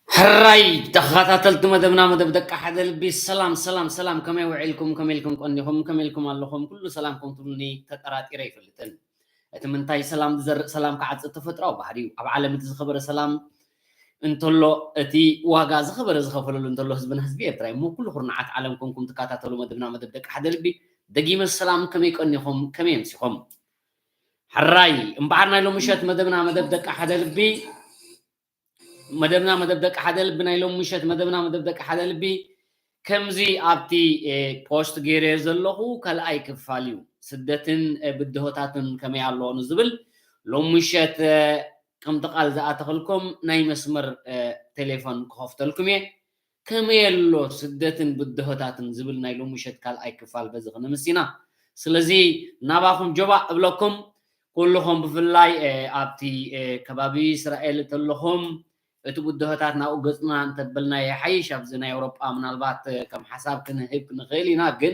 ሕራይ ተኸታተልቲ መደብና፣ መደብ ደቂ ሓደ ልቢ፣ ሰላም፣ ሰላም፣ ሰላም። ከመይ ውዒልኩም? ከመይ ኢልኩም ቀኒኹም? ከመይ ኢልኩም ኣለኹም? ኩሉ ሰላም ከም ትብሉኒ ተጠራጢረ ኣይፈልጥን። እቲ ምንታይ ሰላም ዝዘርእ ሰላም ክዓጽድ ተፈጥሮኣዊ ባህሪ እዩ። ኣብ ዓለም እቲ ዝኸበረ ሰላም እንተሎ፣ እቲ ዋጋ ዝኸበረ ዝኸፈለሉ እንተሎ ህዝብና ህዝቢ ኤርትራ እዩ። እሞ ኩሉ ኩርናዓት ዓለም ኮንኩም ትከታተሉ መደብና፣ መደብ ደቂ ሓደ ልቢ፣ ደጊመ ሰላም፣ ከመይ ቀኒኹም? ከመይ ኣምሲኹም? ሕራይ እምበኣር ናይ ሎሚ ምሸት መደብና፣ መደብ ደቂ ሓደ ልቢ፣ መደብና መደብ ደቂ ሓደ ልቢ ናይ ሎሚ ምሸት መደብና መደብ ደቂ ሓደ ልቢ ከምዚ ኣብቲ ፖስት ገይረ ዘለኹ ካልኣይ ክፋል እዩ። ስደትን ብድሆታትን ከመይ ኣሎ ንዝብል ሎሚ ምሸት ከምቲ ቃል ዝኣተኽልኩም ናይ መስመር ቴሌፎን ክኸፍተልኩም እየ። ከመይ ኣሎ ስደትን ብድሆታትን ዝብል ናይ ሎሚ ምሸት ካልኣይ ክፋል በዚ ክነምስ ኢና። ስለዚ ናባኹም ጆባእ እብለኩም። ኩልኹም ብፍላይ ኣብቲ ከባቢ እስራኤል እተለኹም እቲ ብድሆታት ናብኡ ገጽና እንተበልና ይሓይሽ። ኣብዚ ናይ ኣውሮጳ ምናልባት ከም ሓሳብ ክንህብ ንኽእል ኢና፣ ግን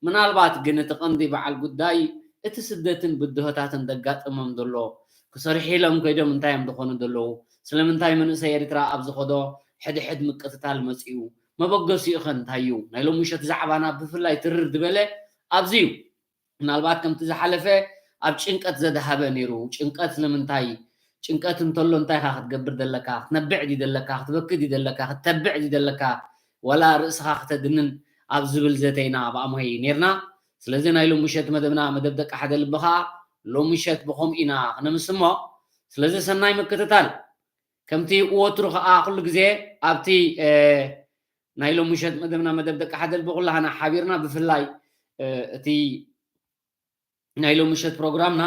ምናልባት ግን እቲ ቀንዲ በዓል ጉዳይ እቲ ስደትን ብድሆታትን ዘጋጥሞም ዘሎ፣ ክሰርሑ ኢሎም ከይዶም እንታይ እዮም ዝኾኑ ዘለዉ፣ ስለምንታይ መንእሰይ ኤርትራ ኣብ ዝኸዶ ሕድሕድ ምቅትታል መጺኡ፣ መበገሲኡ ኸ እንታይ እዩ? ናይ ሎሚ ምሸት ዛዕባና ብፍላይ ትርር ዝበለ ኣብዚ እዩ። ምናልባት ከምቲ ዝሓለፈ ኣብ ጭንቀት ዘድሃበ ነይሩ። ጭንቀት ንምንታይ? ጭንቀት እንተሎ እንታይ ኢኻ ክትገብር ዘለካ? ክትነብዕ ድዩ ዘለካ? ክትበኪ ድዩ ዘለካ? ክትተብዕ ድዩ ዘለካ? ዋላ ርእስኻ ክተድንን ኣብ ዝብል ዘተ ኢና ኣብ ኣምሆይ ነይርና። ስለዚ ናይ ሎሚ ምሸት መደብና፣ መደብ ደቂ ሓደ ልቢ ኸኣ ሎሚ ምሸት ብኸምኡ ኢና ክነምስ እሞ፣ ስለዚ ሰናይ ምክትታል። ከምቲ ወትሩ ኸኣ ኩሉ ግዜ ኣብቲ ናይ ሎሚ ምሸት መደብና፣ መደብ ደቂ ሓደ ልቢ፣ ኩላህና ሓቢርና፣ ብፍላይ እቲ ናይ ሎሚ ምሸት ፕሮግራምና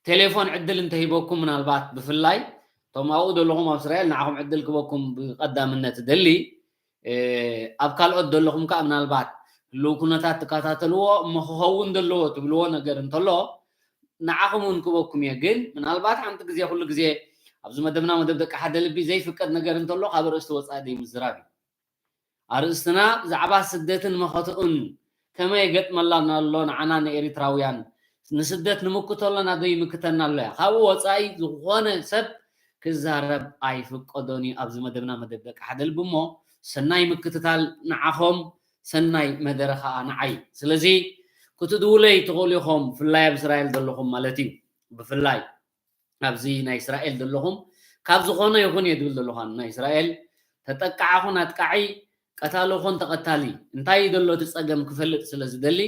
ቴሌፎን ዕድል እንተሂበኩም፣ ምናልባት ብፍላይ እቶም ኣብኡ ዘለኹም ኣብ እስራኤል ንዓኹም ዕድል ክበኩም ብቐዳምነት እደሊ። ኣብ ካልኦት ዘለኹም ከኣ ምናልባት ህልው ኩነታት ትከታተልዎ እሞ ክኸውን ዘለዎ ትብልዎ ነገር እንተሎ ንዓኹም እውን ክበኩም እየ። ግን ምናልባት ሓንቲ ግዜ፣ ኩሉ ግዜ ኣብዚ መደብና፣ መደብ ደቂ ሓደ ልቢ፣ ዘይፍቀድ ነገር እንተሎ ካብ ኣርእስቲ ወጻኢ ዘይምዝራብ እዩ። ኣርእስትና ብዛዕባ ስደትን መኸትኡን ከመይ የገጥመላና ኣሎ ንዓና ንኤሪትራውያን፣ ንስደት ንምክቶ ኣለና ዶ ይምክተና ኣሎ እያ። ካብኡ ወጻኢ ዝኾነ ሰብ ክዛረብ ኣይፍቀዶን እዩ ኣብዚ መደብና፣ መደብ ደቂ ሓደ ልቢ። እሞ ሰናይ ምክትታል ንዓኹም፣ ሰናይ መደረ ኸኣ ንዓይ። ስለዚ ክትድውለይ ትኽእሉ ኢኹም፣ ብፍላይ ኣብ እስራኤል ዘለኹም ማለት እዩ። ብፍላይ ኣብዚ ናይ እስራኤል ዘለኹም፣ ካብ ዝኾነ ይኹን እየ ዝብል ዘለኹ፣ ናይ እስራኤል ተጠቃዒ ኹን ኣጥቃዒ፣ ቀታሊ ኹን ተቐታሊ፣ እንታይ እዩ ዘሎ እቲ ጸገም ክፈልጥ ስለ ዝደሊ፣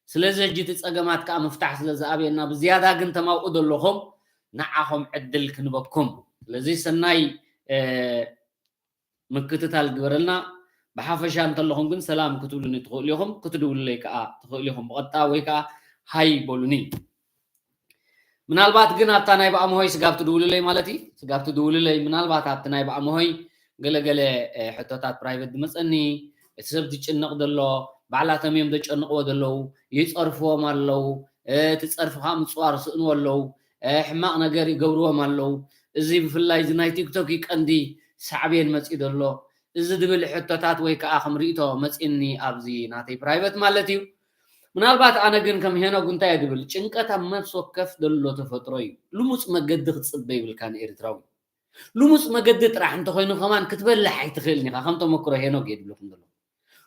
ስለዚ ሕጂ እቲ ጸገማት ከኣ ምፍታሕ ስለ ዝኣብየና፣ ብዝያዳ ግን ተማውኡ ዘለኹም ንዓኹም ዕድል ክንበኩም። ስለዚ ሰናይ፣ እ፣ ምክትታል ግበረልና። ብሓፈሻ እንተለኹም ግን ሰላም ክትብሉኒ ትኽእሉ ኢኹም፣ ክትድውሉለይ ከኣ ትኽእሉ ኢኹም ብቐጥታ ወይ ከኣ ሃይ በሉኒ። ምናልባት ግን ኣብታ ናይ ብኣምሆይ ስጋብ ትድውሉለይ ማለት እዩ፣ ስጋብ ትድውሉለይ ምናልባት ኣብቲ ናይ ብኣምሆይ ገለገለ፣ እ፣ ሕቶታት ፕራይቬት ዝመጸኒ፣ እቲ ሰብ ዝጭነቕ ዘሎ፣ ባዕላቶም እዮም ዘጨንቕዎ ዘለዉ፣ ይጸርፍዎም ኣለዉ፣ እቲ ጸርፊ ከዓ ምጽዋር ስእንዎ ኣለዉ። ሕማቕ ነገር ይገብርዎም ኣለዉ። እዚ ብፍላይ እዚ ናይ ቲክቶክ እዩ ቀንዲ ሳዕቤን መጺኡ ዘሎ። እዚ ዝብል ሕቶታት ወይ ከዓ ከም ርእይቶ መጺእኒ ኣብዚ ናተይ ፕራይቨት ማለት እዩ። ምናልባት ኣነ ግን ከም ሄኖግ እንታይ እየ ዝብል፣ ጭንቀት ኣብ ነፍሲ ወከፍ ዘሎ ተፈጥሮ እዩ። ልሙጽ መገዲ ክትጽበ ይብልካን ኤርትራዊ። ልሙጽ መገዲ ጥራሕ እንተኾይኑ ከማን ክትበልሕ ኣይትኽእልን ኢኻ። ከም ተመክሮ ሄኖግ እየ ዝብለኩም ዘሎ።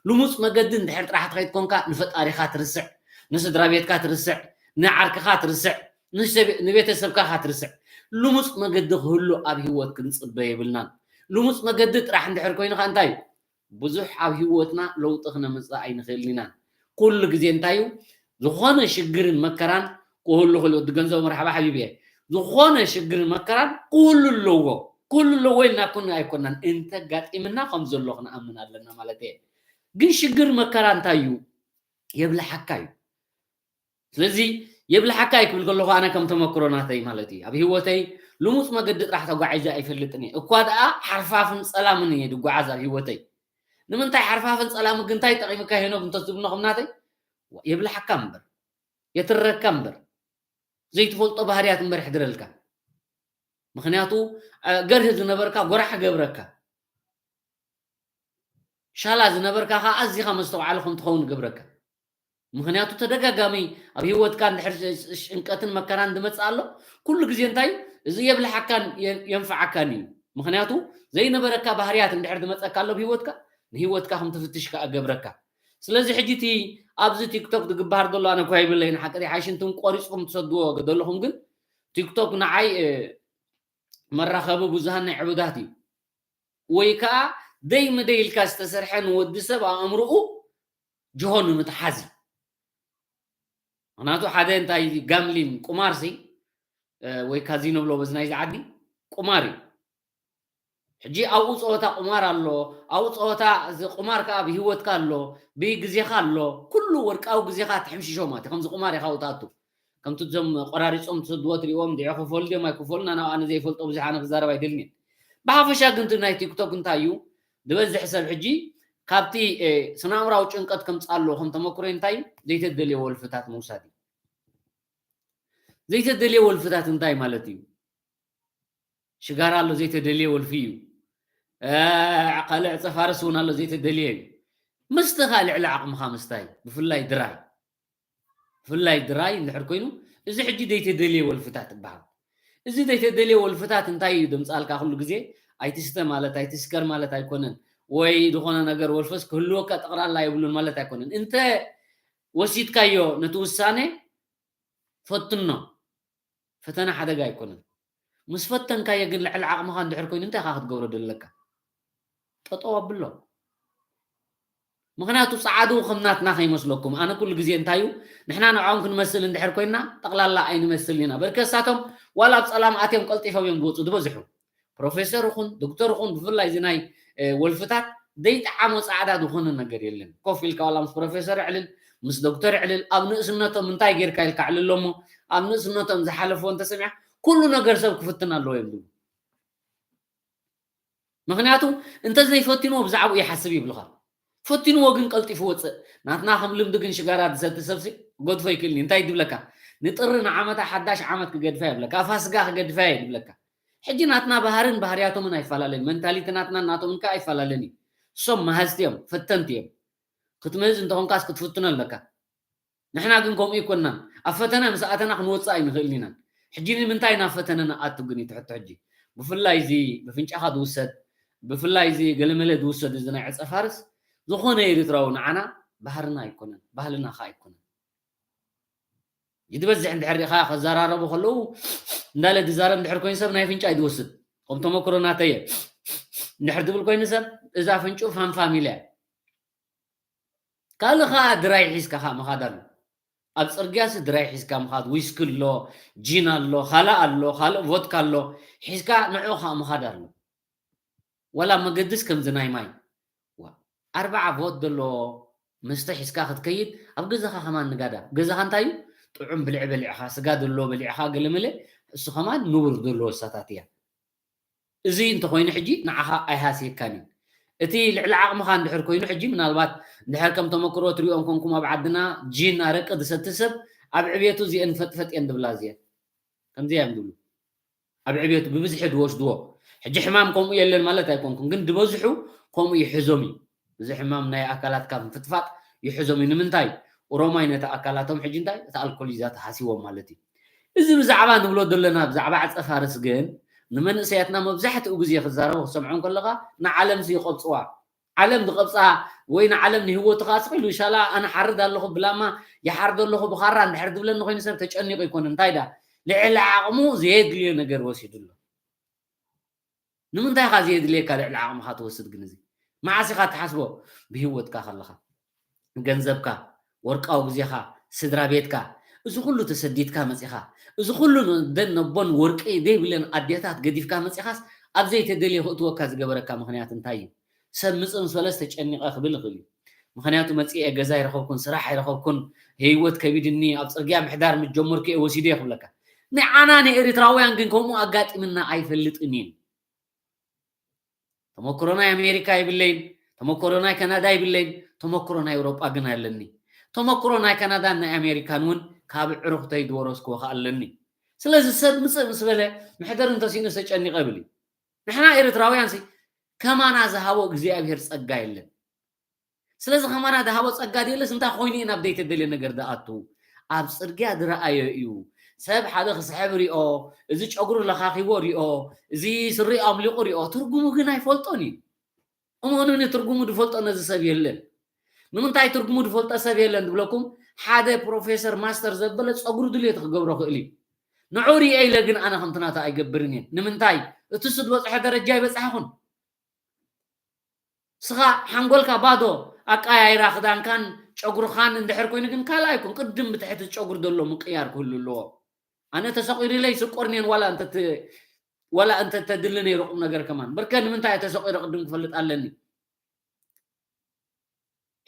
ልሙጽ መገዲ እንድሕር ጥራሕ ትኸይድ ኮንካ ንፈጣሪኻ ትርስዕ፣ ንስድራ ቤትካ ትርስዕ፣ ንዓርክኻ ትርስዕ፣ ንሰብ-፣ ንቤተሰብካ ኻ ትርስዕ። ልሙጽ መገዲ ክህሉ ኣብ ህይወት ክንጽበ የብልናን። ልሙጽ መገዲ ጥራሕ እንድሕር ኮይኑኻ እንታይ እዩ? ብዙሕ ኣብ ህይወትና ለውጢ ክነምጽእ ኣይንኽእልን ኢና። ኩሉ ግዜ እንታይ እዩ? ዝኾነ ሽግርን መከራን ክህሉ ክህሉ፣ ወዲ ገንዘብ መርሓባ ሓቢብ እየ። ዝኾነ ሽግርን መከራን ክህሉ ኣለዎ። ክህሉ ኣለዎ ኢልና ኩን ኣይኮናን። እንተጋጢምና ከም ዘሎ ክንኣምን ኣለና ማለት እየ። ግን ሽግር መከራ እንታይ እዩ? የብልሓካ እዩ። ስለዚ የብልሓካ እዩ ክብል ከለኹ ኣነ ከም ተመክሮ ናተይ ማለት እዩ። ኣብ ህይወተይ ልሙጽ መገዲ ጥራሕ ተጓዒዘ ኣይፈልጥን እየ። እኳ ደኣ ሓርፋፍን ጸላምን እየ ዝጓዓዝ ኣብ ህይወተይ። ንምንታይ ሓርፋፍን ጸላምን ግን እንታይ ጠቒሙካ ሄኖግ እንተትብልኒ ከም ናተይ? የብልሓካ እምበር፣ የትረካ እምበር፣ ዘይትፈልጦ ባህርያት እምበር ይሕድረልካ። ምኽንያቱ፣ እ፣ ገርሂ ዝነበርካ ጎራሕ ገብረካ። ሻላ ዝነበርካ ኸዓ ኣዚኻ መስተውዓሊ ከም ትኸውን ገብረካ። ምኽንያቱ ተደጋጋሚ ኣብ ህይወትካ እንድሕር ጭንቀትን መከራን ዝመጽእ ኣሎ፣ ኩሉ ግዜ እንታይ እዩ? እዚ የብልሓካን የ-፣ የንፍዓካን እዩ። ምኽንያቱ ዘይነበረካ ባህርያት እንድሕር ዝመጸካ ኣሎ ኣብ ህይወትካ፣ ንህይወትካ ከም ትፍትሽ ከኣ ገብረካ። ስለዚ ሕጂ እቲ ኣብዚ ቲክቶክ ዝግባር ዘሎ ኣነ እኳ ይብለይ ንሓቂ ሓሽንትን ቆሪጽኩም ትሰድዎ ዘለኹም ግን ቲክቶክ ንዓይ፣ እ፣ መራኸቢ ብዙሃን ናይ ዕቡዳት እዩ። ወይ ከኣ ደይ ምደይ ኢልካ ዝተሰርሐ ንወዲ ሰብ ኣእምርኡ ጅሆ ንምትሓዝ እዩ። ምኽንያቱ ሓደ እንታይ ጋምሊን ቁማርሲ፣ እ፣ ወይ ካዚኖ ብሎ በዚ ናይዚ ዓዲ ቁማር እዩ። ሕጂ ኣብኡ ጸወታ ቁማር ኣሎ፣ ኣብኡ ጸወታ እዚ ቁማር ከኣ ብህይወትካ ኣሎ፣ ብግዜኻ ኣሎ፣ ኩሉ ወርቃዊ ግዜኻ ትሕምሽሾ ማለት እዩ። ከምዚ ቁማር ኢኻ ኣብኡ ትኣቱ። ከምቲ እዞም ቆራሪጾም ትሰድዎ ትሪእዎም፣ ድዒ ክፈሉ ድዮም ኣይክፈሉን፣ ኣነ፣ ኣነ ዘይፈልጦ ብዙሕ ኣነ ክዛረብ ኣይደልን እየ። ብሓፈሻ ግን እቲ ናይ ቲክቶክ እንታይ እዩ? ዝበዝሕ ሰብ ሕጂ ካብቲ፣ እ፣ ስነ-ኣእምራዊ ጭንቀት ከምጽእ ኣለዎ ከም ተመክሮ እንታይ እዩ? ዘይተደልየ ወልፍታት ምውሳድ እዩ። ዘይተደልየ ወልፍታት እንታይ ማለት እዩ? ሽጋራ ኣሎ ዘይተደልየ ወልፊ እዩ። እ፣ ካልእ ዕጸ ፋርስ እውን ኣሎ ዘይተደልየ እዩ። መስተ ከኣ ልዕሊ ዓቕምኻ ምስታይ፣ ብፍላይ ድራይ። ብፍላይ ድራይ እንድሕር ኮይኑ፣ እዚ ሕጂ ዘይተደልየ ወልፍታት ይበሃል። እዚ ዘይተደልየ ወልፍታት እንታይ እዩ ዘምጽኣልካ? ኩሉ ግዜ ኣይትስተ ማለት፣ ኣይትስከር ማለት ኣይኮነን። ወይ ዝኾነ ነገር ወልፈስ ክህልወካ ጠቕላላ የብሉን ማለት ኣይኮነን። እንተ ወሲድካዮ ነቲ ውሳነ፣ ፈትኖ። ፈተና ሓደጋ ኣይኮነን። ምስ ፈተንካዮ ግን ልዕሊ ዓቕምኻ እንድሕር ኮይኑ እንታይ ኢኻ ክትገብሮ ዘለካ? ጠጠው ኣብሎ። ምኽንያቱ ጸዓዱ ከም ናትና ከይመስለኩም። ኣነ ኩሉ ግዜ እንታይ እዩ፣ ንሕና ንዕኦም ክንመስል እንድሕር ኮይንና ጠቕላላ ኣይንመስልን ኢና። በርከሳቶም ዋላ ኣብ ጸላም ኣትዮም ቀልጢፎም እዮም ዝወጹ ዝበዝሑ። ፕሮፌሰር ይኹን ዶክተር ይኹን ብፍላይ እዚ ናይ፣ እ፣ ወልፍታት ዘይጠዓሞ ጻዕዳ ዝኾነ ነገር የለን። ኮፍ ኢልካ ዋላ ምስ ፕሮፌሰር ዕልል፣ ምስ ዶክተር ዕልል፣ ኣብ ንእስነቶም እንታይ ጌርካ ኢልካ ዕልሎ እሞ፣ ኣብ ንእስነቶም ዝሓለፍዎ እንተሰሚዓ፣ ኩሉ ነገር ሰብ ክፍትን ኣለዎ እዮም ዝብሉ። ምኽንያቱ እንተዘይፈቲንዎ ብዛዕባኡ ይሓስብ ይብሉኻ። ፈቲንዎ ግን ቀልጢፉ ወፅእ። ናትና ከም ልምዲ ግን ሽጋራ ዝሰቲ ሰብሲ ክገድፎ ይክእልኒ። እንታይ ድብለካ? ንጥሪ ንዓመታ ሓዳሽ ዓመት ክገድፋ ይብለካ። ፋስጋ ክገድፋ ይብለካ። ሕጂ ናትና ባህርን ባህርያቶምን ኣይፈላለን። መንታሊቲ ናትና ናቶምን ከ ኣይፈላለን እዩ። እሶም መሃዝቲ እዮም፣ ፈተንቲ እዮም። ክትምህዝ እንተኾንካስ ክትፍትኖ ኣለካ። ንሕና ግን ከምኡ ኣይኮንናን። ኣብ ፈተነ ምስ ኣተና ክንወጽእ ኣይንኽእልን ኢና። ሕጂ ንምንታይ ናብ ፈተነ ንኣቱ ግን እዩ እቲ ሕቶ ሕጂ። ብፍላይ እዚ ብፍንጫኻ ዝውሰድ፣ ብፍላይ እዚ ገለመለ ዝውሰድ እዚ ናይ ዕጸ ፋርስ ዝኾነ ኤርትራዊ ንዓና ባህርና ኣይኮነን፣ ባህልና ኸኣ ኣይኮነን። ይትበዝሕ እንድሕር ሪኢኻ ከዘራረቡ ከለዉ እንዳለ ዝዛረብ እንድሕር ኮይኑ ሰብ ናይ ኣፍንጫ እዩ ዝወስድ። ከም ተመክሮ ናተይ እየ። እንድሕር ዝብል ኮይኑ ሰብ እዛ ኣፍንጭኡ ፋም ፋሚልያ። ካልእ ኸኣ ድራይ ሒዝካ ኸኣ ምኻድ ኣሎ። ኣብ ጽርግያሲ ድራይ ሒዝካ ምኻድ፣ ዊስኪ ኣሎ፣ ጂን ኣሎ፣ ካልእ ኣሎ፣ ካልእ ቮድካ ኣሎ፣ ሒዝካ ንዕኡ ኸኣ ምኻድ ኣሎ። ዋላ መገድስ ከምዚ ናይ ማይ። ዋ፣ ኣርብዓ ቮት ዘለዎ መስተ ሒዝካ ክትከይድ፣ ኣብ ገዛኻ ከማን ንጋዳ። ገዛኻ እንታይ እዩ? ጥዑም ብልዒ በሊዕኻ፣ ስጋ ዘለዎ በሊዕኻ፣ ገለመለ፣ እሱ ከማን ንቡር ዘለዎ እሳታት እያ። እዚ እንተኾይኑ ሕጂ ንዓኻ ኣይሃስየካን እዩ። እቲ ልዕሊ ዓቕምኻ እንድሕር ኮይኑ ሕጂ ምናልባት እንድሕር ከም ተመክሮ ትሪኦም ኮንኩም ኣብ ዓድና ጂን ኣረቂ ዝሰቲ ሰብ ኣብ ዕቤቱ እዚአን ፈጥፈጥ እየን ዝብላ እዚአን። ከምዚ እዮም ዝብሉ። ኣብ ዕቤቱ ብብዝሒ ዝወስድዎ። ሕጂ ሕማም ከምኡ የለን ማለት ኣይኮንኩን፣ ግን ዝበዝሑ ከምኡ ይሕዞም እዩ። እዚ ሕማም ናይ ኣካላትካ ምፍጥፋጥ ይሕዞም እዩ። ንምንታይ? ኦሮማይ ነቲ ኣካላቶም ሕጂ እንታይ? እቲ ኣልኮል እዩ ተሃሲዎም ማለት እዩ። እዚ ብዛዕባ ንብሎ ዘለና፣ ብዛዕባ ዓጸፋርስ ግን ንመንእሰያትና መብዛሕትኡ ግዜ ክዛረቡ ክሰምዖም ከለኻ ንዓለምሲ ይቐብጽዋ። ዓለም ዝቐብጻ ወይ ንዓለም ንህይወቱ ከኣ ስቕ ኢሉ ሻላ ኣነ ሓርድ ኣለኹ ብላማ ይሓርድ ኣለኹ ብኻራ እንድሕር ዝብለኒ ኮይኑ ሰብ ተጨኒቑ ይኮነ። እንታይ ዳ ልዕሊ ዓቕሙ ዘየድልዮ ነገር ወሲዱ ኣሎ። ንምንታይ ኢኻ ዘየድልየካ ልዕሊ ዓቕምኻ ትወስድ ግን እዚ? መዓስ ኢኻ ትሓስቦ? ብህይወትካ ከለኻ። ገንዘብካ፣ ወርቃዊ ግዜኻ፣ ስድራ ቤትካ፣ እዚ ኩሉ ተሰዲድካ መጺኻ፣ እዚ ኩሉ ደን ነቦን ወርቂ ዘይብለን ኣዴታት ገዲፍካ መጺኻስ ኣብ ዘይተደልየ ክእትወካ ዝገበረካ ምኽንያት እንታይ እዩ? ሰብ ምጽእ ምስ በለስ ተጨኒቐ ክብል ይኽእል እዩ። ምኽንያቱ መጺኤ ገዛ ኣይረኸብኩን፣ ስራሕ ኣይረኸብኩን፣ ህይወት ከቢድኒ፣ ኣብ ጽርግያ ምሕዳር ምስ ጀመርኩ እየ ወሲደ ክብለካ። ንዓና ንኤርትራውያን ግን ከምኡ ኣጋጢምና ኣይፈልጥን እዩ። ተመክሮ ናይ ኣሜሪካ የብለይን፣ ተመክሮ ናይ ካናዳ የብለይን፣ ተመክሮ ናይ ኤውሮጳ ግን ኣለኒ። ተመክሮ ናይ ካናዳን ናይ ኣሜሪካን እውን ካብ ኣዕሩኽተይ ዝወረስክዎ ከኣ ኣለኒ። ስለዚ ሰብ ምጽእ ምስ በለ መሕደሪ እንተሲእኑ ተጨኒቐ ይብል እዩ። ንሕና ኤርትራውያን ሲ ከማና ዝሃቦ እግዚኣብሔር ጸጋ የለን። ስለዚ ከማና ዝሃቦ ጸጋ ድየለስ እንታይ ኮይኑ እዩ ናብ ዘይተደልየ ነገር ዝኣቱ? ኣብ ጽርግያ ዝረኣዮ እዩ። ሰብ ሓደ ክስሕብ ሪኦ፣ እዚ ጨጉሩ ለኻኺቦ ሪኦ፣ እዚ ስሪኡ ኣምሊቑ ሪኦ፣ ትርጉሙ ግን ኣይፈልጦን እዩ። እመኑኒ፣ ትርጉሙ ዝፈልጦ ነዚ ሰብ የለን። ንምንታይ ትርጉሙ ዝፈልጦ ሰብ የለን ዝብለኩም? ሓደ ፕሮፌሰር ማስተር ዘበለ ጸጉሩ ድልየቱ ክገብሮ ክእል እዩ። ንዑ ሪኤ ኢለ ግን ኣነ ከምቲ ናቱ ኣይገብርን እየ። ንምንታይ? እቲ እሱ ዝበጽሖ ደረጃ ኣይበጻሕኹን። ስኻ ሓንጎልካ ባዶ ኣቃያይራ ክዳንካን ጨጉርኻን እንድሕር ኮይኑ ግን ካልኣይ ኩን ቅድም ብትሕቲ ጨጉር ዘሎ ምቅያር ክህሉ ኣለዎ። ኣነ ተሰቂሩለይ ስቆርኔን ዋላ እንተ ዋላ እንተ ተድሊ ነይሩ ቁም ነገር ከማን በርከ ንምንታይ ተሰቂሩ ቅድም ክፈልጥ ኣለኒ።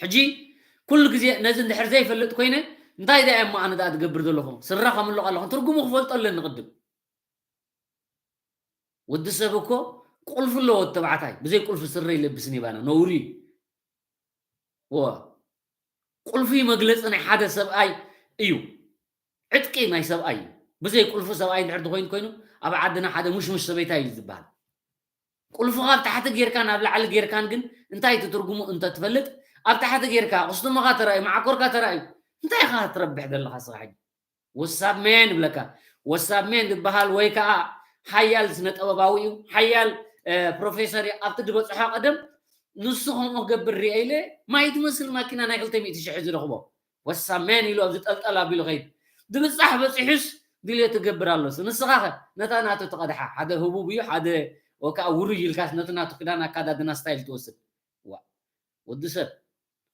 ሕጂ ኩሉ ግዜ ነዚ እንድሕር ዘይፈልጥ ኮይነ እንታይ ዳ እሞ ኣነ ዳ ትገብር ዘለኹ ስረ ከምልቕ ኣለኹ ትርጉሙ ክፈልጦ ኣለኒ ቅድም። ወዲ ሰብ እኮ ቁልፊ ኣለዎ፣ ተባዕታይ ብዘይ ቁልፊ ስረ ይለብስን ይባና ነውሪ እዩ። ቁልፊ መግለፂ ናይ ሓደ ሰብኣይ እዩ። ዕጥቂ ናይ ሰብኣይ እዩ። ብዘይ ቁልፊ ሰብኣይ እንድሕር ተኮይኑ ኮይኑ ኣብ ዓድና ሓደ ሙሽሙሽ ሰበይታ እዩ ዝበሃል። ቁልፊ ካብ ታሕቲ ጌርካን ኣብ ላዕሊ ጌርካን ግን እንታይ እቲ ትርጉሙ እንተትፈልጥ ኣብ ታሕቲ ጌርካ ቅስቱሞኻ ተራእዩ መዓኮርካ ተራእዩ እንታይ ኢኻ ትረብሕ ዘለኻ ስኻ ሕጂ? ወሳብ ሜን ይብለካ። ወሳብ ሜን ዝበሃል ወይ ከዓ ሓያል ስነ ጥበባዊ እዩ፣ ሓያል ፕሮፌሰር እዩ። ኣብቲ ዝበፅሖ ቀደም ንሱ ከምኡ ክገብር ሪአ ኢለ ማይ ትመስል ማኪና ናይ ክልተ ሚእቲ ሽሕ ዝረኽቦ ወሳብ ሜን ኢሉ ኣብዚ ጠልጠል ኣቢሉ ከይድ ድብፃሕ በፂሑስ ድልዮ ትገብር ኣሎስ ንስኻ ኸ ነታ ናቱ ትቐድሓ ሓደ ህቡብ እዩ ሓደ ወከዓ ውሩይ ኢልካስ ነቲ ናቱ ክዳን ኣካዳድና ስታይል ትወስድ። ዋ ወዲ ሰብ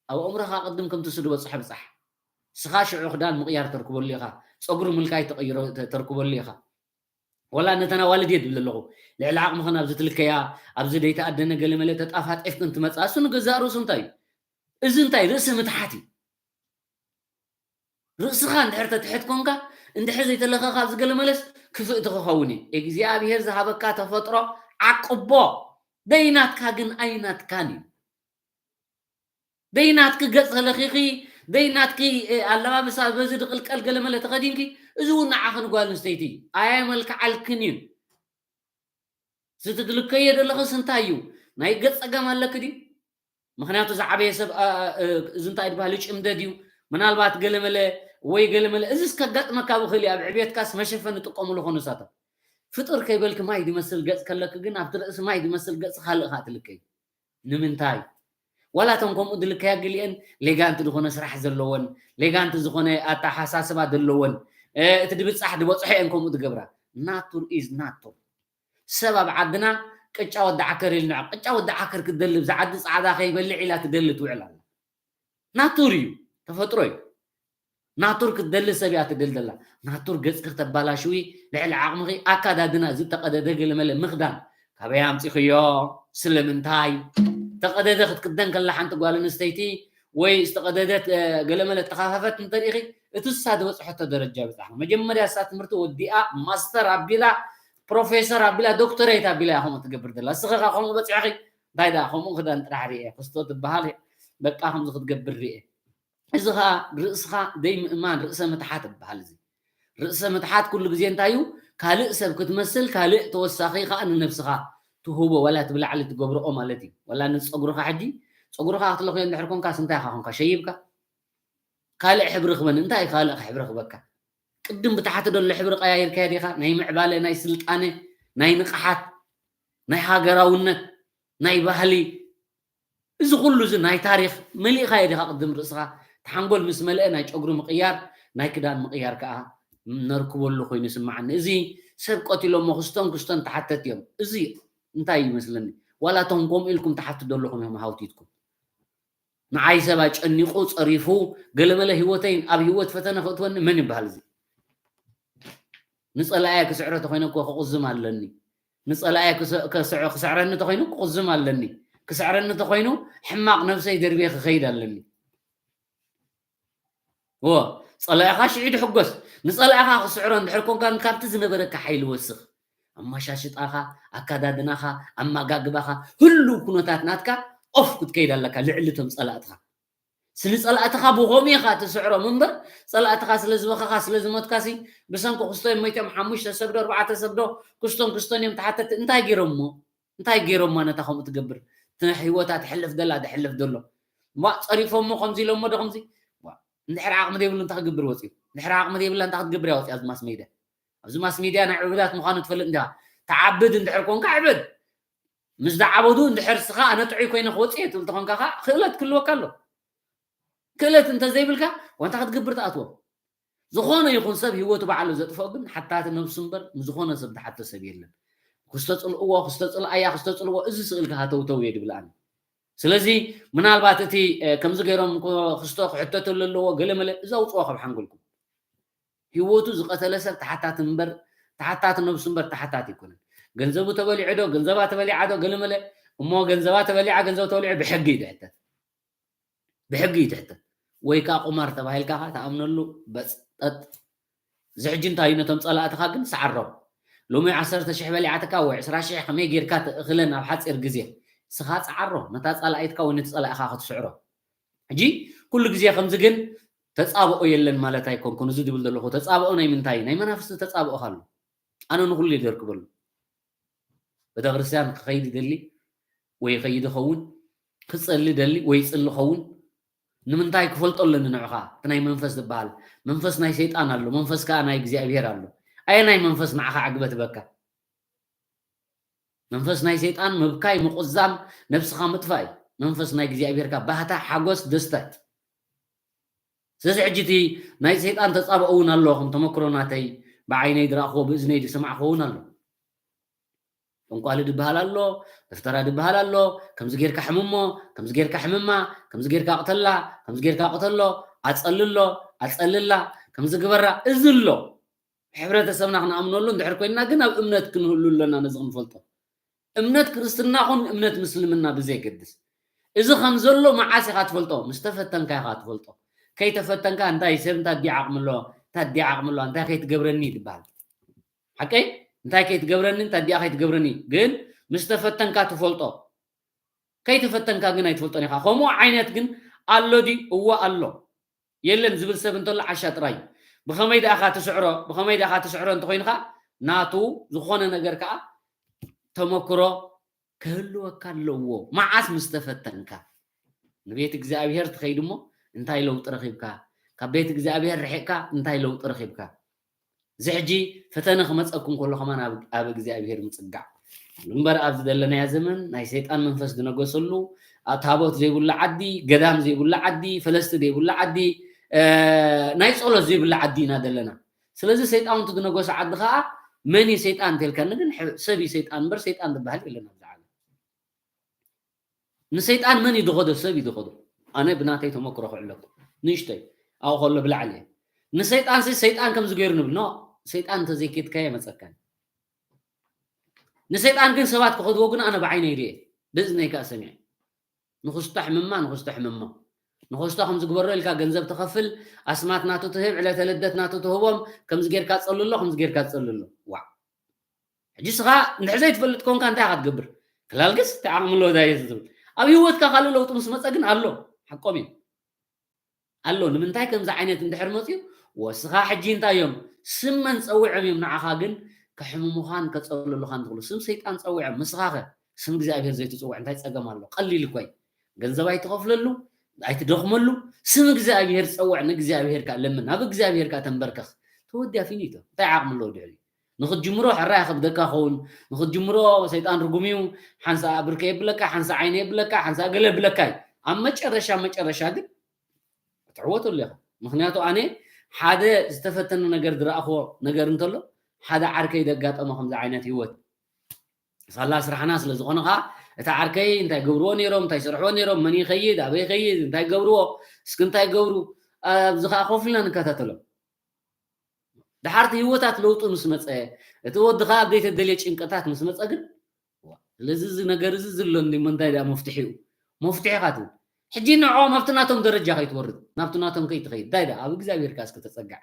ኣብ ኣእምሮኻ ቅድም ከምቲ እሱ ዝበፅሖ ብፃሕ። ንስኻ ሽዑ ክዳን ምቕያር ተርክበሉ ኢኻ፣ ፀጉሪ ምልካይ ተቕይሮ ተ- ተርክበሉ ኢኻ። ወላ ነተን ኣዋልድ እየ ዝብል ኣለኹ ልዕሊ ዓቕምኽን ኣብዚ ትልከያ ኣብዚ ደይተኣደነ ገለመለ ተጣፋጢፍክን ትመፅኣ እሱ ንገዛእ ርእሱ እንታይ እዩ? እዚ እንታይ ርእሲ ምትሓት እዩ። ርእስኻ እንድሕር ተትሕት ኮንካ እንድሕር ዘይተለኸኻ ኣብዚ ገለመለስ ክፍእቲ ክኸውን እዩ። እግዚኣብሄር ዝሃበካ ተፈጥሮ ዓቅቦ ደይናትካ ግን ኣይናትካን እዩ። ደይናትኪ ገጽ ተለኺኺ ደይናትኪ ኣለባብሳ በዚ ድቕልቀል ገለመለ ተኸዲንኪ እዚ እውን ንዓኽን ጓል ኣንስተይቲ ኣየመልክዓልክን እዩ። እዚ ትልከዮ ዘለኽስ እንታይ እዩ? ናይ ገጽ ጸገም ኣለኪ ድዩ? ምኽንያቱ ዝዓበየ ሰብ እዚ እንታይ ዝበሃል እዩ ጭምደድ እዩ ምናልባት ገለመለ ወይ ገለመለ እዚ እስከጋጥመካ ብኽእል እዩ ኣብ ዕብየትካስ መሸፈኒ ጥቀምሉ ኾኑ እሳቶም ፍጥር ከይበልኪ ማይ ዝመስል ገጽ ከለኪ ግን ኣብቲ ርእሲ ማይ ዝመስል ገጽ ካልእ ከዓ ትልከይ ንምንታይ ዋላ እተን ከምኡ ዝልከያ ገሊአን ሌጋንቲ ዝኾነ ስራሕ ዘለወን ሌጋንቲ ዝኾነ ኣተሓሳስባ ዘለወን እቲ ድብፃሕ ዝበፅሖ እየን ከምኡ ዝገብራ ናቱር ኢዝ ናቱር ሰብ ኣብ ዓድና ቅጫ ወዲ ዓከር ኢልና ቅጫ ወዲ ዓከር ክትደሊ ብዛ ዓዲ ፃዕዳ ከይበልዕ ኢላ ትደሊ ትውዕል ኣላ ናቱር እዩ ተፈጥሮ እዩ ናቱር ክትደሊ ሰብ እያ ትደልደላ ናቱር ገፅኪ ክተባላሽዊ ልዕሊ ዓቕምኺ ኣካዳድና ዝተቐደደ ገለመለ ምኽዳን ካበይ ኣምፂኽዮ ስለምንታይ ተቐደደ ክትክደን ከላ ሓንቲ ጓል ኣንስተይቲ ወይ ዝተቐደደት ገለመለ ተኻፋፈት እንተሪኢኺ እቲ እሳ ዝበፅሐቶ ደረጃ ይበፃሕ መጀመርያ እሳ ትምህርቲ ወዲኣ ማስተር ኣቢላ ፕሮፌሰር ኣቢላ ዶክተሬት ኣቢላ እያ ከምኡ ትገብር ዘላ እስኺ ኸ ከምኡ በፂሕኺ እንታይ ደኣ ከምኡ ክዳን ጥራሕ ርኤ ክስቶ ትበሃል በቃ ከምዚ ክትገብር ርኤ እዚ ኸዓ ርእስኻ ደይ ምእማን፣ ርእሰ ምትሓት ይበሃል። እዚ ርእሰ ምትሓት ኩሉ ግዜ እንታይ እዩ? ካልእ ሰብ ክትመስል፣ ካልእ ተወሳኺ ኸዓ ንነብስኻ ትህቦ፣ ዋላ እቲ ብላዕሊ ትገብርኦ ማለት እዩ። ዋላ ንጸጉርኻ ሕጂ፣ ጸጉርኻ ክትለኽዮ እንድሕር ኮንካስ እንታይ ኢኻ ኮንካ? ሸይብካ? ካልእ ሕብሪ ክበን፣ እንታይ ካልእ ሕብሪ ክበካ? ቅድም ብታሕቲ ደሎ ሕብሪ ቀያይርካዮ ዲኻ? ናይ ምዕባለ፣ ናይ ስልጣነ፣ ናይ ንቕሓት፣ ናይ ሃገራውነት፣ ናይ ባህሊ፣ እዚ ኩሉ እዚ ናይ ታሪኽ መሊእካዮ ዲኻ? ቅድም ርእስኻ ተሓንጎል ምስ መልአ ናይ ጨጉሪ ምቕያር፣ ናይ ክዳን ምቕያር ከኣ ነርክበሉ ኮይኑ ይስምዓኒ። እዚ ሰብ ቀቲሎሞ ክስቶን ክስቶን ተሓተት እዮም። እዚ እንታይ ይመስለኒ? ዋላ እቶም ከምኡ ኢልኩም ትሓቱ ዘለኹም እዮም ሃውቲትኩም። ንዓይ ሰብ ኣጨኒቑ ጸሪፉ ገለመለ ህይወተይ ኣብ ህይወት ፈተነ ከእትወኒ መን ይበሃል እዚ? ንጸላእየ ክስዕሮ ተኾይነ እኮ ክቕዝም ኣለኒ። ንጸላእየ ክስ-፣ ክስዕ-፣ ክስዕረኒ ተኾይኑ ክቕዝም ኣለኒ። ክስዕረኒ ተኾይኑ ሕማቕ ነብሰይ ደርብየ ክኸይድ ኣለኒ። እዎ፣ ጸላኢኻ ሽዑ ድሕጎስ። ንጸላኢኻ ክስዕሮ እንድሕር ኮንካ ግን ካብቲ ዝነበረካ ሓይሊ ወስኽ። ኣመሻሽጣኻ፣ ኣከዳድናኻ፣ ኣመጋግባኻ፣ ህሉው ኩነታት ናትካ ኦፍ ክትከይድ ኣለካ ልዕሊ እቶም ጸላእትኻ። ስኒ ጸላእትኻ ብኸምኡ ኢኻ ትስዕሮም እምበር፣ ጸላእትኻ ስለ ዝበኸኻ፣ ስለ ዝሞትካሲ፣ ብሰንኪ ክስቶ እዮም ሞይቶም፣ ሓሙሽተ ሰብ ዶ፣ ኣርባዕተ ሰብ ዶ፣ ክስቶን ክስቶን እዮም ተሓተቲ። እንታይ ገይሮሞ? እንታይ ገይሮማ ነታ ከምኡ ትገብር? እቲ ህይወታ ትሕልፍ ደላ፣ ትሕልፍ ደሎ። እሞ ጸሪፎሞ ከምዚ ኢሎሞ ዶ ከምዚ? ዋ፣ እንድሕር ዓቕሚ ዘይብሉ እንታይ ክገብር ወጺኡ? እንድሕር ዓቕሚ ዘይብላ እንታይ ክትገብር እያ ወጺኣ ኣብዚ ማስ ሜድያ? ኣብዚ ማስ ሜድያ ናይ ዕቡዳት ምዃኑ ትፈልጥ እንዲኻ። ትዓብድ እንድሕር ኮንካ ዕበድ። ምስ ዝዓበዱ እንድሕር ስኻ ኣነ ጥዑይ ኮይነ ክወጽእ እየ ትብል ተኾንካ ኸኣ ክእለት ክህልወካ ኣሎ። ክእለት እንተዘይብልካ ዋንታ ክትገብር ትኣትዎ። ዝኾነ ይኹን ሰብ ህይወቱ ባዕሉ ዘጥፍኦ ግን ሓታቲ ነብሱ እምበር ንዝኾነ ሰብ ዝሓቶ ሰብ የለን። ክስተጽልእዎ፣ ክስተጽልኣያ፣ ክስተጽልዎ እዚ ስእልካ ሃተውተው እየ ድብል ኣነ። ስለዚ ምናልባት እቲ፣ እ፣ ከምዚ ገይሮም እኮ ክስቶ ክሕተተሉ ኣለዎ ገለ መለ እዚ ኣውጽኦ ካብ ሓንጎልኩም። ህይወቱ ዝቐተለ ሰብ ተሓታቲ እምበር፣ ተሓታቲ ነብሱ እምበር ተሓታቲ ኣይኮነን። ገንዘቡ ተበሊዑ ዶ፣ ገንዘባ ተበሊዓ ዶ፣ ገለ መለ፣ እሞ ገንዘባ ተበሊዓ፣ ገንዘቡ ተበሊዑ ብሕጊ እዩ ዝሕተት። ብሕጊ እዩ ዝሕተት። ወይ ከኣ ቁማር ተባሂልካ ከኣ ትኣምነሉ በጽጠጥ። እዚ ሕጂ እንታይ እዩ ነቶም ጸላእትኻ ግን ሰዓሮም። ሎሚ ዓሰርተ ሽሕ በሊዓትካ ወይ ዕስራ ሽሕ ከመይ ጌርካ ትእኽለን ኣብ ሓጺር ግዜ? ንስኻ ጸዓሮ፣ ነታ ጸላኢትካ ወይ ነቲ ጸላኢኻ ክትስዕሮ። ሕጂ ኩሉ ግዜ ከምዚ ግን ተጻብኦ የለን ማለት ኣይኮንኩን። እዚ ዝብል ዘለኹ ተጻብኦ ናይ ምንታይ እዩ? ናይ መናፍስቲ ተጻብኦ ኣሎ። ኣነ ንኹሉ እየ ዘርክበሉ። ቤተክርስትያን ክኸይድ ይደሊ ወይ ይኸይድ ይኸውን፣ ክጸሊ ደሊ ወይ ይጽሊ ይኸውን። ንምንታይ ክፈልጦ ኣለኒ ንዕኻ? እቲ ናይ መንፈስ ዝበሃል መንፈስ ናይ ሰይጣን ኣሎ፣ መንፈስ ከኣ ናይ እግዚኣብሔር ኣሎ። ኣየናይ መንፈስ ንዓኻ ዕግበት በካ? መንፈስ ናይ ሰይጣን ምብካይ፣ ምቁዛም፣ ነብስኻ ምጥፋእ እዩ። መንፈስ ናይ እግዚኣብሔር ከኣ ባህታ፣ ሓጎስ፣ ደስታ እዩ። ስለዚ ሕጂ እቲ ናይ ሰይጣን ተጻብኦ እውን ኣሎ፣ ከም ተመክሮ ናተይ ብዓይነይ ዝረኣኽዎ ብእዝነይ ዝሰማዕኽዎ እውን ኣሎ። ጠንቋሊ ድበሃል ኣሎ፣ ደፍተራ ድበሃል ኣሎ፣ ከምዚ ጌርካ ሕምሞ፣ ከምዚ ጌርካ ሕምማ፣ ከምዚ ጌርካ ቅተላ፣ ከምዚ ጌርካ ቅተሎ፣ ኣጸልሎ፣ ኣጸልላ፣ ከምዚ ግበራ፣ እዚ ኣሎ። ሕብረተሰብና ክንኣምነሉ እንድሕር ኮይንና ግን ኣብ እምነት ክንህሉ ኣለና ነዚ ክንፈልጦ። እምነት ክርስትና ኹን እምነት ምስልምና ብዘይገድስ። እዚ ከም ዘሎ መዓስ ኢኻ ትፈልጦ? ምስ ተፈተንካ ኢኻ ትፈልጦ። ከይተፈተንካ እንታይ ሰብ እንታይ ድኣ ዓቕሚ ኣለዋ፣ እንታይ ድኣ ዓቕሚ ኣለዋ፣ እንታይ ከይትገብረኒ ትበሃል። ሓቀይ? እንታይ ከይትገብረኒ፣ እንታይ ድኣ ከይትገብረኒ። ግን ምስ ተፈተንካ ትፈልጦ። ከይተፈተንካ ግን ኣይትፈልጦን ኢኻ። ከምኡ ዓይነት ግን ኣሎ ድዩ? እወ ኣሎ። የለን ዝብል ሰብ እንተሎ ዓሻ ጥራይ እዩ። ብኸመይ ደኣ ኢኻ ትስዕሮ? ብኸመይ ደኣ ኢኻ ትስዕሮ እንተኾይኑ ኸኣ ናቱ ዝኾነ ነገር ከኣ ተመክሮ ክህልወካ ኣለዎ። መዓስ ምስ ተፈተንካ። ንቤት እግዚኣብሔር ትኸይድ እሞ እንታይ ለውጢ ረኺብካ? ካብ ቤት እግዚኣብሔር ርሒቕካ እንታይ ለውጢ ረኺብካ? እዚ ሕጂ ፈተነ ክመጸኩም ከሎ ከማን ኣብ፣ ኣብ እግዚኣብሔር ምጽጋዕ። እምበር ኣብዚ ዘለናዮ ዘመን ናይ ሰይጣን መንፈስ ዝነገሰሉ፣ ኣ-፣ ታቦት ዘይብሉ ዓዲ፣ ገዳም ዘይብሉ ዓዲ፣ ፈለስቲ ዘይብሉ ዓዲ፣ እ፣ ናይ ጸሎት ዘይብሉ ዓዲ ኢና ዘለና። ስለዚ ሰይጣውንቲ ዝነገሶ ዓዲ ኸኣ መን እዩ ሰይጣን እንተልካኒ ግን ሕ-፣ ሰብ እዩ ሰይጣን እምበር ሰይጣን ዝበሃል የለን ኣብዚ ዓለም። ንሰይጣን መን እዩ ዝኸዶ? ሰብ እዩ ዝኸዶ። ኣነ ብናተይ ተመክሮ ክዕለኩም። ንእሽተይ፣ ኣብኡ ከሎ ብላዕሊ እየ። ንሰይጣንሲ ሰይጣን ከምዚ ገይሩ ንብል። ኖ፣ ሰይጣን እንተዘይኬድካዮ ኣይመጸካን። ንሰይጣን ግን ሰባት ክኸድዎ ግን ኣነ ብዓይነይ ርእየ። ብእዝነይ ከኣ ሰሚዐ። ንኽስቶ ሕምማ፣ ንኽስቶ ሕምማ። ንኽስቶ ከምዚ ግበሮ ኢልካ ገንዘብ ትኸፍል፣ ኣስማት ናቱ ትህብ፣ ዕለተ ልደት ናቱ ትህቦም፣ ከምዚ ጌርካ ጸልሎ፣ ከምዚ ጌርካ ጸልሎ። ዋዕ። ሕጂ ስኻ እንድሕር ዘይትፈልጥ ኮንካ እንታይ ኢኻ ትገብር? ክላልግስ እንታይ ዓቕሚ ኣለዎ ዳየስ ዝብል። ኣብ ህይወትካ ካልእ ለውጢ ምስ መጸ ግን ኣሎ። ሓቆም እዩ። ኣሎ። ንምንታይ ከምዚ ዓይነት እንድሕር መፅዩ፣ ወስኻ ሕጂ እንታይ እዮም ስመን ፀዊዖም እዮም ንዓኻ ግን ከሕምሙኻን ከፀልሉኻን ትኽእሉ። ስም ሰይጣን ፀዊዖም፣ ምስኻኸ ስም እግዚኣብሔር ዘይትፅውዕ እንታይ ፀገም ኣሎ? ቀሊል እኮ እዩ። ገንዘብ ኣይትኸፍለሉ፣ ኣይትደኽመሉ። ስም እግዚኣብሔር ፀውዕ፣ ንእግዚኣብሔር ከዓ ለምን፣ ናብ እግዚኣብሔር ከዓ ተንበርከኽ። ተወዲያ ፊኒቶ። እንታይ ዓቕሚ ኣለዎ ድሕሪ ንኽትጅምሮ ሕራይ ከብደካ ኸውን። ንኽትጅምሮ ሰይጣን ርጉም እዩ። ሓንሳ ብርከ የብለካ፣ ሓንሳ ዓይነ የብለካ፣ ሓንሳ ገለ የብለካ እዩ። ኣብ መጨረሻ መጨረሻ ግን ትዕወተሉ ኢኻ። ምኽንያቱ ኣነ ሓደ ዝተፈተነ ነገር ዝረኣኽዎ ነገር እንተሎ፣ ሓደ ዓርከይ ዘጋጠሞ ከምዚ ዓይነት ህይወት ሳላ ስራሕና ስለ ዝኾነ ከዓ፣ እቲ ዓርከይ እንታይ ገብርዎ ነይሮም፣ እንታይ ሰርሕዎ ነይሮም፣ መን ይኸይድ፣ ኣበይ ይኸይድ፣ እንታይ ገብርዎ፣ እስኪ እንታይ ገብሩ፣ ኣብዚ ከዓ ኮፍ ኢልና ንከታተሎም። ድሓር እቲ ህይወታት ለውጡ ምስ መፀ፣ እቲ ወዲ ከዓ ኣብ ዘይተደልየ ጭንቀታት ምስ መፀ ግን፣ ዋ፣ ስለዚ እዚ ነገር እዚ ዝሎ እንዲ እንታይ ደኣ መፍትሒኡ? መፍትሒ ኢኻ ትብል። ሕጂ ንዕኦም ኣብቲ ናቶም ደረጃ ከይትወርድ፣ ናብቲ ናቶም ከይትኸይድ፣ እንታይ ደኣ ኣብ እግዚኣብሔር ከዓ እስኪ ተፀጋዕ።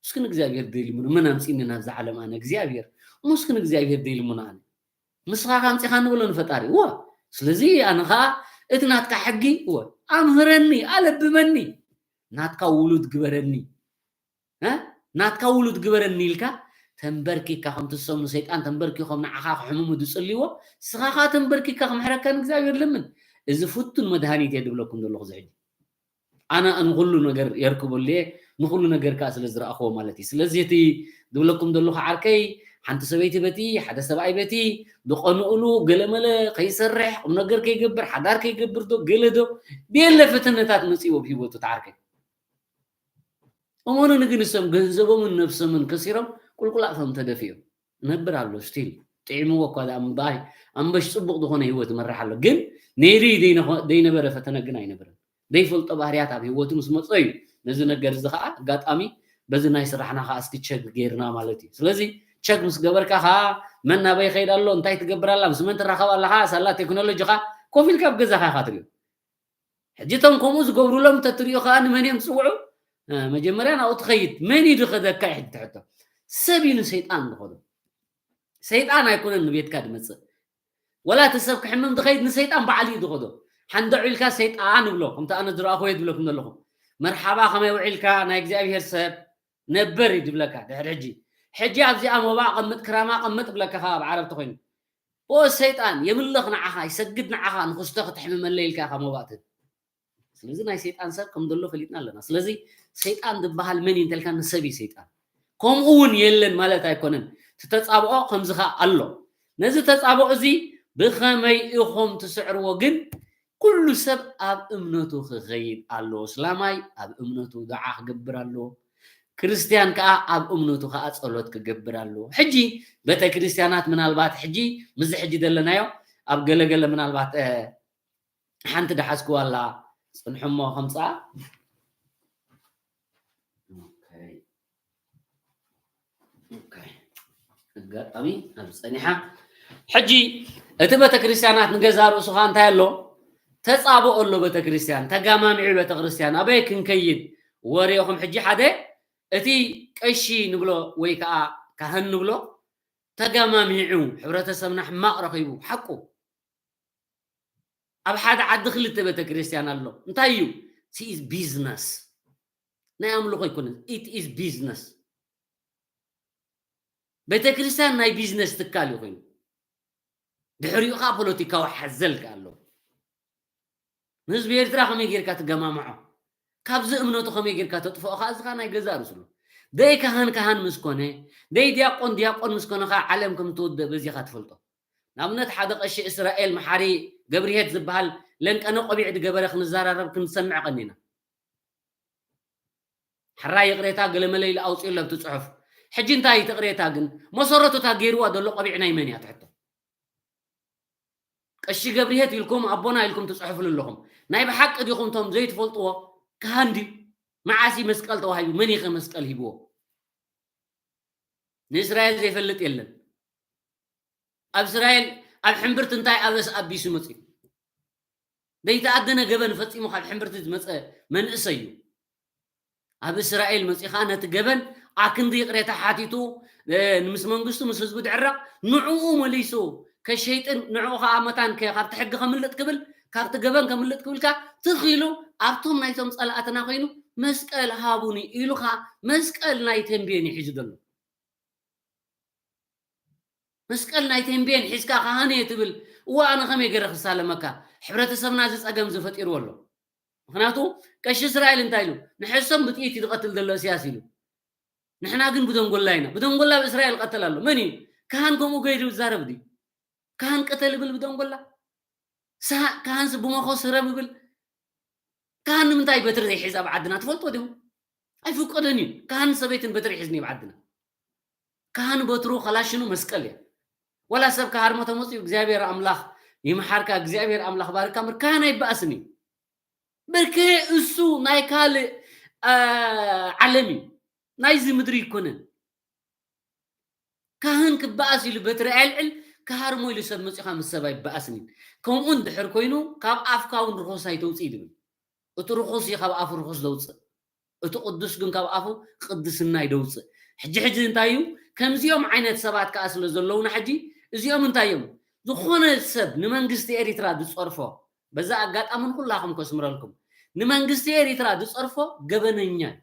እስኪ ንእግዚኣብሔር ደይልምኖ፣ መን ኣምፂእኒ ናብዛ ዓለም ኣነ እግዚኣብሔር? እሞ እስኪ ንእግዚኣብሔር ደይልምኖ ኣነ? ንስኻ ከ ኣምፂኻ ንበሎ ንፈጣሪ። ዋ፣ ስለዚ ኣነ ከዓ እቲ ናትካ ሕጊ፣ ዋ፣ ኣምህረኒ፣ ኣለብመኒ፣ ናትካ ውሉድ ግበረኒ። እ? ናትካ ውሉድ ግበረኒ ኢልካ ተንበርኪካ፣ ከምቲ እሶም ንሰይጣን ተንበርኪኾም ንዓኻ ክሕምሙ ዝጽልይዎ፣ ንስኻ ኸኣ ተንበርኪካ ክምሕረካ ንእግዚኣብሔር ለምን። እዚ ፍቱን መድሃኒት እየ ዝብለኩም ዘለኹ እዚ ሕጂ። ኣነ ንኹሉ ነገር የርክበሉ እየ፣ ንኹሉ ነገር ከኣ ስለ ዝረኣኽዎ ማለት እዩ። ስለዚ እቲ ዝብለኩም ዘለኹ ዓርከይ፣ ሓንቲ ሰበይቲ በቲ፣ ሓደ ሰብኣይ በቲ፣ ዝቐንኡሉ፣ ገለመለ ከይሰርሕ፣ ቁም ነገር ከይገብር፣ ሓዳር ከይገብር ዶ፣ ገለ ዶ፣ ቤለ ፈተነታት መጺእዎ ኣብ ህይወቱ እቲ ዓርከይ። እመኑኒ ግን፣ እሶም ገንዘቦምን ነብሶምን ከሲሮም ቁልቁል ኣፎም ተደፊኦም። ነብር ኣሎ ስቲል። ጥዒምዎ እኳ ደኣ እምበኣይ፣ ኣምበሽ ጽቡቕ ዝኾነ ህይወት ይመርሕ ኣሎ። ግን ነይሩ እዩ ዘይነኾ-፣ ዘይነበረ ፈተነ ግን ኣይነበረን። ዘይፈልጦ ባህርያት ኣብ ህይወቱ ምስ መጾ እዩ። ነዚ ነገር እዚ ኸኣ ኣጋጣሚ በዚ ናይ ስራሕና ኸኣ እስኪ ቸክ ጌርና ማለት እዩ። ስለዚ ቸክ ምስ ገበርካ ኸኣ መን ናበይ ይኸይድ ኣሎ፣ እንታይ ትገብር ኣላ፣ ምስ መን ትራኸብ ኣለኻ፣ ሳላ ቴክኖሎጂ ኸኣ ኮፍ ኢልካ ኣብ ገዛኻ ኢኻ ትሪኦ። ሕጂ እቶም ከምኡ ዝገብሩሎም እንተትሪኦ ኸኣ ንመን እዮም ዝጽውዑ? እ፣ መጀመርያ ናብኡ ትኸይድ። መን እዩ ዝኸደካ እዩ ሕጂ ትሕቶ። ሰብ እዩ ንሰይጣን ዝኸዶ። ሰይጣን ኣይኮነን ንቤትካ ዝመጽእ። ወላ እቲ ሰብ ክሕምም ዝኸይድ ንሰይጣን ባዕሉ እዩ ዝኸዶ። ሓንደዑ ኢልካ ሰይጣን ይብሎ። ከምቲ ኣነ ዝረኣኹዎ እየ ዝብለኩም ዘለኹ። መርሓባ ከመይ ውዒልካ ናይ እግዚኣብሄር ሰብ ነበር እዩ ዝብለካ ድሕሪ ሕጂ። ሕጂ ኣብዚኣ ሞባ ቀምጥ ክራማ ቀምጥ ብለካ ኸኣ ኣብ ዓረብ ተኾይኑ። ኦ ሰይጣን የምልኽ ንዓኻ፣ ይሰግድ ንዓኻ፣ ንኽስቶ ክትሕምመለይ ኢልካ ኢኻ ሞባ ትህብ። ስለዚ ናይ ሰይጣን ሰብ ከም ዘሎ ፈሊጥና ኣለና። ስለዚ ሰይጣን ዝበሃል መን እዩ እንተልካ ንሰብ እዩ ሰይጣን። ከምኡ እውን የለን ማለት ኣይኮነን። እቲ ተጻብኦ ከምዚ ኸኣ ኣሎ። ነዚ ተጻብኦ እዚ ብኸመይ ኢኹም ትስዕርዎ ግን ኩሉ ሰብ ኣብ እምነቱ ክኸይድ ኣለዎ። እስላማይ ኣብ እምነቱ ዱዓ ክገብር ኣለዎ። ክርስትያን ከኣ ኣብ እምነቱ ከኣ ጸሎት ክገብር ኣለዎ። ሕጂ ቤተ ክርስትያናት ምናልባት ሕጂ ምስዚ ሕጂ ዘለናዮ ኣብ ገለገለ ምናልባት፣ እ፣ ሓንቲ ደሓዝክዋ ኣላ ጽንሑ እሞ ከምጽኣ። ኦኬ። ኦኬ። ኣጋጣሚ ኣብ ጸኒሓ። ሕጂ እቲ ቤተክርስትያናት ንገዛ ርእሱ ኸኣ እንታይ ኣሎ? ተጻብኦ ኣሎ ቤተክርስትያን፣ ተጋማሚዑ ቤተክርስትያን፣ ኣበይ ክንከይድ? ወሬኹም ሕጂ ሓደ፣ እቲ ቀሺ ንብሎ ወይ ከኣ ካህን ንብሎ ተጋማሚዑ፣ ሕብረተሰብና ሕማቕ ረኺቡ፣ ሓቁ። ኣብ ሓደ ዓዲ ክልተ ቤተክርስትያን ኣሎ። እንታይ እዩ? It is business። ናይ ኣምልኾ ኣይኮነን። It is business። ቤተክርስትያን ናይ ቢዝነስ ትካል እዩ ኮይኑ። ድሕሪኡ ኸዓ ፖለቲካዊ ሓዘል ከኣ ኣለዎ። ንህዝቢ ኤርትራ ከመይ ጌርካ ትገማምዖ? ካብዚ እምነቱ ከመይ ጌርካ ተጥፍኦ ኸዓ እዚ ኸዓ ናይ ገዛእ ርእሱ ኣሎ። ደይ ካህን ካህን ምስ ኮነ፣ ደይ ዲያቆን ዲያቆን ምስ ኮነ ኸዓ ዓለም ከም ትውድእ በዚ ኢኻ ትፈልጦ። ንኣብነት ሓደ ቀሺ እስራኤል መሓሪ ገብርሄት ዝበሃል ለንቀነ ቆቢዕ ዝገበረ ክንዘራረብ ክንሰምዕ ቀኒና። ሕራይ ይቕሬታ ገለመለ ኢሉ ኣውፂኡ ኣሎ ኣብቲ ፅሑፍ። ሕጂ እንታይ እቲ ይቕሬታ ግን? መሰረቱ እታ ገይርዋ ዘሎ ቆቢዕ ናይ መን እያ ትሕቶ? ቀሺ ገብርሄት ኢልኩም ኣቦና ኢልኩም ትፅሕፍሉ ኣለኹም። ናይ ብሓቂ ዲኹም እቶም ዘይትፈልጥዎ? ካህን ድዩ? መዓስ እዩ መስቀል ተዋሂቡ? መን እዩ ከ መስቀል ሂብዎ? ንእስራኤል ዘይፈልጥ የለን። ኣብ እስራኤል ኣብ ሕምብርቲ እንታይ ኣበስ ኣቢሱ መፂኡ? ዘይተኣደነ ገበን ፈፂሙ ካብ ሕምብርቲ ዝመፀ መንእሰይ እዩ። ኣብ እስራኤል መፂኻ ነቲ ገበን ኣክንዲ ይቕሬታ ሓቲቱ፣ እ፣ ምስ መንግስቱ ምስ ህዝቡ ድዕረቕ ንዕኡ መሊሱ ከሸይጥን ንዕኡ ከዓ መታን ከ-፣ ካብቲ ሕጊ ከምልጥ ክብል፣ ካብቲ ገበን ከምልጥ ክብል ከ ትኺሉ ኣብቶም ናይቶም ጸላእትና ኮይኑ መስቀል ሃቡኒ ኢሉኻ መስቀል ናይ ተንቤን እዩ ሒዙ ዘሎ። መስቀል ናይ ተንቤን ሒዝካ ካህን እየ ትብል። እዋ ኣነ ከመይ ገይረ ክሳለመካ? ሕብረተሰብና እዚ ጸገም ዝፈጢርዎ ኣሎ። ምክንያቱ ቀሺ እስራኤል እንታይ ኢሉ? ንሕሶም ብጥይት እዩ ዝቐትል ዘሎ እስያስ ኢሉ። ንሕና ግን ብደንጎላ ኢና። ብደንጎላ ብእስራኤል ቀተል ኣሎ። መን እዩ? ካህን ከምኡ ገይሩ ይዛረብ ድዩ? ካህን ቀተል ይብል ብደንጎላ? ሳ- ካህንስ ብመኾ ስረብ ይብል? ካህን ንምንታይ በትሪ ዘይሕዝ ኣብ ዓድና ትፈልጦ ዲኹም? ኣይፍቀድን እዩ። ካህን ሰበይትን በትሪ ሒዝን እዩ ኣብ ዓድና። ካህን በትሩ ከላሽኑ መስቀል እያ። ወላ ሰብ ክሃርሞ ተመፅኡ እግዚኣብሔር ኣምላኽ ይምሓርካ፣ እግዚኣብሔር ኣምላኽ ባርካ ምር ካህን ኣይበኣስን እዩ። ብርክ እሱ ናይ ካልእ አ፣ ዓለም እዩ። ናይዚ ምድሪ ይኮነን። ካህን ክበኣስ ኢሉ በትሪ ኣየልዕል፣ ክሃርሞ ኢሉ ሰብ መፂኻ ምስ ሰብ ኣይበኣስን እዩ። ከምኡ እንድሕር ኮይኑ ካብ ኣፍካ እውን ርኾስ ኣይተውፅእ ይብል። እቲ ርኹስ እዩ ካብ ኣፉ ርኹስ ዘውፅእ፣ እቲ ቅዱስ ግን ካብ ኣፉ ቅድስና እዩ ዘውፅእ። ሕጂ ሕጂ እንታይ እዩ? ከምዚኦም ዓይነት ሰባት ከዓ ስለ ዘለውና ሕጂ እዚኦም እንታይ እዮም? ዝኾነ ሰብ ንመንግስቲ ኤሪትራ ዝፀርፎ፣ በዛ ኣጋጣሚ ንኩላኹም ከስምረልኩም፣ ንመንግስቲ ኤሪትራ ዝፀርፎ ገበነኛ እዩ።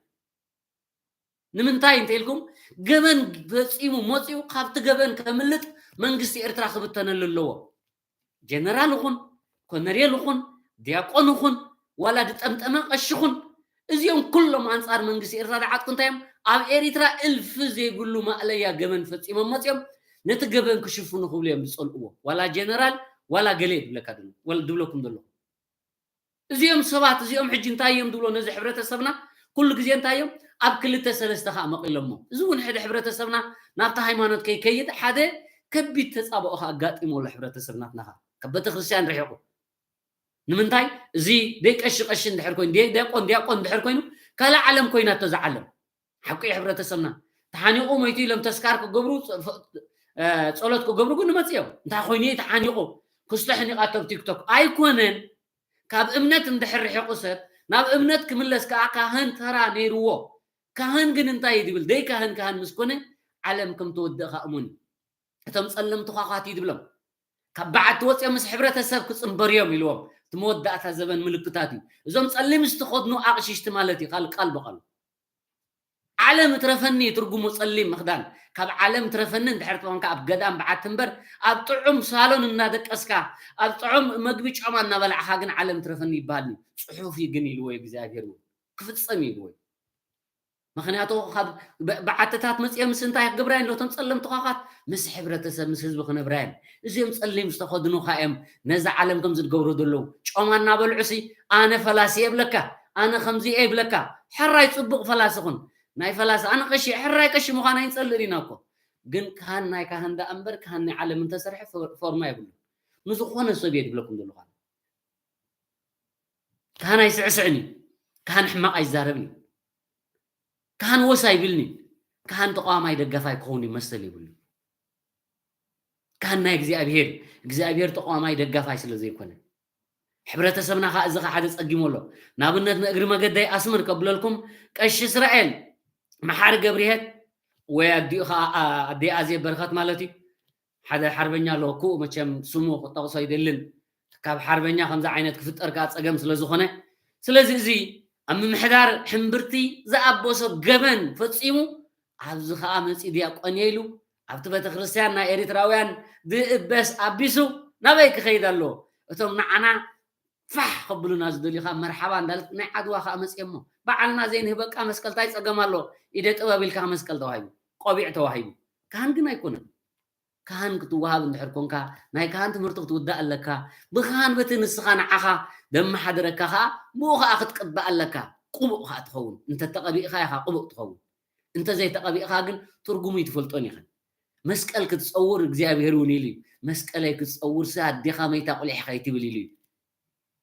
ንምንታይ እንተኢልኩም፣ ገበን ፈፂሙ መፂኡ ካብቲ ገበን ከምልጥ መንግስቲ ኤርትራ ክብተነሉ ኣለዎ። ጀነራል ይኹን፣ ኮነሬል ይኹን፣ ዲያቆን ይኹን፣ ዋላ ዝጠምጠመ ቀሺ ይኹን፣ እዚኦም ኩሎም ኣንጻር መንግስቲ ኤርትራ ዝዓጥቁ እንታይ እዮም? ኣብ ኤሪትራ እልፊ ዘይብሉ ማእለያ ገበን ፈጺሞም መጺኦም ነቲ ገበን ክሽፍኑ ክብሉ እዮም ዝጸልእዎ። ዋላ ጀነራል ዋላ ገለ ድብለካ ድብለኩም ዘለኹ። እዚኦም ሰባት እዚኦም ሕጂ እንታይ እዮም ድብሎ ነዚ ሕብረተሰብና? ኩሉ ግዜ እንታይ እዮም ኣብ ክልተ ሰለስተ ከዓ መቒሎሞ። እዚ እውን ሕደ ሕብረተሰብና ናብቲ ሃይማኖት ከይከይድ ሓደ ከቢድ ተጻብኦ ከዓ ኣጋጢሞ ኣሎ ሕብረተሰብ ናትናኻ ካብ ቤተክርስትያን ርሒቑ። ንምንታይ? እዚ ደይ ቀሺ ቀሺ እንድሕር ኮይኑ፣ ደይ ዲያቆን ዲያቆን እንድሕር ኮይኑ ካልእ ዓለም ኮይናቶ እዛ ዓለም። ሓቂ እዩ። ሕብረተሰብና ተሓኒቑ ሞይቱ ኢሎም ተስካር ክገብሩ፣ ጸ- ጸሎት ክገብሩ ግን ንመጽእ እዮም። እንታይ ኮይኑ እዩ ተሓኒቑ? ክስቶ ሕኒቓቶ ኣብ ቲክቶክ ኣይኮነን። ካብ እምነት እንድሕር ርሒቑ ሰብ ናብ እምነት ክምለስ ከዓ ካህን ተራ ነይርዎ። ካህን ግን እንታይ እዩ ዝብል? ደይ ካህን ካህን ምስ ኮነ ዓለም ከም ተወድእ ከዓ እሙን እዩ። እቶም ጸለምቲ ኳኳት እዩ ዝብሎም። ካብ በዓቲ ወፂኦም ምስ ሕብረተሰብ ክፅንበሩ እዮም ኢልዎም። እቲ መወዳእታ ዘበን ምልክታት እዩ። እዞም ፀሊም ዝተኸድኑ ኣቕሽሽቲ ማለት እዩ፣ ካልእ ቃል ብቓሉ። ዓለም ትረፈኒ እዩ ትርጉሙ ፀሊም ምኽዳን። ካብ ዓለም ትረፈኒ እንድሕር ትኾንካ ኣብ ገዳም በዓቲ እምበር ኣብ ጥዑም ሳሎን እናደቀስካ ኣብ ጥዑም መግቢ ጮማ እናበላዕኻ ግን ዓለም ትረፈኒ ይበሃል እዩ። ፅሑፍ እዩ ግን ኢልዎ እዩ እግዚኣብሔር እውን። ክፍፀም እዩ ኢልዎ እዩ። ምክንያቱ ካብ በ- በዓትታት መፅኦም ምስ እንታይ ክገብራ እዮም? ነቶም ፀለምቲ ኳኳት ምስ ሕብረተሰብ ምስ ህዝቢ ክነብራ እዮም። እዚኦም ፀሊም ዝተኸድኑ ከዓ እዮም ነዛ ዓለም ከም ዝገብሩ ዘለዉ። ጮማ እናበልዑ ሲ ኣነ ፈላሲ የብለካ፣ ኣነ ከምዚ እየ ይብለካ። ሕራይ ፅቡቅ ፈላሲ ኩን። ናይ ፈላሲ ኣነ ቀሺ ሕራይ ቀሺ ምዃን ኣይንፀልእን ኢና እኮ። ግን ካህን ናይ ካህን ደኣ እምበር ካህን ናይ ዓለም እንተሰርሐ ፎ- ፎርማ የብሉን። ንዝኾነ ሰብ እየ ዝብለኩም ዘለኹ። ካህን ኣይስዕስዕን እዩ። ካህን ሕማቕ ኣይዛረብን እዩ። ካህን ወስ ኣይብልን እዩ። ካህን ተቃዋማይ ደጋፋይ ክኸውን እዩ መሰል የብሉ። ካህን ናይ እግዚኣብሔር እዩ። እግዚኣብሔር ተቃዋማይ ደጋፋይ ስለ ዘይኮነ። ሕብረተሰብና ከዓ እዚ ከዓ ሓደ ጸጊሙ ኣሎ። ንኣብነት ንእግሪ መገደይ ኣስምር ከብለልኩም ቀሺ እስራኤል መሓሪ ገብርሄት ወይ ኣዲኡ ከዓ ኣ- ኣዲኣ ኣዜ በረኸት ማለት እዩ። ሓደ ሓርበኛ ኣሎ ክኡ መቸም ስሙ ክጠቕሶ ኣይደልን። ካብ ሓርበኛ ከምዚ ዓይነት ክፍጠር ከዓ ጸገም ስለ ዝኾነ ስለዚ እዚ ኣብ ምምሕዳር ሕምብርቲ ዝኣበሶ ገበን ፈጺሙ ኣብዚ ከዓ መፂ ዲያቆን እየ ኢሉ ኣብቲ ቤተክርስትያን ናይ ኤሪትራውያን ድእበስ ኣቢሱ ናበይ ክኸይድ ኣለዎ? እቶም ንዓና ፋሕ ከብሉና ዝደልዩ ከዓ መርሓባ እንዳለት ናይ ዓድዋ ከዓ መፅኦሞ በዓልና ዘይንህበቃ መስቀል ታይ ፀገም ኣለዎ? ኢደ ጥበብ ኢልካ መስቀል ተዋሂቡ ቆቢዕ ተዋሂቡ ካህን ግን ኣይኮነን። ካህን ክትወሃብ እንድሕር ኮንካ ናይ ካህን ትምህርቲ ክትውዳእ ኣለካ። ብካህን በቲ ንስኻ ንዓኻ ደመሓድረካ ከዓ ብኡ ከዓ ክትቅባእ ኣለካ። ቅቡእ ከዓ ትኸውን እንተተቐቢእካ ኢኻ ቅቡእ ትኸውን። እንተዘይተቐቢእካ ግን ትርጉሙ ይትፈልጦን ኢኸን። መስቀል ክትፀውር እግዚኣብሔር እውን ኢሉ እዩ። መስቀለይ ክትፀውር ሲ ኣዴኻ መይታ ቁሊሕኻ ይትብል ኢሉ እዩ።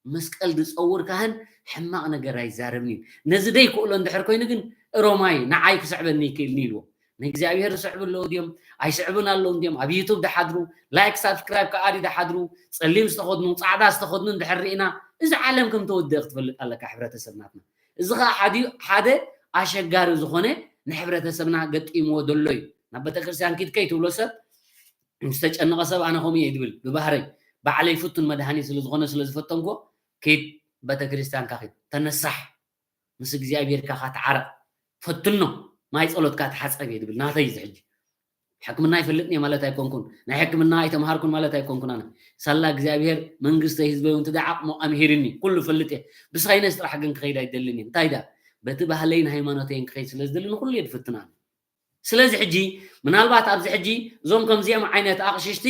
መስቀል ዝፀውር ካህን ሕማቕ ነገር ኣይዛረብን እዩ። ነዚ ደይክእሎ እንድሕር ኮይኑ ግን እሮማይ ንዓይ ክስዕበኒ ይክእልኒ ኢልዎ። ንእግዚኣብሔር ዝስዕቡ ኣለዉ ድዮም ኣይስዕቡን ኣለዉ ድዮም ኣብ ዩቱብ ድሓድሩ ላይክ ሳብስክራይብ ከኣ ድሓድሩ ጸሊም ዝተኸድኑ ጻዕዳ ዝተኸድኑ እንድሕር ርኢና እዚ ዓለም ከም ተወድእ ክትፈልጥ ኣለካ ሕብረተሰብ ናትና። እዚ ኸዓ ሓዲ ሓደ ኣሸጋሪ ዝኾነ ንሕብረተሰብና ገጢምዎ ዘሎ እዩ። ናብ ቤተክርስትያን ኪድ ከይትብሎ ሰብ ምስ ተጨነቐ ሰብ ኣነ ከምኡ እየ ዝብል ብባህረይ ባዕለይ ፍቱን መድሃኒ ስለ ዝኾነ ስለ ዝፈተንኮ ኪድ ቤተክርስትያንካ ኪድ። ተነሳሕ፣ ምስ እግዚኣብሔር ካኻ ተዓረቕ፣ ፈትኖ፣ ማይ ጸሎትካ ተሓጸብ እየ ዝብል ናተይ እዚ ሕጂ። ሕክምና ኣይፈልጥን እየ ማለት ኣይኮንኩን፣ ናይ ሕክምና ኣይተምሃርኩን ማለት ኣይኮንኩን። ኣነ ሳላ እግዚኣብሔር መንግስተይ ህዝበይ እውን ትዳ ዓቕሙ ኣምሂርኒ፣ ኩሉ ፈልጥ እየ። ብሳይነስ ጥራሕ ግን ክኸይድ ኣይደልን እየ። እንታይ ዳ በቲ ባህለይን ሃይማኖተይን ክኸይድ ስለ ዝደሊ ንኹሉ እየ ዝፍትን ኣነ። ስለዚ ሕጂ ምናልባት ኣብዚ ሕጂ እዞም ከምዚኦም ዓይነት ኣቕሽሽቲ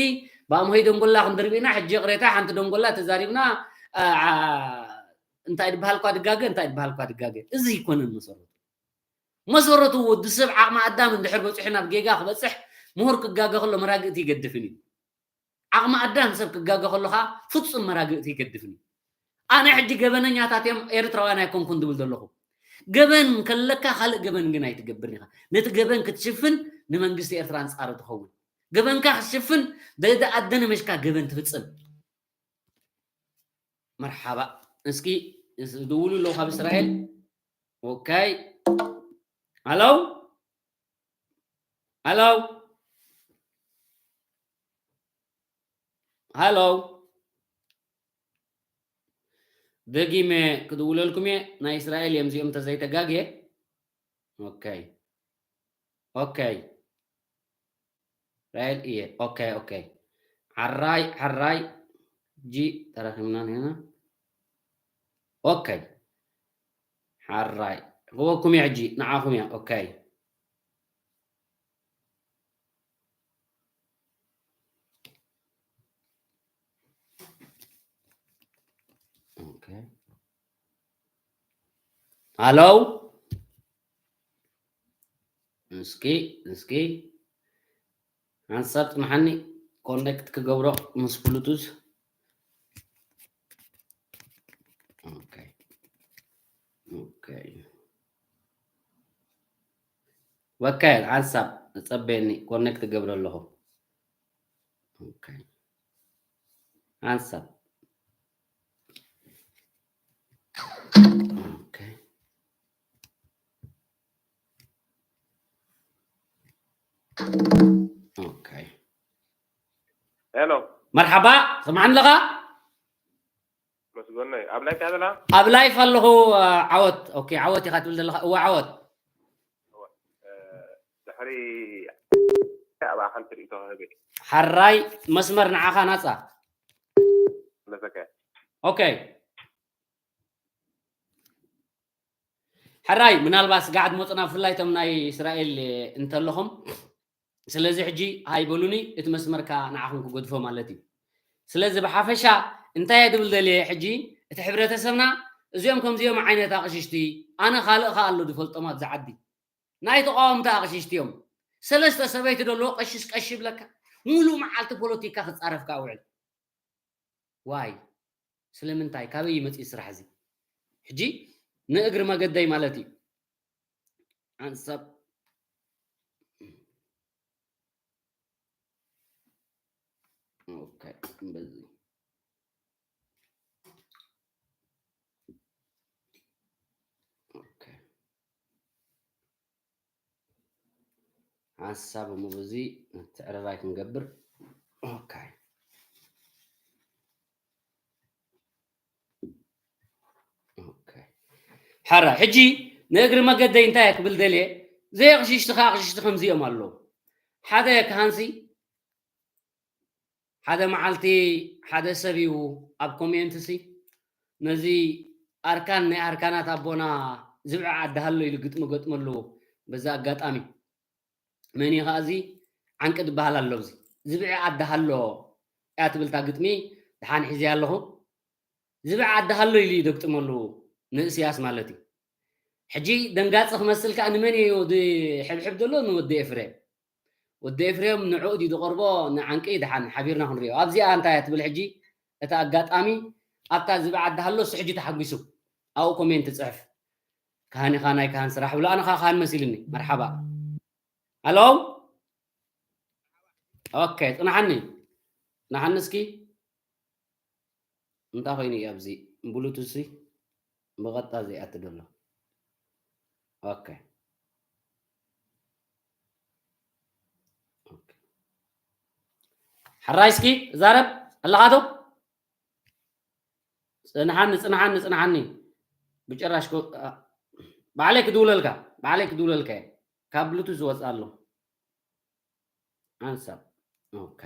ብኣምሆይ ደንጎላ ክንድርብ ኢና። ሕጂ ይቕሬታ ሓንቲ ደንጎላ ተዛሪብና፣ ኣ፣ ኣ፣ እንታይ ድበሃልኳ ድጋገ፣ እንታይ ድበሃልኳ ድጋገ። እዚ ኣይኮነን መሰረቱ። መሰረቱ ወዲ ሰብ ዓቕሚ ኣዳም እንድሕር በፂሑ ናብ ጌጋ ክበፅሕ ምሁር ክጋገ ከሎ መራግእቲ ይገድፍን እዩ። ዓቕሚ ኣዳም ሰብ ክጋገ ከሎ ከዓ ፍፁም መራግእቲ ይገድፍን እዩ። ኣነ ሕጂ ገበነኛታት እዮም ኤርትራውያን ኣይኮንኩን ድብል ዘለኹ። ገበን ከለካ ካልእ ገበን ግን ኣይትገብርን ኢኻ። ነቲ ገበን ክትሽፍን ንመንግስቲ ኤርትራ ኣንጻሩ ትኸውን። ገበንካ ክትሽፍን ደደ ኣደነ መሽካ ገበን ትፍጽም። መርሓባ። እስኪ ዝድውሉ ኣለዉ ካብ እስራኤል። ኦኬ። ሃሎ? ሃሎ? ሃሎ? ደጊመ ክድውለልኩም እየ። ናይ እስራኤል እዮም እዚኦም እንተዘይተጋግየ። ኦኬ። ኦኬ። እስራኤል እየ። ኦኬ፣ ኦኬ። ሓራይ፣ ሓራይ። ጂ ተረኺብና ነና። ኦኬ። ሓራይ። ክወኩም እየ ሕጂ፣ ንዓኹም እየ። ኦኬ። ኦኬ። ሃሎ? እስኪ፣ እስኪ። ሓንሳብ ጽንሓኒ ኮኔክት ክገብሮ ምስ ብሉቱዝ። ኦኬ። ኦኬ። ኦኬ፣ ሓንሳብ ጸበየኒ ኮኔክት ክገብሮ ኣለኹ። ኦኬ። ሓንሳብ። ኦኬ። ኦኬ። ሄሎ። መርሓባ፣ ስምዓኒ ኣለኻ? መስጎነይ፣ ኣብ ላይፍ እያ ዘላ? ኣብ ላይፍ ኣለኹ፣ እ፣ ዓወት። ኦኬ፣ ዓወት ኢኻ ትብል ዘለኻ? እወ፣ ዓወት። እወ፣ እ፣ ድሕሪ ኣብ ኣኻል ትርኢቶ ክህብ እየ። ሓራይ መስመር ንዓኻ ናጻ። መለሰከ። ኦኬ። ሕራይ፣ ምናልባት ስጋዕ ዝመጹና ብፍላይ እቶም ናይ እስራኤል እንተለኹም፣ ስለዚ ሕጂ ሃይ በሉኒ፣ እቲ መስመርካ ንዓኹም ክገድፎ ማለት እዩ። ስለዚ ብሓፈሻ እንታይ እየ ድብል ደልየ ሕጂ፣ እቲ ሕብረተሰብና እዚኦም ከምዚኦም ዓይነት ኣቕሽሽቲ፣ ኣነ ካልእ ከኣ ኣሎ ዝፈልጦም ኣብዚ ዓዲ። ናይ ተቃወምቲ ኣቕሽሽቲ እዮም። ሰለስተ ሰበይቲ ደለዎ ቀሽሽ ቀሽ ይብለካ። ሙሉእ መዓልቲ ፖለቲካ ክጻረፍ ከኣ ውዕል። ዋይ፣ ስለምንታይ? ካበይ ይመጽእ ስራሕ እዚ? ሕጂ ንእግሪ መገደይ ማለት እዩ። ሓንሳብ፣ ኦኬ፣ በዚ፣ ኦኬ። ሓንሳብ እሞ በዚ ምትዕርራይ ክንገብር። ኦኬ። ኦኬ። ሓራ፣ ሕጂ ንእግሪ መገደይ እንታይ እየ ክብል ደልየ? ዘይኣቕሽሽቲ ከ ኣቕሽሽቲ ከምዚኦም ኣለዉ። ሓደ ክሃንሲ፣ ሓደ መዓልቲ ሓደ ሰብ እዩ ኣብ ኮሜንት ሲ፣ ነዚ ኣርካን ናይ ኣርካናት ኣቦና ዝብዒ ዓዲ ሃሎ ኢሉ ግጥሚ ገጥመሉ። በዛ ኣጋጣሚ መን እዩ ከኣ እዚ ዓንቂ ዝበሃል ኣሎ። እዚ ዝብዒ ዓዲ ሃሎ እያ ትብል እታ ግጥሚ፣ ደሓን ሒዘያ ኣለኹ። ዝብዒ ዓዲ ሃሎ ኢሉ እዩ ደግጥመሉ ንእስያስ ማለት እዩ። ሕጂ ደንጋፂ ክመስል ከኣ ንመን እዩ ዝሕብሕብ ዘሎ? ንወዲ ኤፍሬም። ወዲ ኤፍሬም ንዕኡ ድዩ ዝቐርቦ ንዓንቂ? ደሓን ሓቢርና ክንሪኦ። ኣብዚኣ እንታይ እያ ትብል ሕጂ? እታ ኣጋጣሚ ኣብታ ዝብዒ ዓዲ ሃሎ እሱ ሕጂ ተሓጒሱ ኣብኡ ኮሜንት ይፅሕፍ። ካህን ኢኻ፣ ናይ ካህን ስራሕ ብሎ፣ ኣነ ኸዓ ካህን መሲልኒ። መርሓባ። ሃሎ? ኦኬ፣ ጽናሓኒ። ጽናሓኒ እስኪ። እንታይ ኮይኑ እዩ ኣብዚ ብሉቱዝ ሲ ብቐጥታ ዘይኣቱ ዘሎ? ኦኬ። ኦኬ። ሕራይ እስኪ ዛረብ ኣለኻ ዶ? ጽንሓኒ፣ ጽንሓኒ፣ ጽንሓኒ። ብጭራሽ ኮ-፣ ኣ-፣ ባዕለይ ክድውለልካ፣ ባዕለይ ክድውለልካ እየ። ካብ ብሉቱዝ ዝወፅእ ኣሎ። ኣንሳብ። ኦኬ።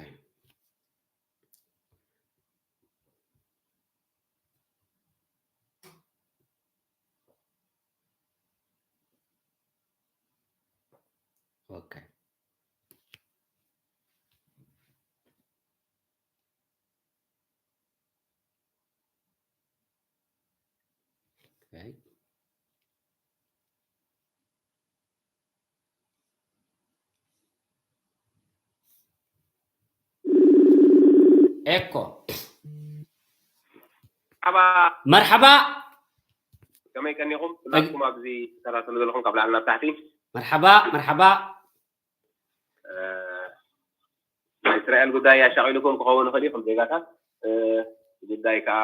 ኦኬ። ኦኬ። ኤኮ። መርሓባ። መርሓባ። ከመይ ቀኒኹም? ኩላትኩም ኣብዚ ትከታተሉ ዘለኹም ካብ ላዕሊ ናብ ታሕቲ። መርሓባ፣ መርሓባ። እ፣ ናይ እስራኤል ጉዳይ ኣሻቒሉኩም ክኸውን ይኽእል እዩ፣ ከም ዜጋታት። እ፣ እቲ ጉዳይ ከኣ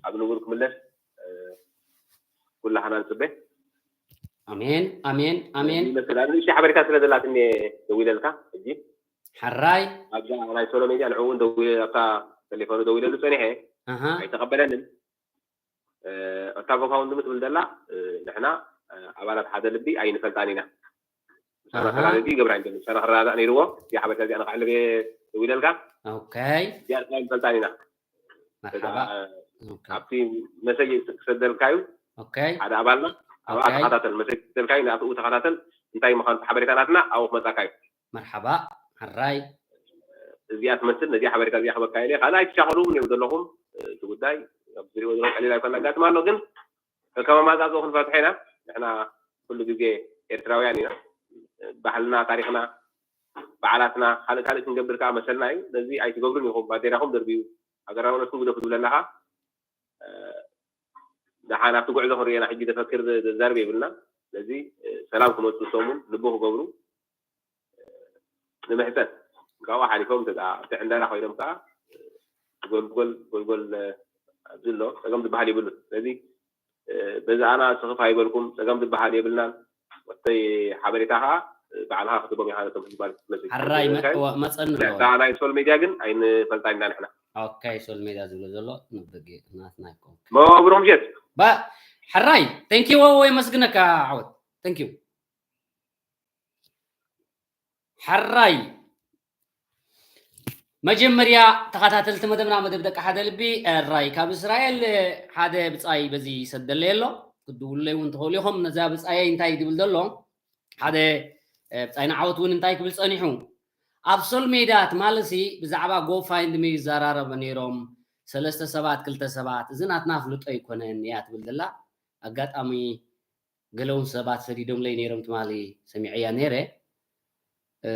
ኣብ ንቡር ክምለስ፣ እ፣ ኩላህና ንጽበ። ኣሜን፣ ኣሜን፣ ኣሜን። ይመስል። ኣብ ንእሽተይ ሓበሬታ ስለ ዘላትኒ እየ ደዊለልካ ሕጂ። ሕራይ። ኣብዛ ናይ ሶሎ ሜድያ ንዕኡ እውን ደዊለ፣ ኣብታ ቴሌፎኑ ደዊለሉ ጸኒሐ፣ ኣሃ። ኣይተቐበለንን። እ፣ እታ ጎፋውንድሚ ትብል ዘላ፣ እ፣ ንሕና፣ እ፣ ኣባላት ሓደ ልቢ ኣይንፈልጣን ኢና። ምሳና ኣሃ። ተራድኡ ይገብራ እንደ ምሳና ክረዳዳእ ነይርዎ። እዚኣ ሓበሬታ እዚኣ ንኽሕልፍ እየ ደዊለልካ። ኦኬ። እዚኣ ንሕና ኣይንፈልጣን ኢና። መርሓባ። እዛ፣ እ፣ ኦኬ። ኣብቲ መሰጅ ክሰደልካ እዩ። ኦኬ። ሓደ ኣባልና ኣብኣ ኦኬ። ተኸታተል፣ መሰጅ ክሰደልካ እዩ፣ ንኣፍኡ ተኸታተል። እንታይ ምዃኑ እቲ ሓበሬታ ናትና ኣብኡ ክመጻካ እዩ። መርሓባ። ሕራይ። እዚኣ ትመስል፣ ነዚኣ ሓበሬታ እዚኣ ክበካ ኢለ። ካልኣይ ትሻኸሉ እውን ዘለኹም፣ እ፣ እቲ ጉዳይ ኣብ ዝሪእዎ ዘለኹም ቀሊል ኣይኮነ ኣጋጥም ኣሎ፣ ግን ከከም ኣመጻጽኦ ክንፈትሖ ኢና። ንሕና ኩሉ ግዜ ኤርትራውያን ኢና። ባህልና፣ ታሪኽና፣ በዓላትና፣ ካልእ ካልእ ክንገብር ከኣ መሰልና እዩ። ነዚ ኣይትገብሩን ኢኹም፣ ባንዴራኹም ደርብዩ፣ ሃገራውነትኩም ግደፉ ትብለና ከኣ፣ እ፣ ደሓን ኣብቲ ጉዕዞ ክንሪኤና ሕጂ ዘፈክር ዘዛርብ የብልና። ስለዚ፣ እ፣ ሰላም ክመጹ ሰሙን ልቢ ክገብሩ፣ እ፣ ንምሕጸን። ካብኡ ሓሊፎም እንተ ደኣ ኣብቲ ዕንደራ ኮይኖም ከኣ፣ እ፣ ጎልጎል፣ ጎልጎል፣ እ፣ ኣብዚ ኣሎ፣ ጸገም ዝበሃል የብሉን። ስለዚ፣ እ፣ በዚ ኣና ስኽፍ ኣይበልኩም፣ ጸገም ዝበሃል የብልናን። ወተይ ሓበሬታ ከኣ፣ እ፣ ባዕልኻ ክትቦም ኢኻ ነቶም ህዝቢ ማለት ትመስል። ሓራይ መ-፣ መ-፣ መጸኒ ኣሎ። እታ ናይ ሶል ሜድያ ግን ኣይንፈልጣን ኢና ንሕና። ኦኬ፣ ሶል ሜድያ ዝብሎ ዘሎ ንብጊ ናትና ኣይኮን። መብሩኽ ምሸት። ባ-፣ ሕራይ፣ thank you፣ ወ-፣ የመስግነካ ዓወት። Thank you። ሕራይ። መጀመርያ ተኸታተልቲ መደብና፣ መደብ ደቂ ሓደ ልቢ፣ ሕራይ ካብ እስራኤል ሓደ ብጻይ በዚ ይሰደለይ ኣሎ። ክድውሉለይ እውን ትኽእሉ ኢኹም። ነዛ ብጻየይ እንታይ ድብል ዘሎ? ሓደ፣ እ፣ ብጻይና ዓወት እውን እንታይ ክብል ጸኒሑ? ኣብ ሶል ሜዳ ትማልሲ ብዛዕባ ጎፋይንድሚ ይዘራረቡ ነይሮም። ሰለስተ ሰባት፣ ክልተ ሰባት፣ እዚ ናትና ኣፍልጦ ኣይኮነን እያ ትብል ዘላ። ኣጋጣሚ ገለ እውን ሰባት ሰዲዶምለይ ነይሮም ትማሊ ሰሚዐያ ነይረ። እ፣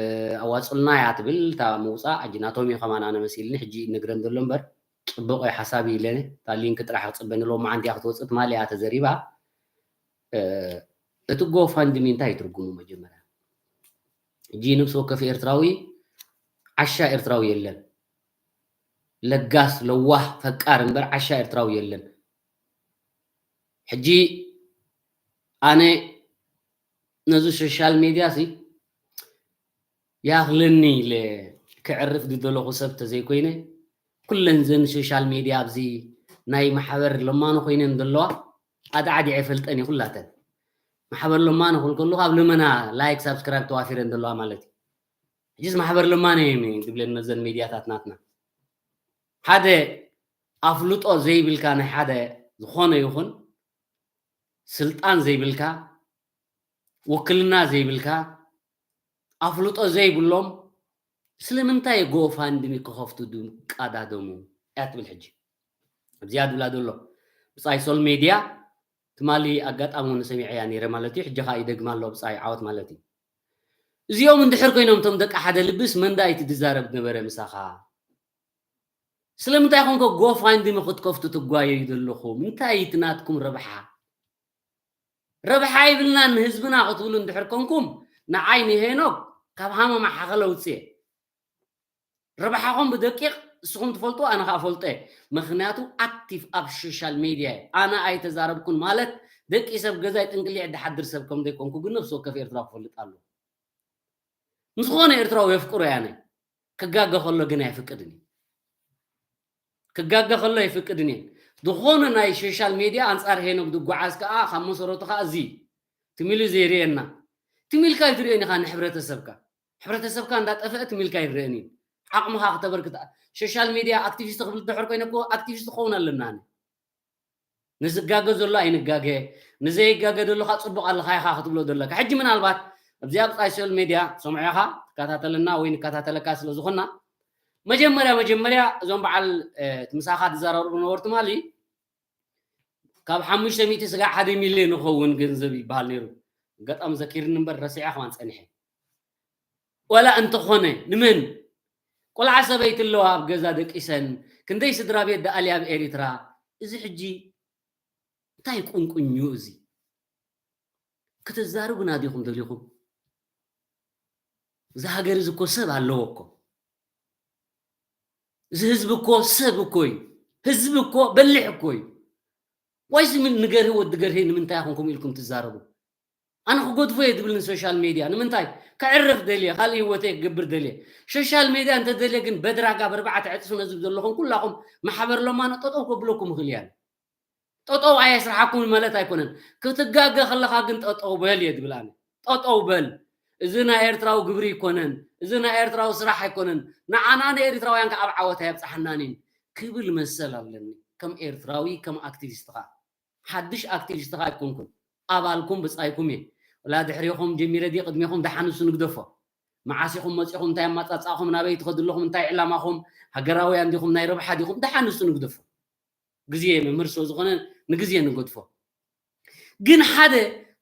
ኣዋጽኡልና እያ ትብል እታ ምውጻእ፣ ሕጂ ናቶም እዩ ከማን ኣነ መሲልኒ፣ ሕጂ ይነግረን ዘሎ እምበር ጽቡቕ እዩ ሓሳብ እዩ ኢለ፣ እታ ሊንክ ጥራሕ ክጽበ ንለዎ መዓንቲ እያ ክትወጽእ፣ ትማሊ እያ ተዘሪባ። እ፣ እቲ ጎፋንድሚ እንታይ እዩ ትርጉሙ መጀመርያ? ሕጂ ነብሲ ወከፍ ኤርትራዊ ዓሻ ኤርትራዊ የለን። ለጋስ፣ ለዋህ፣ ፈቃር እምበር ዓሻ ኤርትራዊ የለን። ሕጂ ኣነ ነዚ ሶሻል ሜድያ ሲ ይኣኽለኒ ኢለ ክዕርፍ ዝደለኹ ሰብ ተዘይኮይነ፣ ኩለን ዘን ሶሻል ሜድያ ኣብዚ ናይ ማሕበር ለማኖ ኮይነን ዘለዋ ኣድዓዲዐ ፈልጠን እየ ኩላተን። ማሕበር ለማኖ ክብል ከለኹ ኣብ ልመና ላይክ ሳብስክራይብ ተዋፊረን ዘለዋ ማለት እዩ። ሕጂስ ማሕበር ለማኖ እዮም ዝብለን ነዘን ሜድያታት ናትና። ሓደ ኣፍልጦ ዘይብልካ ናይ ሓደ ዝኾነ ይኹን ስልጣን ዘይብልካ፣ ውክልና ዘይብልካ፣ ኣፍልጦ ዘይብሎም ስለምንታይ ጎፋንድሚ ክኸፍቱ ድ-፣ ቀዳደሙ እያ ትብል ሕጂ። ኣብዚኣ ድብላ ዘሎ ብጻይ ሶል ሜድያ ትማሊ ኣጋጣሚ እውን ሰሚዐያ ነይረ ማለት እዩ። ሕጂ ኸኣ ይደግማ ኣሎ ብጻይ ዓወት ማለት እዩ። እዚኦም እንድሕር ኮይኖም እቶም ደቂ ሓደ ልብስ መንዳ እዩ ዝዛረብ ነበረ ምሳኻ? ስለምንታይ ኮንከ ጎፋንድሚ ክትከፍቱ ትጓየዩ ዘለኹም? እንታይ እዩ እቲ ናትኩም ረብሓ? ረብሓ ይብልናን ንህዝብና ክትብሉ እንድሕር ኮንኩም፣ ንዓይ ንሄኖክ ካብ ሃመማ ሓኸለ ውፅኤ። ረብሓኹም ብደቂቕ እስኹም ትፈልጡ፣ ኣነ ከዓ ፈልጦ እየ። ምኽንያቱ ኣክቲቭ ኣብ ሶሻል ሜድያ እየ። ኣነ ኣይተዛረብኩን ማለት ደቂ ሰብ ገዛይ ጥንቅሊዕ ድሓድር ሰብ ከም ዘይኮንኩ ግን ነፍሲ ወከፍ ኤርትራዊ ክፈልጥ ኣለዎ። ንዝኾነ ኤርትራዊ የፍቅሮ እየ ኣነ። ክጋገ ከሎ ግን ኣይፍቅድን እየ። ክጋገ ከሎ ኣይፍቅድን እየ። ዝኾነ ናይ ሶሻል ሜድያ ኣንጻር ሄኖክ ዝጓዓዝ ከኣ ካብ መሰረቱ ከኣ እዚ ትም ኢሉ ዘይርእየና። ትም ኢልካ ኣይትርእዮን ኢኻ ንሕብረተሰብካ። ሕብረተሰብካ እንዳጠፍአ ትም ኢልካ ኣይረኣን እዩ። ዓቕምኻ ክተበርክት ሶሻል ሜድያ ኣክቲቪስት ክብል ድሕር ኮይነ እኮ ኣክቲቪስት ክኸውን ኣለና። ንዝጋገ ዘሎ ኣይንጋገ፣ ንዘይጋገ ዘሎ ከዓ ጽቡቕ ኣለኻ ኢኻ ክትብሎ ዘለካ። ሕጂ ምናልባት ኣብዚኣ ብጻይ ሶል ሜድያ ሰምዖ ኢኻ ትከታተለና ወይ ንከታተለካ ስለ ዝኾንና፣ መጀመርያ መጀመርያ እዞም በዓል፣ እ፣ እቲ ምሳኻ ዝዘራረቡ ነበሩ ትማሊ፣ ካብ ሓሙሽተ ሚእቲ ስጋዕ ሓደ ሚልዮን ይኸውን ገንዘብ ይበሃል ነይሩ። ኣጋጣሚ ዘኪርኒ እምበር ረሲዐ ከማን ጸኒሐ። ዋላ እንተኾነ ንመን? ቆልዓ ሰበይቲ ኣለዋ ኣብ ገዛ ደቂሰን፣ ክንደይ ስድራ ቤት ደኣልያ ኣብ ኤሪትራ። እዚ ሕጂ እንታይ ቁንቁኝ እዩ እዚ? ክትዛረቡና ዲኹም ደሊኹም? እዚ ሃገር እዚ እኮ ሰብ ኣለዎ እኮ። እዚ ህዝቢ እኮ ሰብ እኮ እዩ። ህዝቢ እኮ በሊሕ እኮ እዩ። ዋይስ ምን ንገርሂ ወዲ ገርሂ ንምንታይ ኢኹም ከምኡ ኢልኩም ትዛረቡ? ኣነ ክገድፎ እየ ዝብል ንሶሻል ሜድያ ንምንታይ? ከዕርፍ ደልየ፣ ካልእ ህይወተይ ክገብር ደልየ። ሶሻል ሜድያ እንተደልየ ግን በድራጋ ብርባዕተ ዕጽፊ ነዚ ዘለኹም ኩላኹም ማሕበር ለማኖ ጠጠው ከብለኩም ይኽእል እየ። ጠጠው ኣየስርሓኩም ማለት ኣይኮነን። ክትጋገ ከለኻ ግን ጠጠው በል እየ ዝብል ኣነ። ጠጠው በል። እዚ ናይ ኤርትራዊ ግብሪ ኣይኮነን። እዚ ናይ ኤርትራዊ ስራሕ ኣይኮነን። ንዓና ንኤርትራውያን ከኣ ኣብ ዓወት ኣየብጽሓናን እዩ ክብል መሰል ኣለኒ። ከም ኤርትራዊ፣ ከም ኣክቲቪስት ከኣ። ሓድሽ ኣክቲቪስት ከኣ ኣይኮንኩን። ኣባልኩም ብጻይኩም እየ። ወላ ድሕሬኹም ጀሚረ ድየ ቅድሜኹም? ደሓን ንሱ ንግደፎ። መዓስ ኢኹም መጺኹም? እንታይ ኣማጻጻእኹም? ናበይ ትኸዱ ኣለኹም? እንታይ ዕላማኹም? ሃገራውያን ዲኹም? ናይ ረብሓ ዲኹም? ደሓን ንሱ ንግደፎ። ግዜ መምህር ስለ ዝኾነ ንግዜ ንገድፎ። ግን ሓደ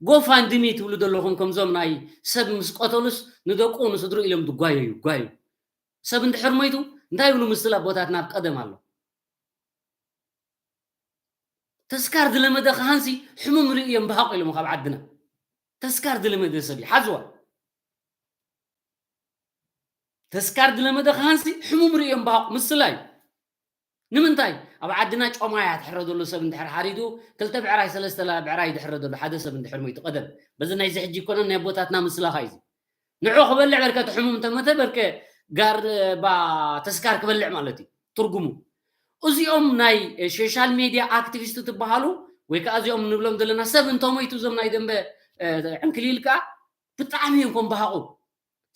ጎፋንድሚ ትብሉ ዘለኹም፣ ከምዞም ናይ ሰብ ምስ ቀተሉስ ንደቁ ንስድሩ ኢሎም ዝጓየዩ ጓዩ። ሰብ እንድሕር ሞይቱ እንታይ ይብሉ ምስል ኣቦታትና ኣብ ቀደም ኣሎ። ተስካር ዝለመደ ከሃንሲ ሕሙም ርእዮም ብሃቑ ኢሎም ካብ ዓድና። ተስካር ዝለመደ ሰብ እዩ። ሓዝዋ። ተስካር ዝለመደ ከሃንሲ ሕሙም ርእዮም ብሃቑ ምስላ እዩ። ንምንታይ? ኣብ ዓድና ጮማ እያ ትሕረ ዘሎ ሰብ እንድሕር ሓሪዱ፣ ክልተ ብዕራይ፣ ሰለስተ ላ-፣ ብዕራይ ድሕረ ዘሎ ሓደ ሰብ እንድሕር ሞይቱ ቀደም። በዚ ናይዚ ሕጂ ይኮነን ናይ ኣቦታትና ምስላ ከ እዩ። ንዑ ክበልዕ በርከ እቲ ሕሙም እንተመተ በርከ ጋር ባ ተስካር ክበልዕ ማለት እዩ ትርጉሙ። እዚኦም ናይ ሶሻል ሜድያ ኣክቲቪስት ትበሃሉ ወይ ከዓ እዚኦም ንብሎም ዘለና ሰብ እንተሞይቱ እዞም ናይ ደንበ፣ እ፣ ዕንክሊል ከዓ ብጣዕሚ እዮም ከም በሃቑ።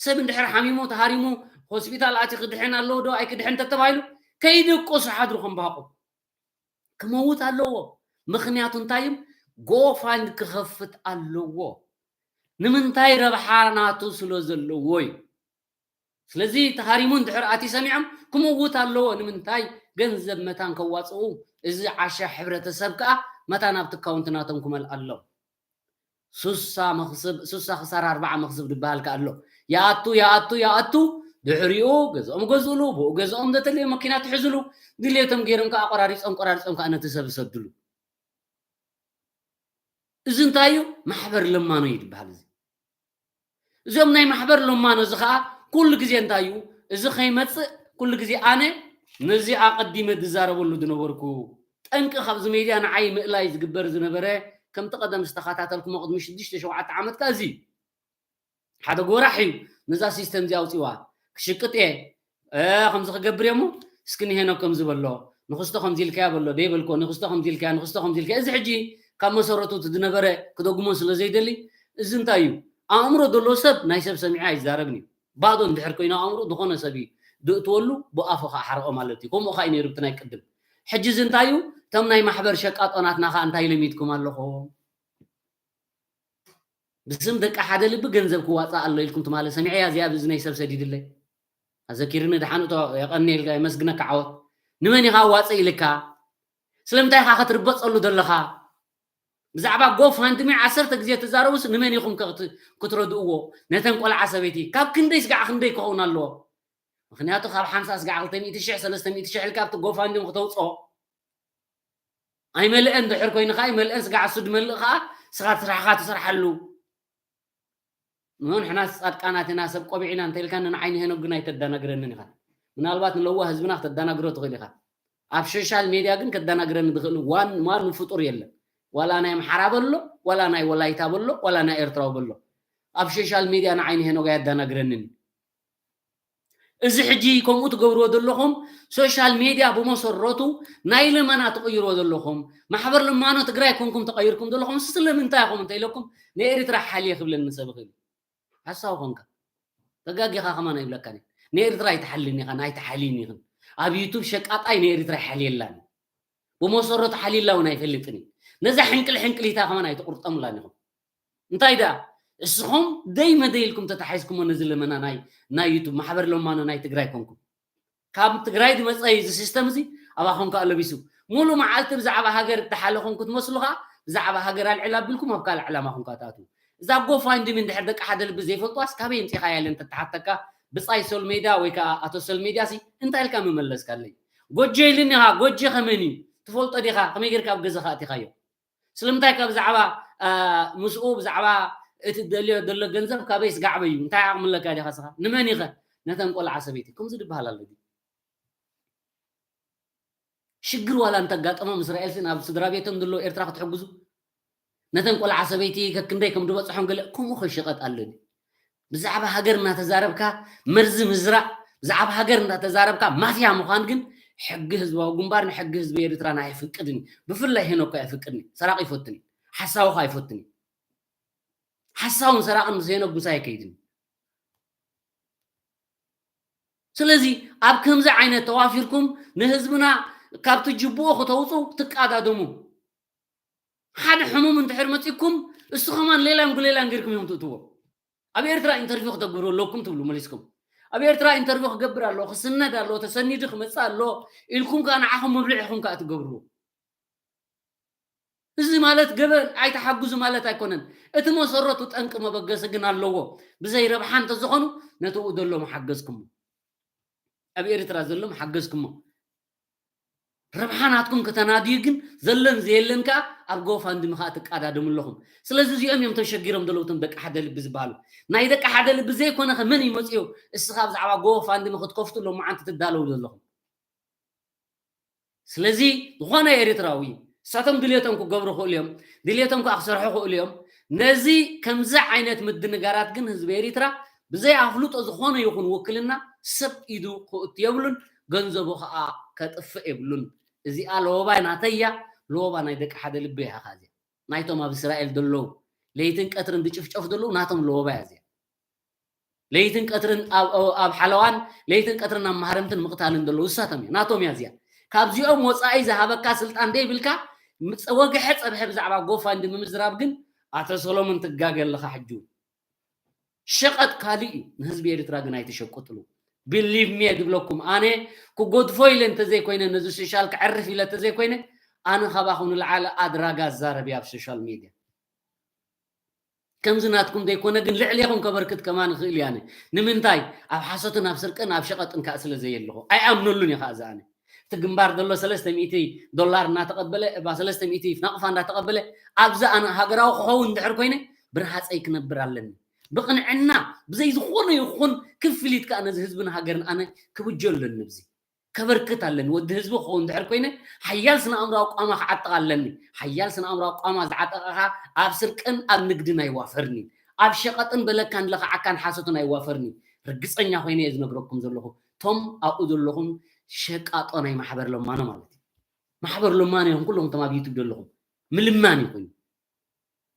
ሰብ እንድሕር ሓሚሙ ተሃሪሙ ሆስፒታል ኣትዩ ክድሕን ኣለዎ ዶ ኣይክድሕን እንተተባሂሉ ከይድቅሱ ሓድሩ ከም በሃቑ። ክመውት ኣለዎ። ምኽንያቱ እንታይ እዩ? ጎፋንድ ክኸፍት ኣለዎ። ንምንታይ? ረብሓ ናቱ ስለ ዘለዎ እዩ። ስለዚ ተሃሪሙ እንድሕር ኣትዩ ሰሚዖም ክመውት ኣለዎ። ንምንታይ? ገንዘብ መታን ከዋፅኡ። እዚ ዓሻ ሕብረተሰብ ከዓ መታን ኣብቲ ኣካውንት ናቶም ክመልእ ኣለዎ። ሱሳ መኽስብ፣ ሱሳ ክሳራ ኣርባዓ መኽስብ ዝበሃል ከኣ ኣሎ። ይኣቱ፣ ይኣቱ፣ ይኣቱ፣ ድሕሪኡ ገዝኦም ገዝእሉ፣ ብኡ ገዝኦም ዘተለየ መኪና ትሕዝሉ፣ ድሌቶም ገይሮም ከኣ ቆራሪጾም፣ ቆራሪጾም ከኣ ነቲ ሰብ ይሰድሉ። እዚ እንታይ እዩ? ማሕበር ለማኖ እዩ ዝበሃል እዚ። እዚኦም ናይ ማሕበር ለማኖ እዚ ከኣ ኩሉ ግዜ እንታይ እዩ? እዚ ከይመጽእ ኩሉ ግዜ ኣነ ነዚ ኣቐዲመ ዝዛረበሉ ዝነበርኩ ጠንቂ ካብዚ ሜድያ ንዓይ ምእላይ ዝግበር ዝነበረ፣ ከምቲ ቀደም ዝተኸታተልኩሞ ቅድሚ ሽዱሽተ ሸውዓተ ዓመት ከኣ እዚ እዩ። ሓደ ጎራሕ እዩ ነዛ ሲስተም እዚ ኣውጺዋ። ክሽቅጥ እየ፣ እ፣ ከምዚ ክገብር እየ እሞ፣ እስኪ ንሄኖክ ከምዚ በሎ፣ ንክስቶ ከምዚ ኢልካያ በሎ፣ ደይበልኮ፣ ንክስቶ ከምዚ ኢልካያ፣ ንክስቶ ከምዚ ኢልካያ። እዚ ሕጂ ካብ መሰረቱ እቲ ዝነበረ ክደግሞ ስለ ዘይደሊ፣ እዚ እንታይ እዩ? ኣእምሮ ዘለዎ ሰብ ናይ ሰብ ሰሚዑ ኣይዛረብን እዩ። ባዶ እንድሕር ኮይኑ ኣእምሮ ዝኾነ ሰብ እዩ ድእትወሉ፣ ብኣፉ ከዓ ሓርቆ ማለት እዩ። ከምኡ ከዓ እዩ ነይሩ ብቲ ናይ ቅድም። ሕጂ እዚ እንታይ እዩ? እቶም ናይ ማሕበር ሸቃጦ ናትና ከዓ እንታይ ለሚድኩም ኣለኹም? ብስም ደቂ ሓደ ልቢ ገንዘብ ክዋፃእ ኣሎ ኢልኩም ትማሊ ሰሚዐያ፣ እዚኣ ብእዝነይ ሰብ ሰዲድለይ። ኣዘኪርኒ ደሓን እቶ የቐንየልካ፣ የመስግነካ ዓወት። ንመን ኢኻ ኣዋፅእ ኢልካ? ስለምንታይ ኢኻ ክትርበፀሉ ዘለኻ? ብዛዕባ ጎፋንድሚ ዓሰርተ ግዜ ትዛረቡስ ንመን ኢኹም ከ ክት-፣ ክትረድእዎ? ነተን ቆልዓ ሰበይቲ ካብ ክንደይ ስጋዕ ክንደይ ክኸውን ኣለዎ? ምኽንያቱ ካብ ሓምሳ ስጋዕ ክልተ ሚእቲ ሽሕ፣ ሰለስተ ሚእቲ ሽሕ ኢልካ ኣብቲ ጎፋንድሚ ክተውፅኦ ኣይመልአን ድሕር ኮይኑ ከዓ ኣይመልአን ስጋዕ እሱ ድመልእ ከዓ ንስኻ ስራሕኻ ትሰርሓሉ። እሞ ንሕና ጻድቃናት ኢና ሰብ ቆቢዕ ኢና እንተ ኢልካ ንዓይ ንሄኖክ ግን ኣይተዳናግረንን ኢኻ። ምናልባት ንለዋህ ህዝብና ክተዳናግሮ ትኽእል ኢኻ። ኣብ ሶሻል ሜድያ ግን ከዳናግረኒ ዝኽእል ዋን-፣ ዋን ፍጡር የለን። ዋላ ናይ ኣምሓራ በሎ፣ ዋላ ናይ ወላይታ በሎ፣ ዋላ ናይ ኤርትራዊ በሎ። ኣብ ሶሻል ሜድያ ንዓይ ንሄኖክ ኣየዳናግረንን እዩ። እዚ ሕጂ ከምኡ ትገብርዎ ዘለኹም ሶሻል ሜድያ ብመሰረቱ ናይ ልመና ትቕይርዎ ዘለኹም፣ ማሕበር ልማኖ ትግራይ ኮንኩም ተቐይርኩም ዘለኹም፣ ስለምንታይ ኢኹም እንተ ኢለኩም፣ ንኤርትራ ሓልየ ክብለኒ ሰብ ይኽእል እዩ። ሓሳዊ ኮንካ ተጋጊኻ ከማን ኣይብለካን እየ። ንኤርትራ ኣይትሓልን ኢኻ፣ ኣይትሓልይን ኢኽን። ኣብ ዩቱብ ሸቃጣይ ንኤርትራ ይሓልየላን እዩ። ብመሰረቱ ሓልዩላ እውን ኣይፈልጥን እዩ። ነዛ ሕንቅል ሕንቅሊታ ከማን ኣይትቁርጠሙላን ኢኹም። እንታይ ደኣ እስኹም ደይ መደይ ኢልኩም ተታሒዝኩሞ ነዚ ለመና ናይ ናይ ዩቱብ ማሕበር ለማኖ ናይ ትግራይ ኮንኩም። ካብ ትግራይ ዝመፀ እዩ እዚ ሲስተም እዚ ኣባኹም ከዓ ለቢሱ። ሙሉ መዓልቲ ብዛዕባ ሃገር እተሓለኹም ክትመስሉ ከዓ ብዛዕባ ሃገር ኣልዕል ኣቢልኩም ኣብ ካልእ ዕላማኹም ከዓ ትኣትዉ። እዛ ጎፋንድሚ እንድሕር ደቂ ሓደ ልቢ ዘይፈልጥዋስ ካበይ ኣምፂኻያ ኢለን ተተሓተካ ብፃይ ሶል ሜዳ ወይ ከዓ ኣቶ ሶል ሜዳ ሲ እንታይ ኢልካ ምመለስካለይ? ጎጆ ኢልኒ ኢኻ፣ ጎጆ ከመን እዩ? ትፈልጦ ዲኻ? ከመይ ጌርካ ኣብ ገዛኻ ኣቲኻዮ? ስለምንታይ ካብ ብዛዕባ ምስኡ ብዛዕባ እቲ ደልዮ ዘሎ ገንዘብ ካበይ ስጋዕበ እዩ እንታይ ዓቕሚ ኣለካ ዲኻ ስኻ ንመን ኢኸ ነተን ቆልዓ ሰበይቲ ከምዚ ድበሃል ኣሎ ሽግር ዋላ እንተጋጠሞም እስራኤልሲ ናብ ስድራ ቤቶም ዘለዎ ኤርትራ ክትሕግዙ ነተን ቆልዓ ሰበይቲ ከክንደይ ከም ዝበፅሖም ገለ ከምኡ ከሽቐጥ ኣለኒ ብዛዕባ ሃገር እናተዛረብካ መርዚ ምዝራእ ብዛዕባ ሃገር እናተዛረብካ ማፍያ ምዃን ግን ሕጊ ህዝባዊ ግንባር ንሕጊ ህዝቢ ኤርትራን ኣይፍቅድን ብፍላይ ሄኖኮ ኣይፍቅድን ሰራቂ ይፈትን ሓሳዊ ከኣ ይፈትን ሓሳውን ሰራቅን ምስ ሄኖክ ምሳይ ኣይከይድን ስለዚ ኣብ ከምዚ ዓይነት ተዋፊርኩም ንህዝብና ካብቲ ጅብኡ ክተውፁ ትቃዳደሙ ሓደ ሕሙም እንድሕር መፂኩም እሱ ከማን ሌላን ጉሌላን ጌርኩም እዮም ትእትዎ ኣብ ኤርትራ ኢንተርቪው ክተግብሩ ኣለኩም ትብሉ መሊስኩም ኣብ ኤርትራ ኢንተርቪው ክገብር ኣሎ ክስነድ ኣሎ ተሰኒዱ ክመፅእ ኣሎ ኢልኩም ከዓ ንዓኹም መብልዒኹም ከዓ ትገብርዎ እዚ ማለት ገበን ኣይተሓግዙ ማለት ኣይኮነን እቲ መሰረቱ ጠንቂ መበገሲ ግን ኣለዎ ብዘይ ረብሓ እንተዝኾኑ ነቲ ኡ ዘሎ መሓገዝኩሞ ኣብ ኤርትራ ዘሎ መሓገዝኩሞ ረብሓ ናትኩም ከተናድዩ ግን ዘለን ዘየለን ከዓ ኣብ ጎፋንድሚ ከዓ ትቃዳደሙ ኣለኹም ስለዚ እዚኦም እዮም ተሸጊሮም ዘለዉ እቶም ደቂ ሓደ ልቢ ዝበሃሉ ናይ ደቂ ሓደ ልቢ ዘይኮነ ከ መን ይመፅዮ እስኻ ብዛዕባ ጎፋንድሚ ክትከፍቱ ሎማዓንቲ ትዳለዉ ዘለኹም ስለዚ ዝኾነ ኤርትራዊ እሳቶም ድልየቶም ክገብሩ ክእሉ እዮም ድልየቶም ከዓ ክሰርሑ ክእሉ እዮም ነዚ ከምዚ ዓይነት ምድንጋራት ግን ህዝቢ ኤርትራ ብዘይ ኣፍልጦ ዝኾነ ይኹን ውክልና ሰብ ኢዱ ክእቱ የብሉን ገንዘቡ ከዓ ከጥፍእ የብሉን እዚኣ ለወባይ ናተያ ለወባ ናይ ደቂ ሓደ ልቢ እያ ከዚያ ናይቶም ኣብ እስራኤል ዘለዉ ለይትን ቀትርን ዝጭፍጨፉ ዘለዉ ናቶም ለወባይ እዚኣ ለይትን ቀትርን ኣብ ሓለዋን ለይትን ቀትርን ኣብ ማህረምትን ምቕታልን ዘለዉ እሳቶም እያ ናቶም እያ እዚኣ ካብዚኦም ወፃኢ ዝሃበካ ስልጣን ደይብልካ ወግሐ ፀብሐ ብዛዕባ ጎፋንድሚ ምዝራብ ግን ኣቶ ሰሎሞን ትጋገ ኣለኻ ሕጂ ሸቐጥ ካልእ እዩ ንህዝቢ ኤርትራ ግን ኣይትሸቅጥሉ believe me ድብለኩም ኣነ ክጎድፎ ኢለ እንተዘይኮይነ ነዚ ሶሻል ክዕርፍ ኢለ እንተዘይኮይነ ኣነ ካባኹም ንልዓሊ ኣድራጋ ዛረብ ኣብ ሶሻል ሚድያ ከምዚ ናትኩም ዘይኮነ ግን ልዕሌኹም ከበርክት ከማን ይኽእል እየ ኣነ ንምንታይ ኣብ ሓሶትን ኣብ ስርቅን ኣብ ሸቐጥን ከዓ ስለ ዘየለኹ ኣይኣምነሉን እየ ከዓ ዝኣነ እቲ ግንባር ዘሎ ሰለስተ ሚእቲ ዶላር እናተቐበለ እባ ሰለስተ ሚእቲ ናቕፋ እንዳተቐበለ ኣብዚ ኣነ ሃገራዊ ክኸውን እንድሕር ኮይነ ብርሃፀይ ክነብር ኣለኒ ብቕንዕና ብዘይ ዝኾነ ይኹን ክፍሊት ከዓ ነዚ ህዝብን ሃገርን ኣነ ክብጆ ኣለኒ ብዚ ከበርክት ኣለኒ ወዲ ህዝቢ ክኸውን እንድሕር ኮይነ ሓያል ስነ ኣእምራዊ ቋማ ክዓጥቕ ኣለኒ ሓያል ስነ ኣእምራዊ ቋማ ዝዓጠቐኻ ኣብ ስርቅን ኣብ ንግድን ኣይዋፈርኒ ኣብ ሸቐጥን በለካን ለኽዓካን ሓሶትን ኣይዋፈርኒ ርግፀኛ ኮይነ እየ ዝነግረኩም ዘለኹ ቶም ኣብኡ ዘለኹም ሸቃጦ ናይ ማሕበር ለማኖ ማለት እዩ ማሕበር ለማኖ ይኹን ኩሎም ቶም ኣብ ዩቱብ ዘለኹም ምልማን ይኹን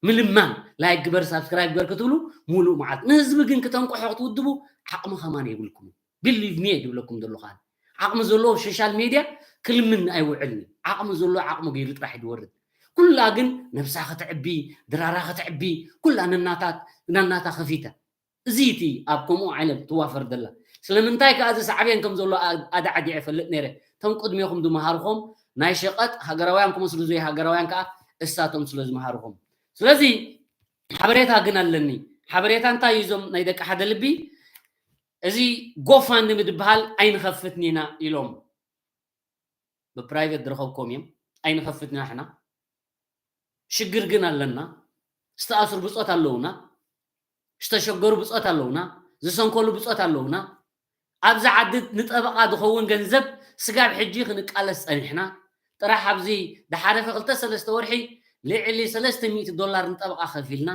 ምልማን ላይክ ግበር ሳብስክራይብ ግበር ክትብሉ ሙሉእ መዓልቲ ንህዝቢ ግን ክተንቆሖ ክትውድቡ ዓቕሚ ከማን የብልኩም believe me ድብለኩም ዘለኹ ኣነ ዓቕሚ ዘለዎ ሶሻል ሜድያ ክልምን ኣይውዕልን ዓቕሚ ዘለዎ ዓቕሚ ገይሩ ጥራሕ ድወርድ ኩላ ግን ነብሳ ክትዕቢ ድራራ ክትዕቢ ኩላ ነናታት ነናታ ከፊተ እዚ እቲ ኣብ ከምኡ ዓይነት ትዋፈር ዘላ ስለምንታይ ከዓ እዚ ሳዕቤን ከም ዘሎ ኣዳዕዲዐ ፈልጥ ነይረ እቶም ቅድሜኹም ዝመሃርኹም ናይ ሸቐጥ ሃገራውያን ክመስሉ ዘይሃገራውያን ከዓ እሳቶም ስለ ዝመሃርኹም ስለዚ ሓበሬታ ግን ኣለኒ ሓበሬታ እንታይ እዩ እዞም ናይ ደቂ ሓደ ልቢ እዚ ጎፋንድሚ ዝበሃል ኣይንኸፍትን ኢና ኢሎም ብፕራይቬት ዝረኸብኮም እዮም ኣይንኸፍትን ኢና ሕና ሽግር ግን ኣለና ዝተኣስሩ ብፆት ኣለውና ዝተሸገሩ ብፆት ኣለውና ዝሰንከሉ ብፆት ኣለውና ኣብዚ ዓዲ ንጠበቓ ዝኸውን ገንዘብ ስጋብ ሕጂ ክንቃለስ ፀኒሕና ጥራሕ ኣብዚ ዝሓለፈ ክልተ ሰለስተ ወርሒ ልዕሊ ሰለስተ ሚእቲ ዶላር ንጠበቓ ከፊልና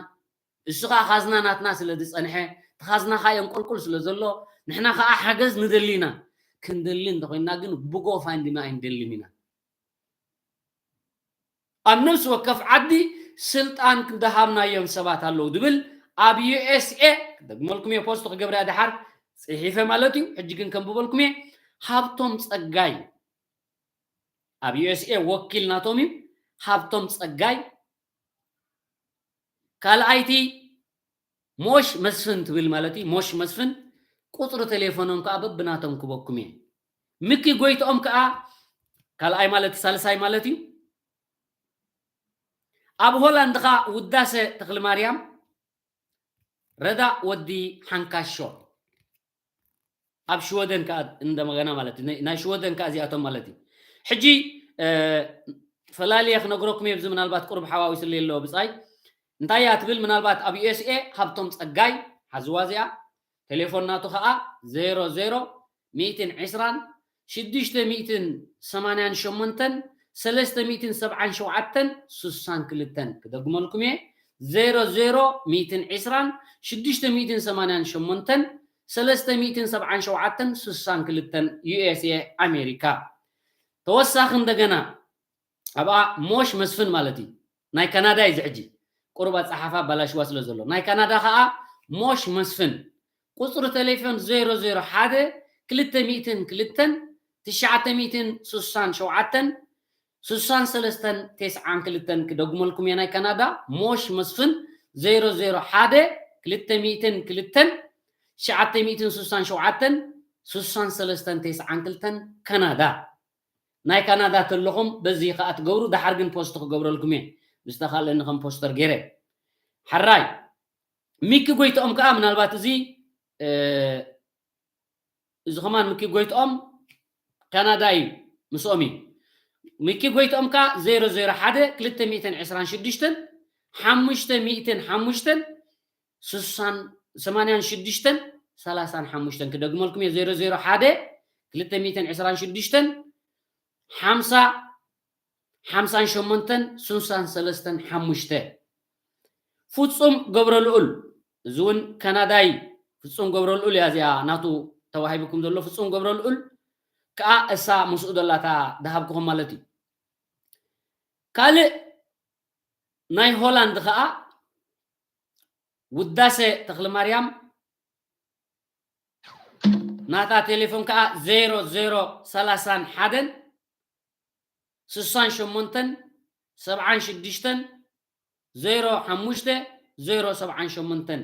እሱ ከዓ ካዝና ናትና ስለ ዝፀንሐ፣ እቲ ካዝና ከዓ የንቆልቁል ስለ ዘሎ፣ ንሕና ከዓ ሓገዝ ንደሊ ኢና። ክንደሊ እንተኮይንና ግን ብጎፋንድሚ ኣይንደልን ኢና። ኣብ ነፍሲ ወከፍ ዓዲ ስልጣን ዝሃብናዮም ሰባት ኣለዉ ዝብል ኣብ ዩ ኤስ ኤ፣ ክደግመልኩም እየ፣ ፖስት ክገብር እያ ደሓር፣ ፅሒፈ ማለት እዩ። ሕጂ ግን ከንብበልኩም እየ። ሃብቶም ፀጋይ ኣብ ዩ ኤስ ኤ ወኪል ናቶም እዩ። ሃብቶም ፀጋይ፣ ካልኣይቲ ሞሽ መስፍን ትብል ማለት እዩ። ሞሽ መስፍን፣ ቁፅሪ ቴሌፎኖም ከዓ በብናቶም ክበኩም እየ። ምኪ ጎይትኦም ከዓ ካልኣይ ማለት፣ ሳልሳይ ማለት እዩ። ኣብ ሆላንድ ከዓ ውዳሰ ተክለማርያም፣ ረዳ ወዲ ሓንካሾ። ኣብ ሽወደን ከዓ እንደገና ማለት እዩ። ናይ ሽወደን ከዓ እዚኣቶም ማለት እዩ። ሕጂ፣ እ፣ ፈላልየ ክነግረኩም እየ፣ ብዚ ምናልባት ቁሩብ ሓዋዊስለይ ኣለዎ ብጻይ። እንታይ እያ ትብል? ምናልባት ኣብ ዩ ኤስ ኤ ሃብቶም ጸጋይ ሓዝዋ እዚኣ። ቴሌፎን ናቱ ከዓ ዜሮ ዜሮ ሚእትን ዕስራን ሽዱሽተ ሚእትን ሰማንያን ሸሞንተን ሰለስተ ሚእትን ሰብዓን ሸውዓተን ስሳን ክልተን። ክደግመልኩም እየ፣ ዜሮ ዜሮ ሚእትን ዕስራን ሽዱሽተ ሚእትን ሰማንያን ሸሞንተን ሰለስተ ሚእትን ሰብዓን ሸውዓተን ስሳን ክልተን፣ ዩ ኤስ ኤ ኣሜሪካ። ተወሳኺ እንደገና ኣብኣ ሞሽ መስፍን ማለት እዩ። ናይ ካናዳ እዩ እዚ ሕጂ። ቁሩብ ኣጸሓሕፋ ኣባላሽዋ ስለ ዘሎ። ናይ ካናዳ ኸኣ ሞሽ መስፍን። ቁጽሪ ቴሌፎን ዜሮ ዜሮ ሓደ ክልተ ሚእትን ክልተን ትሽዓተ ሚእትን ስሳን ሸውዓተን ስሳን ሰለስተን ተስዓን ክልተን። ክደግመልኩም እየ፣ ናይ ካናዳ ሞሽ መስፍን ዜሮ ዜሮ ሓደ ክልተ ሚእትን ክልተን ትሽዓተ ሚእትን ስሳን ሸውዓተን ስሳን ሰለስተን ተስዓን ክልተን ካናዳ። ናይ ካናዳ ተለኹም በዚ ከኣ ትገብሩ፣ ደሓር ግን ፖስት ክገብረልኩም እየ፣ ምስ ተኻለኒ ከም ፖስተር ገይረ። ሕራይ፣ ሚኪ ጎይትኦም ከኣ ምናልባት እዚ፣ እ፣ እዚ ከማን ሚኪ ጎይትኦም ካናዳ እዩ፣ ምስኦም እዩ። ሚኪ ጎይትኦም ከኣ ዜሮ ዜሮ ሓደ ክልተ ሚእትን ዕስራን ሽዱሽተን ሓሙሽተ ሚእትን ሓሙሽተን ስሳን፣ ሰማንያን ሽዱሽተን ሰላሳን ሓሙሽተን። ክደግመልኩም እየ፣ ዜሮ ዜሮ ሓደ ክልተ ሚእትን ዕስራን ሽዱሽተን ሓምሳ ሓምሳን ሸሞንተን ስሳን ሰለስተን ሓሙሽተ። ፍጹም ገብረልኡል፣ እዚ እውን ካናዳይ ፍጹም ገብረልኡል እያ እዚኣ ናቱ ተዋሂብኩም ዘሎ። ፍጹም ገብረልኡል ከኣ እሳ ምስኡ ዘላ እታ ዝሃብኩኹም ማለት እዩ። ካልእ ናይ ሆላንድ ከኣ ውዳሰ ተኽለማርያም፣ ናታ ቴሌፎን ከኣ ዜሮ ዜሮ ሰላሳን ሓደን ስሳን ሸሞንተን ሰብዓን ሽዱሽተን ዜሮ ሓሙሽተ ዜሮ ሰብዓን ሸሞንተን።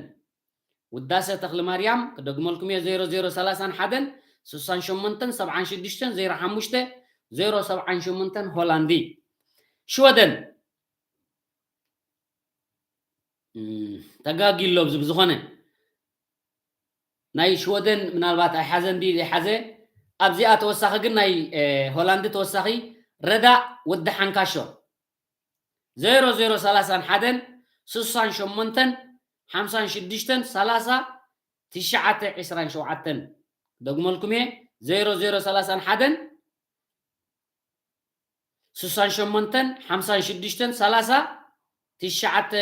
ውዳሰ ተኽለማርያም፣ ክደግመልኩም እየ፣ ዜሮ ዜሮ ሰላሳን ሓደን ስሳን ሸሞንተን ሰብዓን ሽዱሽተን ዜሮ ሓሙሽተ ዜሮ ሰብዓን ሸሞንተን፣ ሆላንዲ። ሽወደን፣ እም፣ ተጋጊሎ ብዝ-፣ ብዝኾነ ናይ ሽወደን ምናልባት ኣይሓዘን ድዩ ዘይሓዘ፣ ኣብዚኣ ተወሳኺ ግን ናይ፣ እ፣ ሆላንዲ ተወሳኺ ረዳእ ወዲ ሓንካሾ፣ ዜሮ ዜሮ ሰላሳን ሓደን ስሳን ሸሞንተን ሓምሳን ሽዱሽተን ሰላሳ ትሽዓተ ዕስራን ሸውዓተን። ደግመልኩም እየ፣ ዜሮ ዜሮ ሰላሳን ሓደን ስሳን ሸሞንተን ሓምሳን ሽዱሽተን ሰላሳ ትሽዓተ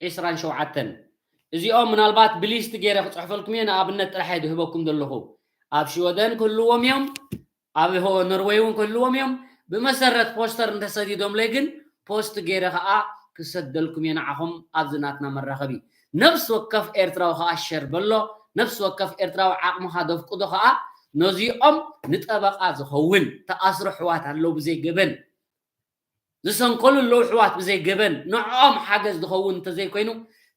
ዕስራን ሸውዓተን። እዚኦም ምናልባት ብሊስት ገይረ ክጽሕፈልኩም እየ፣ ንኣብነት ጥራሕ እየ ዝህበኩም ዘለኹ። ኣብ ሽወደን ክህልዎም እዮም፣ ኣብ ሆ-፣ ኖርወይ እውን ክህልዎም እዮም። ብመሰረት ፖስተር እንተሰዲዶምለይ ግን ፖስት ገይረ ኸኣ ክሰደልኩም እየ ንዓኹም ኣብዚ ናትና መራኸቢ። ነፍሲ ወከፍ ኤርትራዊ ኸኣ ሸር በሎ፣ ነፍሲ ወከፍ ኤርትራዊ ዓቕምኻ ደፍቅዶ ኸኣ ነዚኦም ንጠበቓ ዝኸውን ተኣስሩ ኣሕዋት ኣለዉ ብዘይ ገበን። ዝሰንከሉ ኣለዉ ኣሕዋት ብዘይ ገበን፣ ንዕኦም ሓገዝ ዝኸውን እንተዘይኮይኑ፣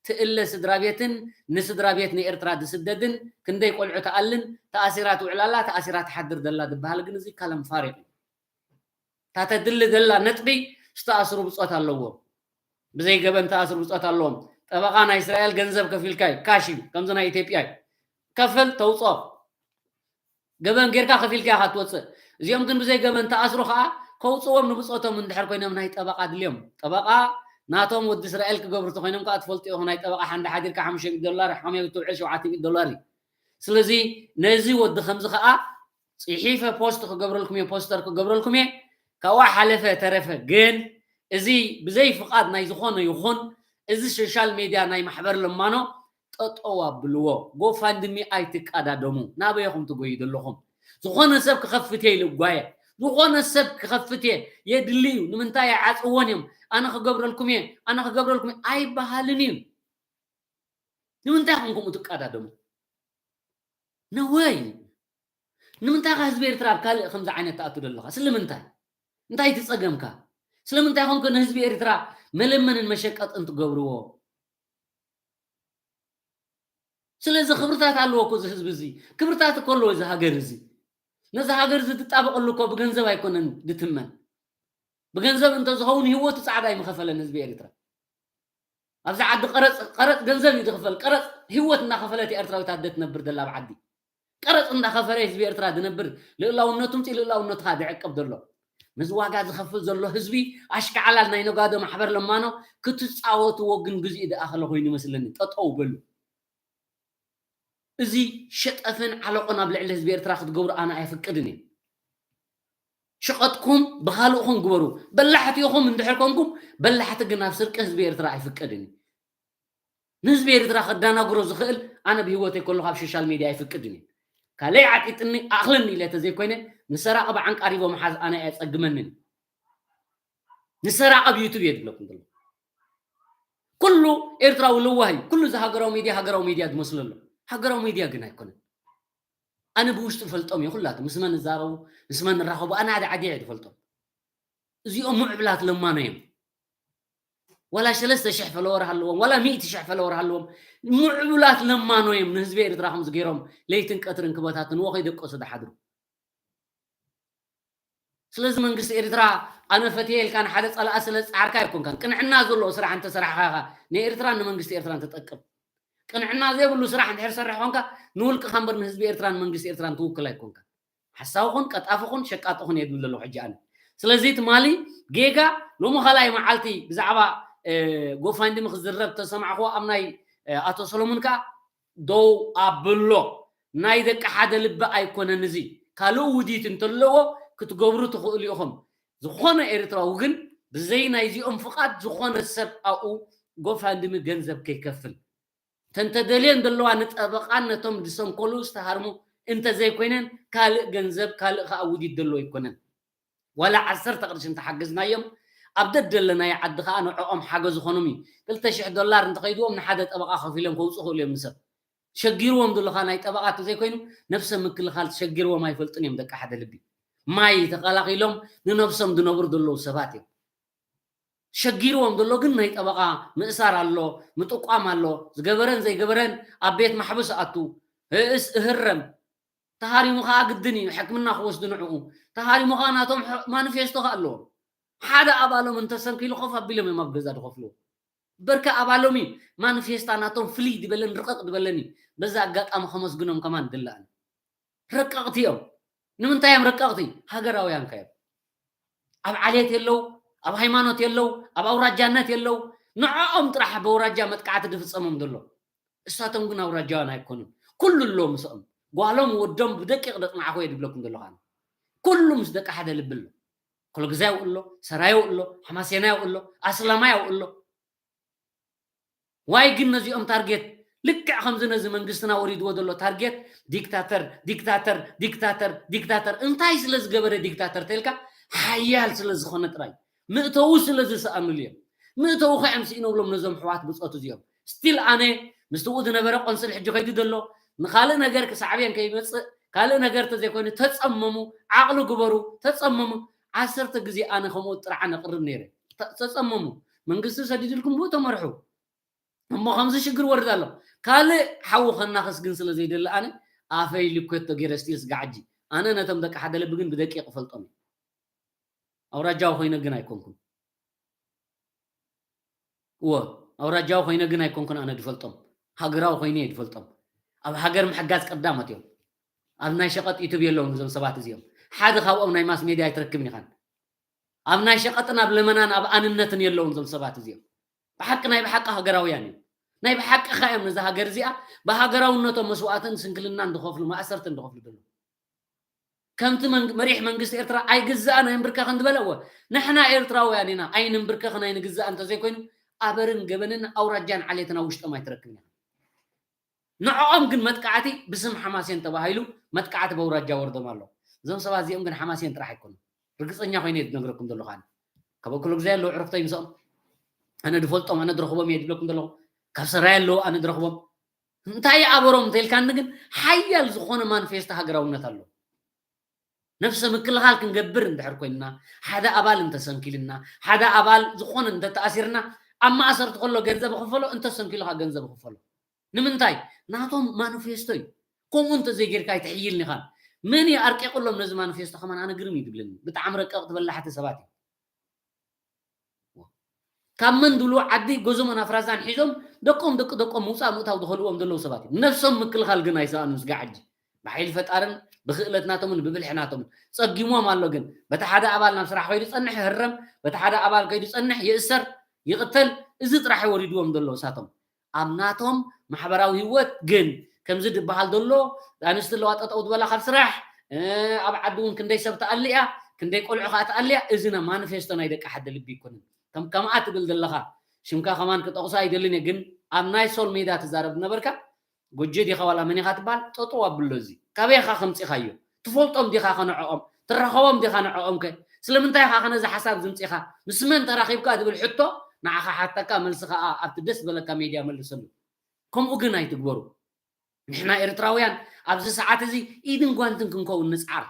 ትእለ ስድራ ቤትን ንስድራ ቤት ንኤርትራ ዝስደድን ክንደይ ቆልዑ ትኣልን ተኣሲራ ትውዕል ኣላ፣ ተኣሲራ ትሓድር ዘላ ዝበሃል ግን እዚ ከላም ፋሪቕ እዩ። እታ ተድሊ ዘላ ነጥቢ ዝተኣስሩ ብጾት ኣለዎም። ብዘይ ገበን ተኣስሩ ብጾት ኣለዎም። ጠበቓ ናይ እስራኤል ገንዘብ ከፊልካ እዩ፣ ካሽ እዩ፣ ከምዚ ናይ ኢትዮጵያ እዩ። ከፍል ተውጾ። ገበን ጌርካ ከፊልካ ኢኻ ትወጽእ። እዚኦም ግን ብዘይ ገበን ተኣስሩ ኸኣ ከውጽዎም ንብጾቶም እንድሕር ኮይኖም ናይ ጠበቓ ድልዮም። ጠበቓ ናቶም ወዲ እስራኤል ክገብሩ ተኾይኖም ከኣ ትፈልጡ ኢኹም። ናይ ጠበቓ ሓንዳ ሓዲርካ ሓሙሽተ ሚእቲ ዶላር፣ ሓሙሽተ ሚእቲ ሸውዓተ ሚእቲ ዶላር እዩ። ስለዚ ነዚ ወዲ ከምዚ ኸኣ ጽሒፈ ፖስት ክገብረልኩም እየ፣ ፖስተር ክገብረልኩም እየ። ካብኡ ሓለፈ ተረፈ ግን እዚ ብዘይ ፍቓድ ናይ ዝኾነ ይኹን እዚ ሶሻል ሜድያ ናይ ማሕበር ለማኖ ጠጠው ኣብልዎ። ጎፋንድሚ ኣይትቃዳደሙ። ናበይ ኢኹም ትጎዩ ዘለኹም? ዝኾነ ሰብ ክኸፍት እየ ኢሉ ጓየ። ዝኾነ ሰብ ክኸፍት እየ፣ የድሊ እዩ። ንምንታይ ኣይዓጽዎን እዮም? ኣነ ክገብረልኩም እየ፣ ኣነ ክገብረልኩም እየ ኣይበሃልን እዩ። ንምንታይ ኢኹም ከምኡ ትቃዳደሙ? ነወይ። ንምንታይ ከ ህዝቢ ኤርትራ ኣብ ካልእ ከምዚ ዓይነት ትኣቱ ዘለኻ? ስለምንታይ? እንታይ እቲ ጸገምካ? ስለምንታይ ኮንከ ንህዝቢ ኤርትራ መለመንን መሸቀጥን ትገብርዎ? ስለዚ ክብርታት ኣለዎ እኮ እዚ ህዝቢ እዚ። ክብርታት እኮ ኣለዎ እዚ ሃገር እዚ። ነዚ ሃገር እዚ ትጣበቐሉ እኮ ብገንዘብ ኣይኮነን ድትመን። ብገንዘብ እንተዝኸውን ህይወቱ ጻዕዳ ኣይምኸፈለን ህዝቢ ኤርትራ። ኣብዚ ዓዲ ቀረጽ፣ ቀረጽ ገንዘብ እዩ ዝኽፈል። ቀረጽ ህይወት እናኸፈለት እያ ኤርትራዊት ኣደ ትነብር ዘላ ኣብ ዓዲ። ቀረጽ እንዳኸፈለ ህዝቢ ኤርትራ ዝነብር፣ ልእላውነቱ ምጽእ ልእላውነቱ ኸኣ ዝዕቅብ ዘሎ። ነዚ ዋጋ ዝኸፍል ዘሎ ህዝቢ ኣሽካዕላል ናይ ነጋዶ ማሕበር ለማኖ ክትጻወትዎ ግን ግዜኡ ዝኣኸለ ኮይኑ ይመስለኒ። ጠጠው በሉ። እዚ ሸጠፈን ዓለቆን ኣብ ልዕሊ ህዝቢ ኤርትራ ክትገብሩ ኣነ ኣይፍቅድን እየ። ሸቐጥኩም ብኻልእኹም ግበሩ። በላሕቲ ኢኹም እንድሕር ኮንኩም፣ በላሕቲ ግን ኣብ ስርቂ ህዝቢ ኤርትራ ኣይፍቀድን እዩ። ንህዝቢ ኤርትራ ከዳናግሮ ዝኽእል ኣነ ብህይወተይ ከለኹ ኣብ ሶሻል ሜድያ ኣይፍቅድን እዩ። ካልኣይ ዓጢጥኒ ኣኽለኒ ኢለ ተዘይኮይነ፣ ንሰራቒ ብዓንቃሪቦ ምሓዝ ኣነ ኣየጸግመንን። ንሰራቒ ኣብ ዩቱብ እየ ዝብለኩም ዘሎ። ኩሉ ኤርትራዊ ለዋህ እዩ። ኩሉ እዚ ሃገራዊ ሜድያ ሃገራዊ ሜድያ ዝመስሎ ኣሎ። ሃገራዊ ሜድያ ግን ኣይኮነን። ኣነ ብውሽጡ ፈልጦም እየ ኩላቱ። ምስ መን እዛረቡ፣ ምስ መን እራኸቡ፣ ኣነ ሓደ ዓዲ እየ ዝፈልጦም። እዚኦም ምዕብላት ለማኖ እዮም። ዋላ ሰለስተ ሽሕ ፈለወር ሃለዎም፣ ዋላ ሚእቲ ሽሕ ፈለወር ሃለዎም፣ ምዕቡላት ለማኖ እዮም። ንህዝቢ ኤርትራ ከምዚ ገይሮም ለይትን ቀትርን ክበታትንዎ ከይደቀሱ ዝሓድሩ። ስለዚ መንግስቲ ኤርትራ ኣነ ፈትየ ኢልካ ንሓደ ጸላኢ ስለ ዝጸዓርካ ኣይኮንካን። ቅንዕና ዘለዎ ስራሕ እንተሰራሕኻ ኢኻ ንኤርትራን ንመንግስቲ ኤርትራን ትጠቅም። ቅንዕና ዘይብሉ ስራሕ እንድሕር ሰሪሕ ኮንካ ንውልቅኻ እምበር ንህዝቢ ኤርትራን መንግስቲ ኤርትራን ትውክል ኣይኮንካ። ሓሳዊ ኹን፣ ቀጣፊ ኹን፣ ሸቃጢ ኹን እየ ዝብል ዘለኹ ሕጂ ኣነ። ስለዚ ትማሊ ጌጋ ሎሚ ካልኣይ መዓልቲ ብዛዕባ፣ እ፣ ጎፋንድሚ ክዝረብ ተሰማዕኽዎ ኣብ ናይ፣ እ፣ ኣቶ ሰሎሙን ከኣ ደው ኣብሎ። ናይ ደቂ ሓደ ልቢ ኣይኮነን እዚ። ካልእ ውዲት እንተለዎ ክትገብሩ ትኽእሉ ኢኹም። ዝኾነ ኤርትራዊ ግን ብዘይ ናይዚኦም ፍቓድ ዝኾነ ሰብ ኣብኡ ጎፋንድሚ ገንዘብ ከይከፍል። ተንተደልየን ዘለዋ ንጠበቓን ነቶም ዝሰንከሉ ዝተሃርሙ እንተዘይኮይነን ካልእ ገንዘብ ካልእ ከኣ ውዲት ዘለዎ ኣይኮነን። ዋላ ዓሰርተ ቅርሺ እንተሓገዝናዮም ኣብ ደደለናዮ ዓዲ ከኣ ንዕኦም ሓገዝ ዝኾኖም እዩ። ክልተ ሽሕ ዶላር እንተኸይድዎም ንሓደ ጠበቓ ከፊሎም ከውፅኡ ክእሉ እዮም ንሰብ። ሸጊርዎም ዘሎ ከኣ ናይ ጠበቓ እንተዘይኮይኑ ነብሰ ምክልኻል ሸጊርዎም ኣይፈልጡን እዮም ደቂ ሓደ ልቢ። ማይ ተቐላቒሎም ንነብሶም ዝነብሩ ዘለዉ ሰባት እዮም። ሸጊርዎም ዘሎ ግን ናይ ጠበቓ ምእሳር ኣሎ፣ ምጥቋም ኣሎ። ዝገበረን ዘይገበረን ኣብ ቤት ማሕብስ ኣቱ፣ እእስ እህረም። ተሃሪሙ ኸኣ ግድን እዩ ሕክምና ክወስዱ ንዕኡ። ተሃሪሙ ኸኣ ናቶም ሕ-፣ ማኒፌስቶ ኸኣ ኣለዎም። ሓደ ኣባሎም እንተሰንኪሉ ኮፍ ኣቢሎም እዮም ኣብ ገዛ ዝኸፍልዎ። በርከ ኣባሎም እዩ ማኒፌስታ ናቶም ፍልይ ዝበለን ርቕቕ ዝበለን እዩ። በዛ ኣጋጣሚ ከመስግኖም ከማን ድላእን። ረቀቕቲ እዮም። ንምንታይ እዮም ረቀቕቲ? ሃገራውያን ከ እዮም። ኣብ ዓሌት የለው፣ ኣብ ሃይማኖት የለው፣ ኣብ ኣውራጃነት የለው። ንዕኦም ጥራሕ በውራጃ መጥቃዕቲ ዝፍጸሞም ዘሎ። እሳቶም ግን ኣውራጃውያን ኣይኮኑን። ኩሉ ኣሎ ምስኦም። ጓሎም ወዶም ብደቂቕ ደጽናዕኹ እየ ዝብለኩም ዘለኹ ኣነ። ኩሉ ምስ ደቂ ሓደ ልቢ ኣሎ። ኮለግዛይ ኣሎ፣ ሰራይ ኣሎ፣ ሓማሴናይ ኣሎ፣ ኣስላማይ ኣሎ። ዋይ ግን ነዚኦም ታርጌት ልክዕ ከምዚ ነዚ መንግስትና ወሪድዎ ዘሎ ታርጌት ዲክታተር፣ ዲክታተር፣ ዲክታተር፣ ዲክታተር። እንታይ ስለ ዝገበረ ዲክታተር ተልካ? ሓያል ስለ ዝኾነ ጥራይ። ምእተዉ ስለ ዝሰኣኑሉ እዮም። ምእተዉ ከ እዮም ስኢኖብሎም ነዞም ኣሕዋት ብጾት እዚኦም። ስቲል ኣነ ምስቲ ዝነበረ ቆንስል ሕጂ ከይዱ ዘሎ ንኻልእ ነገር ክሳዕብየን ከይመጽእ ካልእ ነገር ተዘይኮይኑ ተጸመሙ፣ ዓቕሊ ግበሩ፣ ተጸመሙ። ዓሰርተ ግዜ ኣነ ከምኡ ጥርዓን ኣቕርብ ነይረ። ተ-፣ ተጸመሙ። መንግስቲ ሰዲድልኩም ብኡ ተመርሑ። እሞ ከምዚ ሽግር ወርድ ኣሎ። ካልእ ሓዊ ከናኽስ ግን ስለ ዘይደሊ ኣነ ኣፈይ ሊኮቶ ገይረ ስቲል ስጋዕ ሕጂ። ኣነ ነቶም ደቂ ሓደ ልቢ ግን ብደቂቕ እፈልጦም እየ። ኣውራጃዊ ኮይነ ግን ኣይኮንኩን። እወ፣ ኣውራጃዊ ኮይነ ግን ኣይኮንኩን ኣነ ድፈልጦም። ሃገራዊ ኮይነ እየ ድፈልጦም። ኣብ ሃገር ምሕጋዝ ቀዳሞት እዮም። ኣብ ናይ ሸቐጥ ዩቱብ የለውን እዞም ሰባት እዚኦም። ሓደ ካብኦም ናይ ማስ ሜድያ ኣይትረክብን ኢኻን። ኣብ ናይ ሸቐጥን ኣብ ለመናን ኣብ ኣንነትን የለውን እዞም ሰባት እዚኦም። ብሓቂ ናይ ብሓቂ ሃገራውያን እዮም። ናይ ብሓቂ ከ እዮም ነዛ ሃገር እዚኣ ብሃገራውነቶም መስዋእትን ስንክልናን ዝኸፍሉ፣ ማእሰርትን ዝኸፍሉ ዘለዉ። ከምቲ መንግ-፣ መሪሕ መንግስቲ ኤርትራ ኣይግዛእን ኣይንብርከኽን ዝበለ፣ እወ፣ ንሕና ኤርትራውያን ኢና፣ ኣይንንብርከኽን ኣይንግዛእን እንተዘይኮይኑ፣ ኣበርን ገበንን ኣውራጃን ዓሌትን ኣብ ውሽጦም ኣይትረክብን ኢኻ። ንዕኦም ግን መጥቃዕቲ ብስም ሓማሴን ተባሂሉ መጥቃዕቲ በውራጃ ወርዶም ኣሎ። እዞም ሰባት እዚኦም ግን ሓማሴን ጥራሕ ኣይኮኑን። ርግፀኛ ኮይነ እየ ዝነግረኩም ዘለኹ። ኣነ ካብ ኣክለ ግዛይ ኣለዉ ዕርፍተይ ምስኦም። ኣነ ዝፈልጦም፣ ኣነ ዝረኽቦም እየ ዝብለኩም ዘለኹ። ካብ ሰራይ ኣለዉ ኣነ ዝረኽቦም። እንታይ ኣበሮም እንተኢልካኒ ግን ሓያል ዝኾነ ማኒፌስቶ ሃገራውነት ኣሎ። ነፍሰ ምክልኻል ክንገብር እንድሕር ኮይንና፣ ሓደ ኣባል እንተሰንኪልና፣ ሓደ ኣባል ዝኾነ እንተተኣሲርና፣ ኣብ ማእሰርቲ ከሎ ገንዘብ ይኽፈሎ፣ እንተሰንኪሉ ኸዓ ገንዘብ ይኽፈሎ። ንምንታይ? ናቶም ማኒፌስቶ እዩ። ከምኡ እንተዘይጌርካ ኣይትሕይልን ኢኻ። መን እዩ ኣርቂቕሎም ነዚ ማኒፌስቶ ከማን ኣነ ግርም እዩ ዝብለኒ። ብጣዕሚ ረቀቕቲ በላሕቲ ሰባት እዮም። ካብ መንዱሉ ዓዲ ጎዞሞን ኣፍራዛን ሒዞም ደቆም ደቂ ደቆም ምውፃእ ምእታው ዝኸልእዎም ዘለዉ ሰባት እዮም። ነብሶም ምክልኻል ግን ኣይሰኣኑን ስጋዕ ሕጂ። ብሓይሊ ፈጣርን ብክእለት ናቶምን ብብልሒ ናቶምን ጸጊሞም ኣሎ። ግን በቲ ሓደ ኣባል ናብ ስራሕ ከይዱ ጸንሕ ይህረም፣ በቲ ሓደ ኣባል ከይዱ ጸንሕ ይእሰር፣ ይቕተል። እዚ ጥራሕ እዩ ወሪድዎም ዘሎ እሳቶም። ኣብ ናቶም ማሕበራዊ ህይወት ግን ከምዚ ዝበሃል ዘሎ ኣንስቲ ኣለዋ ጠጠው ዝበላ ካብ ስራሕ፣ እ፣ ኣብ ዓዲ እውን ክንደይ ሰብ ተኣልያ፣ ክንደይ ቆልዑ ከዓ ተኣልያ። እዚ ና ማኒፌስቶ ናይ ደቂ ሓደ ልቢ ኣይኮነን። ከም ከምኣ ትብል ዘለኻ ሽምካ ከማን ክጠቕሶ ኣይደልን እየ፣ ግን ኣብ ናይ ሶል ሜዳ ትዛረብ ነበርካ። ጎጆ ዲኻ ዋላ መን ኢኻ ትበሃል? ጠጠው ኣብሎ። እዚ ካበይ ኢኻ ከምፂኻዮ? ትፈልጦም ዲኻ ከ ንዕኦም? ትራኸቦም ዲኻ ንዕኦም ከ? ስለምንታይ ኢኻ ከ ነዚ ሓሳብ ዝምፂኻ? ምስ መን ተራኺብካ ዝብል ሕቶ ንዓኻ ሓተካ፣ መልሲ ኸዓ ኣብቲ ደስ ዝበለካ ሜድያ መልሰሉ። ከምኡ ግን ኣይትግበሩ። ንሕና ኤርትራውያን ኣብዚ ሰዓት እዚ ኢድን ጓንትን ክንከውን ንጽዓር።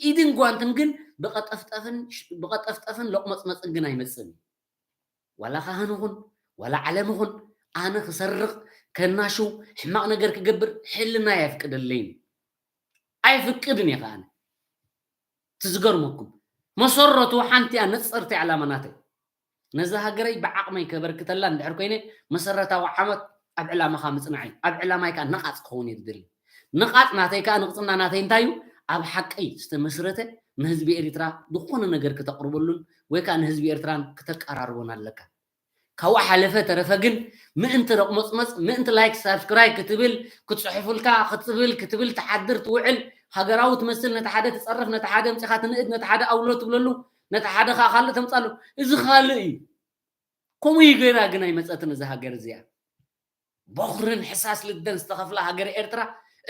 ኢድን ጓንትን ግን ብቐጠፍጠፍን፣ ብቐጠፍጠፍን ሎቕመጽመጽን ግን ኣይመጽእን እዩ። ዋላ ካህን ይኹን፣ ዋላ ዓለም ይኹን፣ ኣነ ክሰርቕ፣ ከናሽው፣ ሕማቕ ነገር ክገብር ሕልናይ ኣይፍቅደለይን። ኣይፍቅድን እየ ከኣነ። እቲ ዝገርመኩም፣ መሰረቱ ሓንቲ እያ፣ ነጸርቲ ዕላማ ናተይ። ነዛ ሃገረይ ብዓቕመይ ከበርክተላ እንድሕር ኮይነ፣ መሰረታዊ ዓወት ኣብ ዕላማኻ ምጽናዕ እዩ። ኣብ ዕላማይ ከኣ ነቓጽ ክኸውን እየ ዝደሊ። ነቓጽ ናተይ ከኣ፣ ንቕጽና ናተይ እንታይ እዩ? ኣብ ሓቂ ዝተመስረተ ንህዝቢ ኤሪትራ ዝኾነ ነገር ክተቕርበሉን ወይ ከኣ ንህዝቢ ኤርትራን ክተቀራርቦን ኣለካ። ካብኡ ሓለፈ ተረፈ ግን ምእንቲ ረቕመጽመጽ፣ ምእንቲ ላይክ ሳብስክራይብ ክትብል፣ ክትጽሕፉልካ፣ ክትብል፣ ክትብል ትሓድር ትውዕል፣ ሃገራዊ ትመስል፣ ነቲ ሓደ ትጸርፍ፣ ነቲ ሓደ ኣምጺኻ ትንእድ፣ ነቲ ሓደ ኣውሎ ትብለሉ፣ ነቲ ሓደ ከኣ ካልእ ተምጻሉ። እዚ ካልእ እዩ። ከምኡ እዩ ገይራ ግን ኣይመጸትን እዛ ሃገር እዚኣ። በኹርን ሕሳስ ልደን ዝተኸፍላ ሃገር ኤርትራ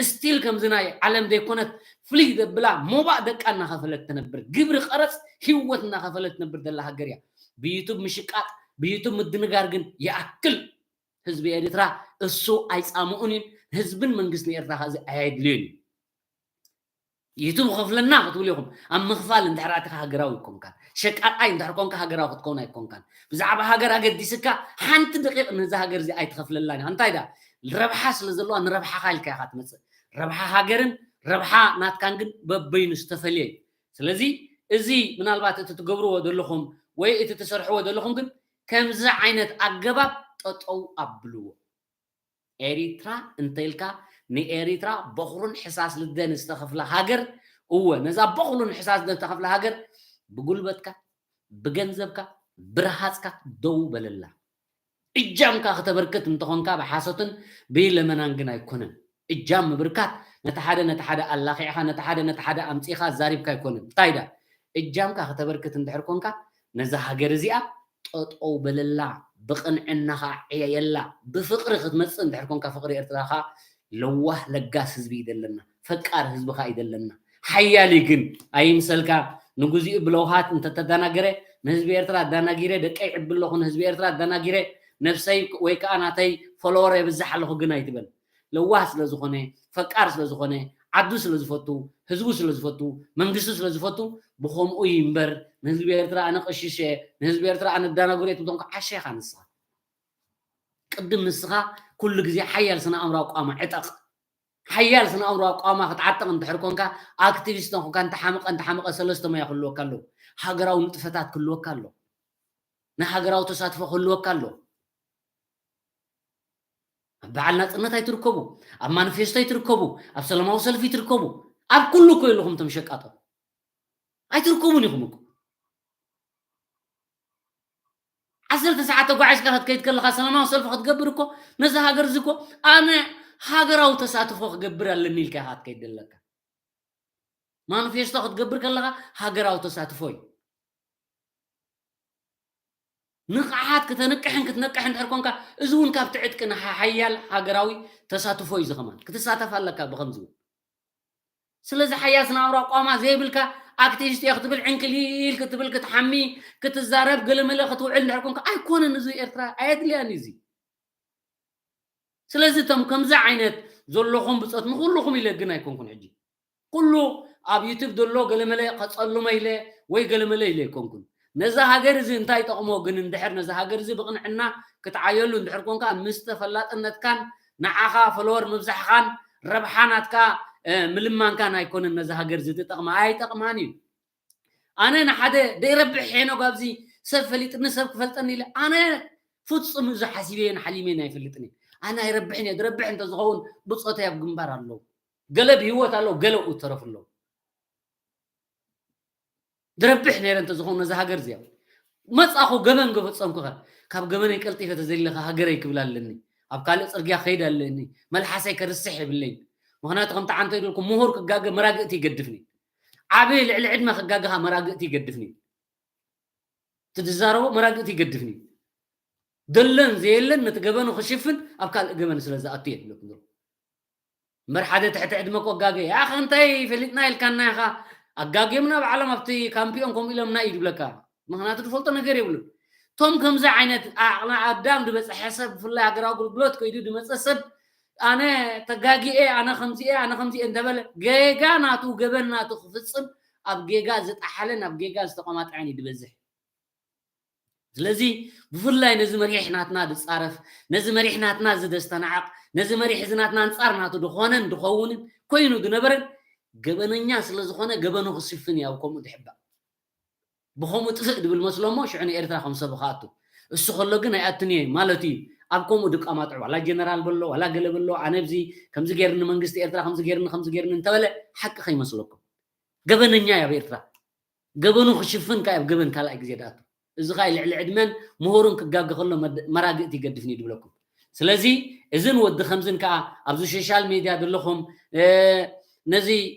ስቲል ከምዚ ናይ ዓለም ዘይኮነት ፍልይ ዘብላ ሞባእ ደቃ እናኸፈለት ትነብር፣ ግብሪ ቀረጽ ህይወት እናኸፈለት ትነብር ዘላ ሃገር እያ። ብዩቱብ ምሽቃጥ፣ ብዩቱብ ምድንጋር ግን ይኣክል። ህዝቢ ኤርትራ እሱ ኣይጻምኡን እዩ። ህዝብን መንግስትን ኤርትራ ከዚ ኣየድልዮን እዩ። ዩቱብ ከፍለና ክትብሉ ኢኹም። ኣብ ምኽፋል እንድሕር ኣቲኻ ሃገራዊ ኣይኮንካን። ሸቃጣይ እንድሕር ኮንካ ሃገራዊ ክትከውን ኣይኮንካን። ብዛዕባ ሃገር ኣገዲስካ ሓንቲ ደቂቕ ነዛ ሃገር እዚኣ ኣይትኸፍለላን ኢኻ። እንታይ ደኣ? ረብሓ ስለ ዘለዋ ንረብሓኻ ኢልካ ኢኻ ትመጽእ። ረብሓ ሃገርን ረብሓ ናትካን ግን በበይኑ ዝተፈልየ እዩ። ስለዚ እዚ ምናልባት እቲ ትገብርዎ ዘለኹም ወይ እቲ ትሰርሕዎ ዘለኹም ግን ከምዚ ዓይነት ኣገባብ ጠጠው ኣብልዎ። ኤሪትራ እንተ ኢልካ ንኤሪትራ በኹርን ሕሳስ ልደን ዝተኸፍላ ሃገር፣ እወ ነዛ በኹርን ሕሳስ ልደን ዝተኸፍላ ሃገር ብጉልበትካ፣ ብገንዘብካ፣ ብረሃጽካ ደው በለላ። እጃምካ ከተበርክት እንተኾንካ ብሓሶትን ብለመናን ግን ኣይኮነን። እጃም ምብርካት ነቲ ሓደ ነቲ ሓደ ኣላኺዕኻ፣ ነቲ ሓደ ነቲ ሓደ ኣምጺእኻ ዛሪብካ ኣይኮነን። እንታይ ደኣ? እጃምካ ከተበርክት እንድሕር ኮንካ ነዛ ሃገር እዚኣ ጠጠው በለላ፣ ብቕንዕና ኸዓ ዕየየላ። ብፍቕሪ ክትመጽእ እንድሕር ኮንካ ፍቕሪ ኤርትራ ኸዓ ለዋህ ለጋስ ህዝቢ እዩ ዘለና፣ ፈቃር ህዝቢ ኸዓ እዩ ዘለና። ሓያል እዩ ግን ኣይምሰልካ፣ ንግዚኡ ብለውሃት እንተተደናገረ ንህዝቢ ኤርትራ ኣደናጊረ፣ ደቀይ ዕቢ ኣለኹ ንህዝቢ ኤርትራ ኣደናጊረ፣ ነብሰይ ወይ ከኣ ናተይ ፎሎወር የብዝሕ ኣለኹ ግን ኣይትበል። ለዋህ ስለ ዝኾነ፣ ፈቃር ስለ ዝኾነ፣ ዓዱ ስለ ዝፈቱ፣ ህዝቡ ስለ ዝፈቱ፣ መንግስቱ ስለ ዝፈቱ፣ ብኸምኡ እዩ እምበር ንህዝቢ ኤርትራ ኣነ ቀሺሸ፣ ንህዝቢ ኤርትራ ኣነ ኣደናግሬ ትብሎም ዓሻ ኢኻ ንስኻ። ቅድም ንስኻ ኩሉ ግዜ ሓያል ስነ ኣእምሮ ኣቋማ ዕጠቕ። ሓያል ስነ ኣእምሮ ኣቋማ ክትዓጥቕ እንድሕር ኮንካ፣ ኣክቲቪስት እንኾንካ እንተሓመቐ እንተሓመቐ ሰለስተ ሞያ ክህልወካ ኣለዎ። ሃገራዊ ንጥፈታት ክህልወካ ኣሎ። ናይ ሃገራዊ ተሳትፎ ክህልወካ ኣሎ። ኣብ በዓል ናጽነት ኣይትርከቡ፣ ኣብ ማኒፌስቶ ኣይትርከቡ፣ ኣብ ሰላማዊ ሰልፊ ኣይትርከቡ። ኣብ ኩሉ እኮ የለኹም እቶም ሸቃጦ። ኣይትርከቡን ኢኹም እኮ። ዓሰርተ ሰዓት ተጓዒዝካ ክትከይድ ከለኻ ሰላማዊ ሰልፊ ክትገብር እኮ ነዛ ሃገር እዚ እኮ ኣነ ሃገራዊ ተሳትፎ ክገብር ኣለኒ ኢልካ ኢኻ ክትከይድ ዘለካ። ማኒፌስቶ ክትገብር ከለኻ ሃገራዊ ተሳትፎ እዩ። ንቕሓት ክተንቅሕን ክትነቅሕን እንድሕር ኮንካ፣ እዚ እውን ካብቲ ዕጥቂ ንሓ-፣ ሓያል ሃገራዊ ተሳትፎ እዩ። እዚ ከማን ክትሳተፍ ኣለካ ብኸምዚ እውን። ስለዚ ሓያስ ናብራ ቋማ ዘይብልካ፣ ኣክቲቪስት እየ ክትብል፣ ዕንክሊል ክትብል፣ ክትሓሚ፣ ክትዛረብ፣ ገለመለ ክትውዕል እንድሕር ኮንካ፣ ኣይኮነን። እዚ ኤርትራ ኣየድልያን እዩ እዚ። ስለዚ እቶም ከምዚ ዓይነት ዘለኹም ብጾት ንኹልኹም ኢለ ግን ኣይኮንኩን። ሕጂ ኩሉ ኣብ ዩቱብ ዘሎ ገለመለ ከጸልሞ ኢለ ወይ ገለመለ ኢለ ኣይኮንኩን። ነዛ ሃገር እዚ እንታይ ይጠቕሞ ግን፣ እንድሕር ነዛ ሃገር እዚ ብቕንዕና ክትዓየሉ እንድሕር ኮንካ፣ ምስ ተፈላጥነትካን ንዓኻ ፎሎወር ምብዛሕኻን ረብሓ ናትካ፣ እ፣ ምልማንካን ኣይኮነን ነዛ ሃገር እዚ ትጠቕማ፣ ኣይጠቕማን እዩ። ኣነ ንሓደ ደይረብሕ ሄኖግ ኣብዚ ሰብ ፈሊጥኒ ሰብ ክፈልጠኒ ኢለ ኣነ ፍጹም እዚ ሓሲበዮን ሓሊመዮን ኣይፈልጥን እየ። ኣነ ኣይረብሕን እየ። ድረብሕ እንተዝኸውን ብጾተይ ኣብ ግንባር ኣለዉ። ገለ ብህይወት ኣለዉ፣ ገለ ኣብኡ ተረፉ ኣለዉ። ድረብሕ ነይረ እንተዝኸውን ነዛ ሃገር እዚኣ መጻኹ ገበን ገፈጸምኩኸ ካብ ገበነይ ቀልጢፈ ተዘሊለኸ ሃገረይ ክብል ኣለኒ። ኣብ ካልእ ጽርግያ ክኸይድ ኣለኒ። መልሓሰይ ከርስሕ የብለይን። ምኽንያቱ ከምቲ ዓንተ ኢልኩም ምሁር ክጋገ መራግእቲ ይገድፍኒ። ዓቢ ልዕሊ ዕድመ ክጋገኻ መራግእቲ ይገድፍኒ። ትዛረቦ መራግእቲ ይገድፍኒ። ደለን ዘየለን ነቲ ገበኑ ክሽፍን ኣብ ካልእ ገበን ስለ ዝኣቱ እየ ዝብለኩም ዘለኹ። እምበር ሓደ ትሕቲ ዕድመ እኮ ኣጋገየ። ኣኸ እንታይ ፈሊጥና ኢልካና ኢኻ? ኣጋግዮምና ባዕሎም ኣብቲ ካምፒዮን ከምኡ ኢሎምና እዩ ዝብለካ። ምኽንያቱ ዝፈልጦ ነገር የብሉን። እቶም ከምዚ ዓይነት ዓቕሊ ኣዳም ዝበፅሐ ሰብ፣ ብፍላይ ሃገራዊ ኣገልግሎት ከይዱ ዝመፀ ሰብ፣ ኣነ ተጋጊየ፣ ኣነ ከምዚ እየ፣ ኣነ ከምዚ እየ እንተበለ፣ ጌጋ ናቱ፣ ገበን ናቱ ክፍፅም ኣብ ጌጋ ዝጠሓለን ኣብ ጌጋ ዝተቆማጠዐን እዩ ዝበዝሕ። ስለዚ ብፍላይ ነዚ መሪሕ ናትና ዝጻረፍ፣ ነዚ መሪሕ ናትና እዚ ዘስተናዕቕ፣ ነዚ መሪሕ እዚ ናትና ኣንጻር ናቱ ዝኾነን ዝኸውንን ኮይኑ ዝነበረን ገበነኛ ስለ ዝኾነ ገበኑ ክስፍን እዩ ኣብ ከምኡ ዝሕባእ። ብኸምኡ ጥፍእ ዝብል መስሎ እሞ ሽዑ ንኤርትራ ከም ሰብ ክኣቱ። እሱ ከሎ ግን ኣይኣትን እየ ማለቱ እዩ። ኣብ ከምኡ ዝቀማጥዑ ዋላ ጀነራል በሎ ዋላ ገለ በሎ ኣነ ኣብዚ ከምዚ ገይርኒ መንግስቲ ኤርትራ ከምዚ ገይርኒ ከምዚ ገይርኒ እንተበለ ሓቂ ከይመስለኩም። ገበነኛ እዩ ኣብ ኤርትራ። ገበኑ ክሽፍን ከኣ ኣብ ገበን ካልኣይ ግዜ ዝኣቱ። እዚ ከኣ ልዕሊ ዕድመን ምሁርን ክጋገ ከሎ መድ-፣ መራግእቲ ይገድፍኒ እዩ ዝብለኩም። ስለዚ እዝን ወዲ ከምዝን ከኣ ኣብዚ ሶሻል ሜድያ ዘለኹም፣ እ፣ ነዚ፣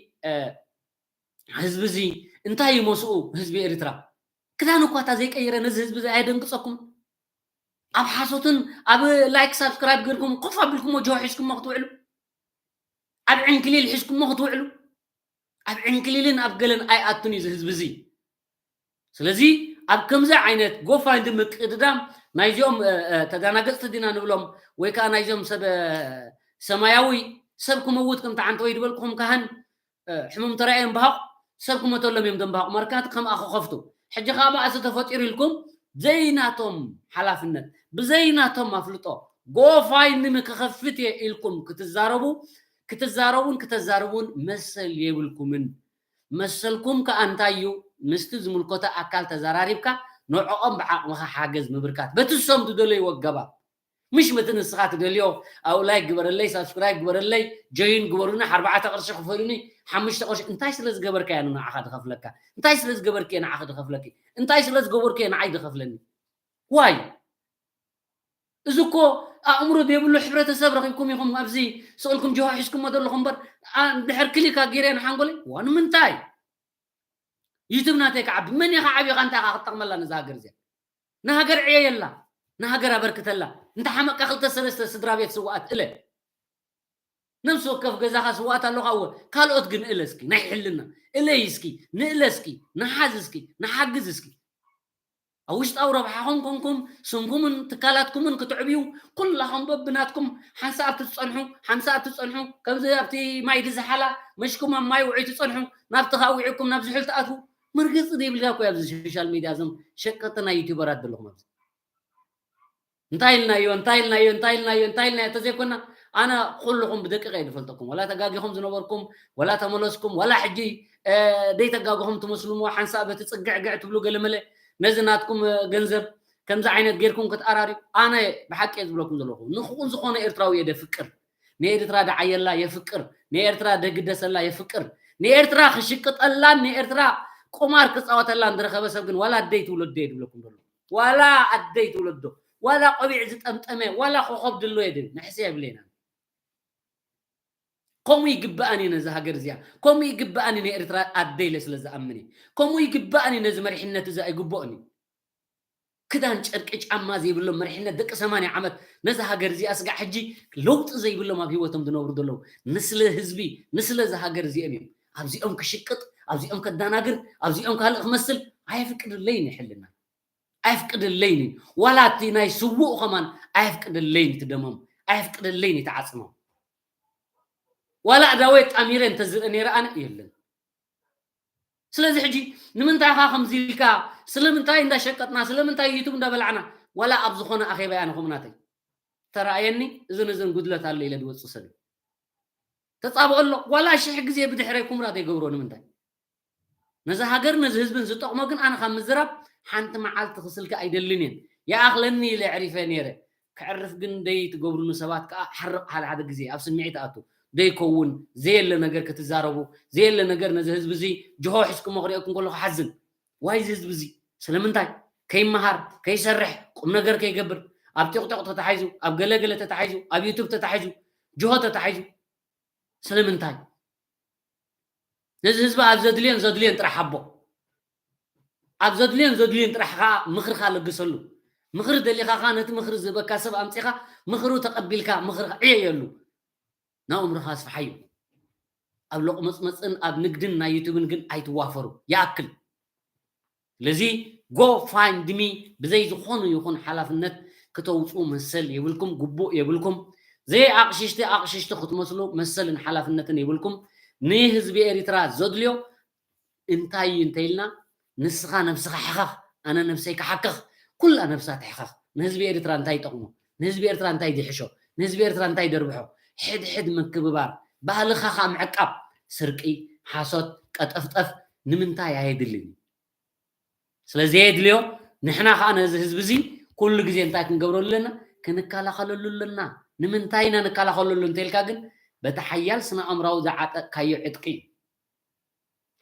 እ፣ ህዝቢ እዚ እንታይ እዩ መስኡ ህዝቢ ኤርትራ? ክዳን እኳ እታ ዘይቀይረ ነዚ ህዝቢ እዚ ኣየደንግጸኩም? ኣብ ሓሶትን ኣብ ላይክ ሳብስክራይብ ገይርኩም ኮፍ ኣቢልኩሞ ጆ ሒዝኩሞ ክትውዕሉ? ኣብ ዕንክሊል ሒዝኩሞ ክትውዕሉ? ኣብ ዕንክሊልን ኣብ ገለን ኣይኣቱን እዩ እዚ ህዝቢ እዚ። ስለዚ ኣብ ከምዚ ዓይነት ጎፋይንዲ ምቅድዳም ናይዚኦም፣ እ፣ እ፣ ተዳናገጽቲ ዲና ንብሎም ወይ ከኣ ናይዚኦም ሰብ፣ እ፣ ሰማያዊ ሰብ ክመውት ከምቲ ዓንተ ወይ ዝበልኩኹም ካህን፣ እ፣ ሕሙም ተራእዮም በሃቕ ሰብ ክመተሎም እዮም ደንበሃቕ ማርካት ከምኣ ክኸፍቱ። ሕጂ ከኣ ባእሲ ተፈጢሩ ኢልኩም ዘይናቶም ሓላፍነት ብዘይናቶም ኣፍልጦ ጎፋይንዲ ክኸፍት እየ ኢልኩም ክትዛረቡ፣ ክትዛረቡን ክተዛርቡን መሰል የብልኩምን። መሰልኩም ከኣ እንታይ እዩ? ምስቲ ዝምልከቶ ኣካል ተዘራሪብካ ንዕኦም ብዓቕምኻ ሓገዝ ምብርካት። በቲ እሶም ዝደለይዎ ኣገባብ። ምሽ በቲ ንስኻ ትደልዮ ኣብኡ ላይክ ግበረለይ፣ ሳብስክራይብ ግበረለይ፣ ጆይን ግበሩኒ፣ ኣርባዕተ ቅርሺ ክፈሉኒ፣ ሓሙሽተ ቅርሺ። እንታይ ስለ ዝገበርካያ ንዓኻ ድኸፍለካ? እንታይ ስለ ዝገበርክየ ንዓኺ ድኸፍለኪ? እንታይ ስለ ዝገበርክየ ንዓይ ድኸፍለኒ? ዋይ? እዚ እኮ ኣእምሮ ዘይብሉ ሕብረተሰብ ረኺብኩም ኢኹም ኣብዚ ስቕ ኢልኩም ጅሆ ሒዝኩሞ ዘለኹም እምበር፣ ኣ-፣ ድሕር ክሊክ ኣገይረ ንሓንጎለይ፣ ዋ፣ ንምንታይ? ዩቱብ ናተይ ክዓቢ፣ መን ኢኻ ዓቢኻ እንታይ ኢኻ ክትጠቕመላ ነዛ ሃገር እዚኣ? ንሃገር ዕየየላ፣ ንሃገር ኣበርክተላ። እንተ ሓመቅካ ክልተ ሰለስተ ስድራ ቤት ስውኣት እለ። ነብሲ ወከፍ ገዛኻ ስውኣት ኣለኻ እወ፣ ካልኦት ግን እለ እስኪ፣ ናይ ሕልና። እለይ እስኪ፣ ንእለ እስኪ፣ ንሓዝ እስኪ፣ ንሓግዝ እስኪ። ኣብ ውሽጣዊ ረብሓኹም ኮንኩም፣ ስምኩምን ትካላትኩምን ክትዕብዩ፣ ኩላኹም በብናትኩም ሓንሳእ ኣብቲ ትጸንሑ፣ ሓንሳእ ኣብቲ ትጸንሑ፣ ከምዚ ኣብቲ ማይ ዝዝሓላ፣ መሽኩም ኣብ ማይ ውዑይ ትጸንሑ፣ ናብቲ ከኣ ውዒኩም ናብ ዝሑል ትኣትዉ። መርገጺ ዘይብልካ እኮ እዩ ኣብዚ ሶሻል ሚድያ እዞም ሸቀጥቲ ናይ ዩቱበራት ዘለኹም ኣብዚ። እንታይ ኢልናዮ፣ እንታይ ኢልናዮ፣ እንታይ ኢልናዮ፣ እንታይ ኢልናዮ እንተዘይኮና፣ ኣነ ኩልኹም ብደቂቕ እየ ዝፈልጠኩም። ዋላ ተጋጊኹም ዝነበርኩም፣ ዋላ ተመለስኩም፣ ዋላ ሕጂ፣ እ፣ ደይተጋገኹም ትመስሉ እሞ፣ ሓንሳእ በቲ ጽግዕግዕ ትብሉ ገለመለ፣ ነዚ ናትኩም፣ እ፣ ገንዘብ ከምዚ ዓይነት ጌርኩም ክትኣራርዩ፣ ኣነ ብሓቂ እየ ዝብለኩም ዘለኹ። ንኹን ዝኾነ ኤርትራዊ እየ ደፍቅር። ንኤርትራ ደዓየላ የፍቅር። ንኤርትራ ደግደሰላ የፍቅር። ንኤርትራ ክሽቅጠላን ንኤርትራ ቁማር ክጻወተላን ዝረኸበ ሰብ ግን ዋላ ኣደይ ትውለዶ እየ ዝብለኩም ዘለኹ። ዋላ ኣደይ ትውለዶ፣ ዋላ ቆቢዕ ዝጠምጠመ፣ ዋላ ኮኾብ ድሎ የድል፣ ንሕስያ የብለይና። ከምኡ ይግብኣን እዩ ነዚ ሃገር እዚኣ፣ ከምኡ ይግብኣን እዩ ንኤርትራ ኣደይ ኢለ ስለ ዝኣምን እዩ። ከምኡ ይግብኣን እዩ ነዚ መሪሕነት እዚ ኣይግብኦን እዩ። ክዳን ጨርቂ ጫማ ዘይብሎም መሪሕነት ደቂ ሰማንያ ዓመት ነዛ ሃገር እዚኣ ስጋዕ ሕጂ ለውጢ ዘይብሎም ኣብ ህይወቶም ዝነብሩ ዘለዉ ንስለ ህዝቢ ንስለ እዛ ሃገር እዚኦም እዮም። ኣብዚኦም ክሽቅጥ ኣብዚኦም ከዳናግር ኣብዚኦም ካልእ ክመስል ኣየፍቅድለይን ይሕልና ኣየፍቅድለይን እዩ። ዋላ እቲ ናይ ስዉእ ኸማን ኣየፍቅድለይን እቲ ደሞም ኣየፍቅደለይን እቲ ዓፅሞም ዋላ ኣዳወይ ጣሚረ እንተዝርኢ ነይረ ኣነ የለን ስለዚ ሕጂ ንምንታይ ኻ ከምዚ ኢልካ ስለምንታይ እንዳሸቀጥና ስለምንታይ ዩቱብ እንዳበላዕና ዋላ ኣብ ዝኾነ ኣኼባ እያ ንኹምናተይ ተረኣየኒ እዝን እዝን ጉድለት ኣሎ ኢለ ዝወፅእ ሰብ እዩ ተፃብኦ ኣሎ ዋላ ሽሕ ግዜ ብድሕረይ ኩምራ ዘይገብሮ ንምንታይ ነዚ ሃገር ነዚ ህዝብን ዝጠቕሞ ግን ኣነ ካብ ምዝራብ ሓንቲ መዓልቲ ክስልኪ ኣይደልን እየን ይኣኽለኒ ኢለ ዕሪፈ ነይረ ክዕርፍ ግን ደይ ትገብሩኒ ሰባት ከዓ ሓርቕ ሓደ ሓደ ግዜ ኣብ ስምዒት ኣቱ ደይከውን ዘየለ ነገር ክትዛረቡ ዘየለ ነገር ነዚ ህዝቢ እዚ ጅሆ ሒዝኩሞ ክሪኦኩም ከሎ ክሓዝን ዋይ እዚ ህዝቢ እዚ ስለምንታይ ከይመሃር ከይሰርሕ ቁም ነገር ከይገብር ኣብ ጢቕጢቕ ተታሒዙ ኣብ ገለገለ ተታሒዙ ኣብ ዩቱብ ተታሒዙ ጅሆ ተታሒዙ ስለምንታይ ነዚ ህዝቢ ኣብ ዘድልዮን ዘድልዮን ጥራሕ ሃቦ ኣብ ዘድልዮን ዘድልዮን ጥራሕ ከዓ ምኽርካ ለግሰሉ ምኽሪ ደሊኻ ከዓ ነቲ ምኽሪ ዝህበካ ሰብ ኣምፂኻ ምኽሩ ተቐቢልካ ምኽርካ ዕየየሉ ናብ እምሮኻ ኣስፍሓዩ ኣብ ሎቕመፅመፅን ኣብ ንግድን ናይ ዩቱብን ግን ኣይትዋፈሩ ይኣክል ስለዚ go find me ብዘይ ዝኾኑ ይኹን ሓላፍነት ክተውፅኡ መሰል የብልኩም ግቡእ የብልኩም ዘይ ኣቕሽሽቲ ኣቕሽሽቲ ክትመስሉ መሰልን ሓላፍነትን የብልኩም ንህዝቢ ኤሪትራ ዘድልዮ እንታይ እዩ እንተኢልና ንስኻ ነብስኻ ሕኸኽ ኣነ ነብሰይ ክሓክኽ ኩላ ነብሳ ትሕኸኽ ንህዝቢ ኤሪትራ እንታይ ይጠቕሞ ንህዝቢ ኤርትራ እንታይ ይድሕሾ ንህዝቢ ኤርትራ እንታይ ይደርብሖ ሕድሕድ ምክብባር ባህልኻ ከዓ ምዕቃብ ስርቂ ሓሶት ቀጠፍጠፍ ንምንታይ ኣየድልን እዩ ስለዘየድልዮ ንሕና ከዓ ነዚ ህዝቢ እዚ ኩሉ ግዜ እንታይ ክንገብረሉ ኣለና ክንከላኸለሉ ኣለና ንምንታይ ኢና ንከላኸለሉ እንተልካ ግን በቲ ሓያል ስነ ኣእምራዊ ዝዓጠቅካዮ ዕጥቂ እዩ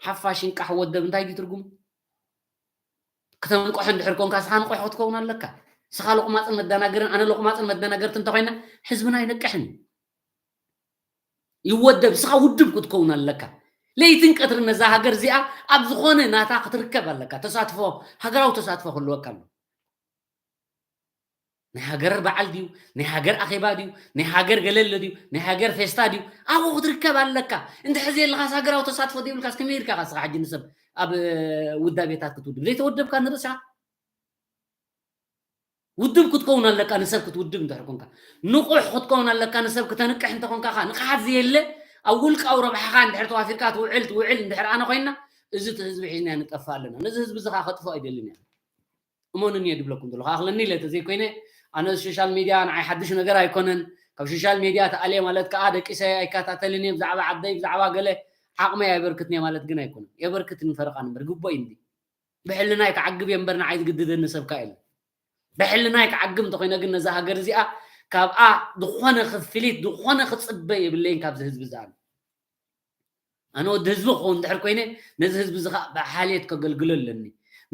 ሓፋሽ እንቃሕ ወደብ እንታይ ድዩ ትርጉሙ? ክተንቆሖ እንድሕር ኮንካ ስኻ ንቆሖ ክትከውን ኣለካ። ስኻ ሎቕማፅን መደናገርን ኣነ ሎቕማፅን መደናገርቲ እንተኮይና ህዝብና ኣይነቅሕን እዩ። ይወደብ ስኻ ውድብ ክትከውን ኣለካ። ለይትን ቀትርን ነዛ ሃገር እዚኣ ኣብ ዝኾነ ናታ ክትርከብ ኣለካ። ተሳትፎ ሃገራዊ ተሳትፎ ክህልወካ ኣሎ። ናይ ሃገር በዓል ድዩ ናይ ሃገር ኣኼባ ድዩ ናይ ሃገር ገለለ ድዩ ናይ ሃገር ፌስታ ድዩ ኣብኡ ክትርከብ ኣለካ እንድሕር ዘየለኻስ ሃገራዊ ተሳትፎ ዘይብልካስ ከመይ ኢልካ ስኻ ሕጂ ንሰብ ኣብ ውዳቤታት ክትውድብ ዘይተወደብካ ንርእስኻ ውድብ ክትከውን ኣለካ ንሰብ ክትውድብ እንድሕር ኮንካ ንቑሕ ክትከውን ኣለካ ንሰብ ክተንቅሕ እንተኾንካ ኻ ንቕሓት ዘየለ ኣብ ውልቃዊ ረብሓኻ እንድሕር ተዋፊርካ ትውዕል ትውዕል እንድሕር ኣነ ኮይና እዚ እቲ ህዝቢ ሒዝና ንጠፋ ኣለና ነዚ ህዝቢ እዚ ኻ ከጥፎ ኣይደልን እያ እመኑኒ እየ ድብለኩም ዘለኹ ኣኽለኒ ኢለ ተዘይኮይነ ኣነ ሶሻል ሚድያ ንዓይ ሓድሽ ነገር ኣይኮነን ካብ ሶሻል ሚድያ ተኣልየ ማለት ከዓ ደቂሰ ኣይከታተልን እየ ብዛዕባ ዓደይ ብዛዕባ ገለ ዓቕመይ ኣይበርክትን እየ ማለት ግን ኣይኮነን የበርክትን ፈረቓን እምበር ግቦ እዩ እንዲ ብሕልናይ ክዓግብ እየ እምበር ንዓይ ዝግድደኒ ሰብካ የለ ብሕልናይ ክዓግብ እንተኮይነ ግን ነዛ ሃገር እዚኣ ካብኣ ዝኾነ ክፍሊት ዝኾነ ክፅበ የብለይን ካብዚ ህዝቢ ዝኣነ ኣነ ወዲ ህዝቢ ክኸውን እንድሕር ኮይነ ነዚ ህዝቢ እዚ ከዓ ብሓልየት ከገልግሎ ኣለኒ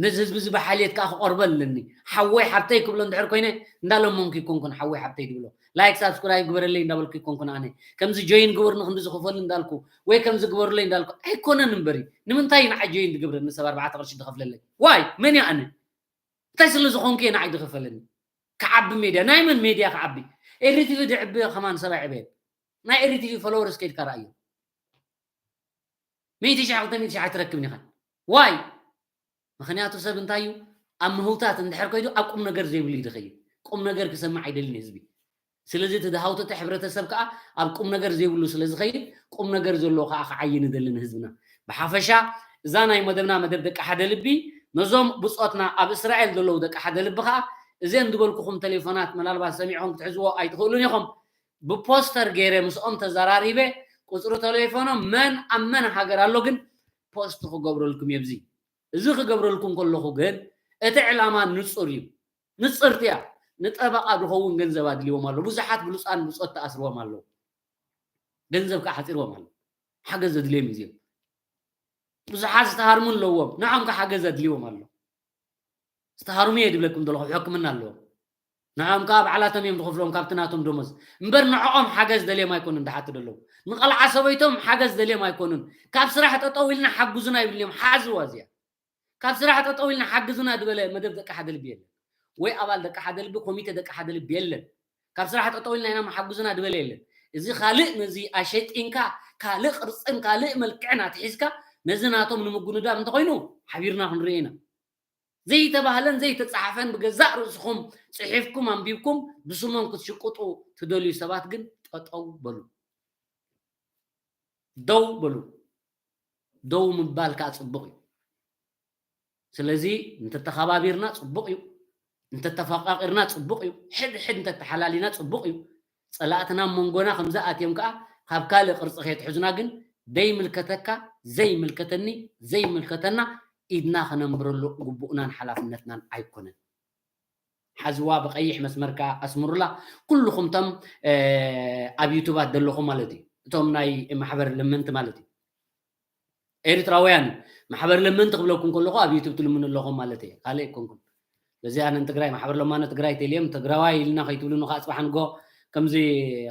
ነዚ ህዝቢ እዚ ብሓልየት ከዓ ክቐርቦ ኣለኒ ሓወይ ሓብተይ ክብሎ እንድሕር ኮይነ እንዳለመንኩ ይኮንኩን ሓወይ ሓብተይ ዝብሎ ላይክ ሳብስክራይብ ግበረለይ እንዳበልኩ ይኮንኩን ኣነ ከምዚ ጆይን ግበሩኒ ክንዲ ዝኽፈሉ እንዳልኩ ወይ ከምዚ ግበሩለይ እንዳልኩ ኣይኮነን እምበሪ ንምንታይ እዩ ንዓይ ጆይን ዝገብረኒ ሰብ ኣርባዕተ ቅርሺ ዝኸፍለለይ ዋይ መን እየ ኣነ እንታይ ስለ ዝኾንኩ እየ ንዓይ ዝኸፈለኒ ክዓቢ ሜድያ ናይ መን ሜድያ ክዓቢ ኤሪቲቪ ድዕቢ ከማን ሰብ ኣይዕበየን ናይ ኤሪቲቪ ፎሎወርስ ከይድካ ረኣዮ ሚእቲ ሺሕ ክልተ ሚእቲ ሺሕ ኣይትረክብን ኢኻ ዋይ ምኽንያቱ ሰብ እንታይ እዩ ኣብ ምህውታት እንድሕር ከይዱ ኣብ ቁም ነገር ዘይብሉ እዩ ዝኸይድ ቁም ነገር ክሰምዕ ኣይደልን ህዝቢ ስለዚ እቲ ድሃውተተ ሕብረተሰብ ከዓ ኣብ ቁም ነገር ዘይብሉ ስለ ዝኸይድ ቁም ነገር ዘለዎ ከዓ ክዓይን ይደልን ህዝብና ብሓፈሻ እዛ ናይ መደብና መደብ ደቂ ሓደ ልቢ ነዞም ብፆትና ኣብ እስራኤል ዘለዉ ደቂ ሓደ ልቢ ከዓ እዘን ዝበልኩኹም ቴሌፎናት መላልባት ሰሚዕኹም ክትሕዝዎ ኣይትኽእሉን ኢኹም ብፖስተር ገይረ ምስኦም ተዘራሪበ ቁፅሪ ቴሌፎኖም መን ኣብ መን ሃገር ኣሎ ግን ፖስት ክገብረልኩም እየ ብዚ እዚ ክገብረልኩም ከለኹ ግን እቲ ዕላማ ንፁር እዩ ንፅርቲ እያ ንጠበቃ ዝኸውን ገንዘብ ኣድልዎም ኣሎ ብዙሓት ብሉፃን ብፆት ተኣስርዎም ኣለዉ ገንዘብ ከዓ ሓፂርዎም ኣሎ ሓገዝ ዘድልዮም እዩ እዚኦም ብዙሓት ዝተሃርሙ ኣለዎም ንዖም ከዓ ሓገዝ ኣድልዎም ኣሎ ዝተሃርሙ እየ ድብለኩም ዘለኹ ሕክምና ኣለዎም ንዖም ከዓ ባዕላቶም እዮም ዝኸፍሎም ካብቲ ናቶም ደሞዝ እምበር ንዕኦም ሓገዝ ደልዮም ኣይኮኑን ድሓቱ ዘለዉ ንቐልዓ ሰበይቶም ሓገዝ ደልዮም ኣይኮኑን ካብ ስራሕ ጠጠው ኢልና ሓግዙና ይብል እዮም ሓዝዋ እዚኣ ካብ ስራሕ ጠጠው ኢልና ሓግዙና ዝበለ መደብ ደቂ ሓደ ልቢ የለን ወይ ኣባል ደቂ ሓደ ልቢ፣ ኮሚቴ ደቂ ሓደ ልቢ የለን። ካብ ስራሕ ጠጠው ኢልና ኢና መሓጉዝና ዝበለ የለን። እዚ ካልእ ነዚ ኣሸጢንካ ካልእ ቅርፅን ካልእ መልክዕን ኣትሒዝካ ነዚ ናቶም ንምጉንዳብ እንተኮይኑ ሓቢርና ክንርኢ ኢና። ዘይተባህለን ዘይተፃሓፈን ብገዛእ ርእስኹም ፅሒፍኩም ኣንቢብኩም ብስሞም ክትሽቅጡ ትደልዩ ሰባት ግን ጠጠው በሉ፣ ደው በሉ። ደው ምባል ከዓ ፅቡቅ እዩ። ስለዚ እንተተኸባቢርና ፅቡቅ እዩ፣ እንተተፈቃቂርና ፅቡቅ እዩ፣ ሕድ ሕድ እንተተሓላሊና ፅቡቅ እዩ። ፀላእትና ኣብ መንጎና ከምዚ ኣትዮም ከዓ ካብ ካልእ ቅርፂ ከየትሕዙና ግን ደይምልከተካ ዘይምልከተኒ ዘይምልከተና ኢድና ከነንብረሉ ግቡእናን ሓላፍነትናን ኣይኮነን። ሓዝዋ ብቀይሕ መስመር ከዓ ኣስምሩላ። ኩልኹም ቶም ኣብ ዩቱባት ዘለኹም ማለት እዩ፣ እቶም ናይ ማሕበር ለመንቲ ማለት እዩ። ኤርትራውያን ማሕበር ለመንቲ ክብለኩም ከለኹ ኣብ ዩቱብ ትልምኑ ኣለኹም ማለት እየ፣ ካልእ ኣይኮንኩም። ስለዚ ኣነ ንትግራይ ማሕበር ለማነ ትግራይ ቴልዮም ትግራዋይ ኢልና ከይትብሉኒ ከዓ ፅባሕ ንጎ ከምዚ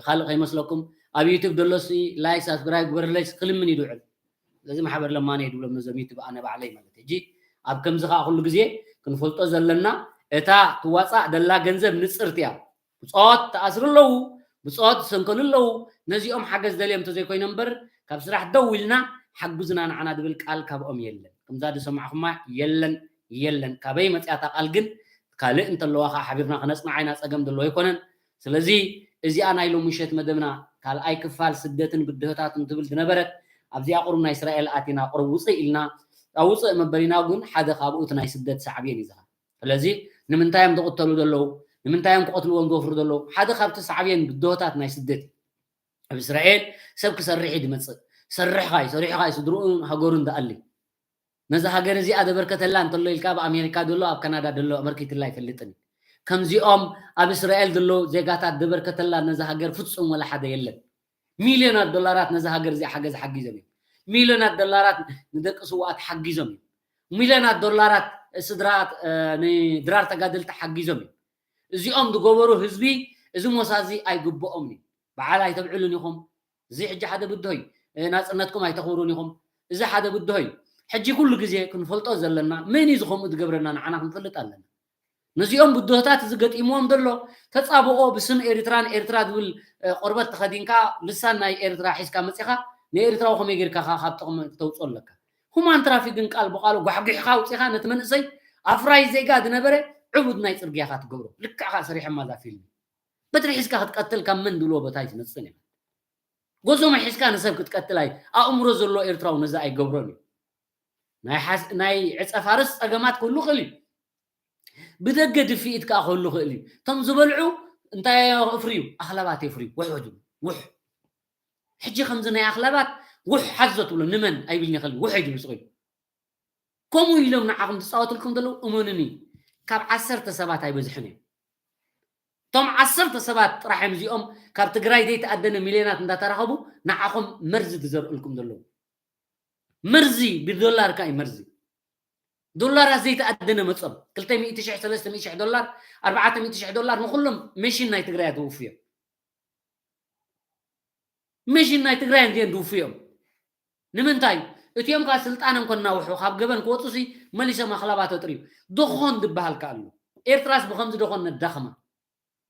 ካልእ ከይመስለኩም። ኣብ ዩቱብ ደሎሲ ላይክ ሳብስክራይብ ግበርለይ ክልምን ይድውዕል። ስለዚ ማሕበር ለማነ ይድብሎም ነዞም ዩቱብ ኣነ ባዕለይ ማለት እዩ። ሕጂ ኣብ ከምዚ ከዓ ኩሉ ግዜ ክንፈልጦ ዘለና እታ ትዋፃእ ደላ ገንዘብ ንፅርቲ እያ። ብፆት ተኣስሩ ኣለዉ፣ ብፆት ዝሰንከሉ ኣለዉ። ነዚኦም ሓገዝ ደልዮም እንተዘይኮይኖም እምበር ካብ ስራሕ ደው ኢልና ሓጉዝና ንዓና ዝብል ቃል ካብኦም የለን። ከምዛ ዝሰማዕኹማ የለን የለን። ካበይ መፅያ እታ ቃል ግን ካልእ እንተለዋ ከዓ ሓቢርና ክነፅንዓ ኢና፣ ፀገም ዘለዎ ኣይኮነን። ስለዚ እዚኣ ናይ ሎሚ ምሸት መደብና ካልኣይ ክፋል ስደትን ብድሆታትን ትብል ዝነበረት ኣብዚኣ ቁሩብ ናይ እስራኤል ኣቲና ቁሩብ ውፅእ ኢልና ኣብ ውፅእ መበሊና ግን ሓደ ካብኡ እቲ ናይ ስደት ሳዕቤን እዩ ዝኻ ስለዚ ንምንታይ እዮም ዝቕተሉ ዘለዉ? ንምንታይ እዮም ክቐትልዎም ዝወፍሩ ዘለዉ? ሓደ ካብቲ ሳዕቤን ብድሆታት ናይ ስደት እዩ። ኣብ እስራኤል ሰብ ክሰርሕ እዩ ዝመፅእ። ሰርሕኻ እዩ፣ ሰሪሕኻ እዩ ስድርኡን ሃገሩን ዝኣሊ። ነዛ ሃገር እዚኣ ዘበርከተላ እንተሎ ኢልካ ኣብ ኣሜሪካ ዘሎ ኣብ ካናዳ ዘሎ ኣበርኪትላ ኣይፈልጥን እዩ። ከምዚኦም ኣብ እስራኤል ዘለዉ ዜጋታት ዘበርከተላ ነዛ ሃገር ፍጹም ወላ ሓደ የለን። ሚልዮናት ዶላራት ነዛ ሃገር እዚኣ ሓገዝ ሓጊዞም እዮም። ሚልዮናት ዶላራት ንደቂ ስውኣት ሓጊዞም እዮም። ሚልዮናት ዶላራት ስድራ ንድራር ተጋደልቲ ሓጊዞም እዮም። እዚኦም ዝገበሩ ህዝቢ እዚ ሞሳ እዚ ኣይግብኦም እዩ። በዓል ኣይተብዕሉን ኢኹም። እዚ ሕጂ ሓደ ብድሆ እዩ። ናፅነትኩም ኣይተኽብሩን ኢኹም። እዚ ሓደ ብድሆ እዩ። ሕጂ ኩሉ ግዜ ክንፈልጦ ዘለና መን እዩ ዝኸምኡ ዝገብረና ንዓና ክንፈልጥ ኣለና። ነዚኦም ብድሆታት እዚ ገጢምዎም ዘሎ ተፃብኦ ብስም ኤርትራን ኤርትራ ዝብል ቆርበት ተኸዲንካ ልሳን ናይ ኤርትራ ሒዝካ መፂኻ ንኤርትራዊ ከመይ ጌርካ ካብ ጥቕሚ ክተውፅኦ ኣለካ? ሁማን ትራፊክን ቃል ብቃሉ ጓሕጒሕካ ኣውፂኻ ነቲ መንእሰይ ኣፍራይ ዜጋ ዝነበረ ዕቡድ ናይ ፅርግያኻ ትገብሮ። ልክዕካ ሰሪሖማ እዛ ፊልም። በትሪ ሒዝካ ክትቀትል ካብ መን ዝብልዎ ቦታ ኣይትመፅን ኢኻ። ጎዞሞ ሒዝካ ንሰብ ክትቀትል ኣይ ኣእምሮ ዘለዎ ኤርትራዊ ነዚ ኣይገብሮን እዩ። ናይ ሓስ- ናይ ዕፀ ፋርስ ፀገማት ክህሉ ይኽእል እዩ። ብደገ ድፍኢት ከዓ ክህሉ ይኽእል እዩ። እቶም ዝበልዑ እንታይ የፍርዩ? ኣኽላባት የፍርዩ። ውሕ ውሕ ውሕ። ሕጂ ከምዚ ናይ ኣኽላባት ውሕ ሓዞ ትብሎ ንመን ኣይብልን ይኽእል ውሕ እዩ ዝብል ስቕ ኢሉ። ከምኡ ኢሎም ንዓኹም ዝፃወትልኩም ዘለዉ እመኑኒ ካብ ዓሰርተ ሰባት ኣይበዝሕን እዮም። እቶም ዓሰርተ ሰባት ጥራሕ እዮም እዚኦም ካብ ትግራይ ዘይተኣደነ ሚልዮናት እንዳተራኸቡ ንዓኹም መርዚ ዝዘርእልኩም ዘለዉ። መርዚ ብዶላር ከኣ እዩ መርዚ። ዶላራት ዘይተኣደነ መጾም ክልተ ሚእቲ ሽሕ ሰለስተ ሚእቲ ሽሕ ዶላር ኣርባዕተ ሚእቲ ሽሕ ዶላር ንኹሎም መሽን ናይ ትግራይ ትውፍዮም። መሽን ናይ ትግራይ እንዲኦም ዝውፍዮም ንምንታይ? እቲኦም ከዓ ስልጣኖም ከናውሑ ካብ ገበን ክወፁ ሲ መሊሶም ኣኽላባት ኣጥርዩ። ደኾን ዝበሃል ከኣ ኣሎ። ኤርትራስ ብኸምዚ ደኾን ነዳኽማ።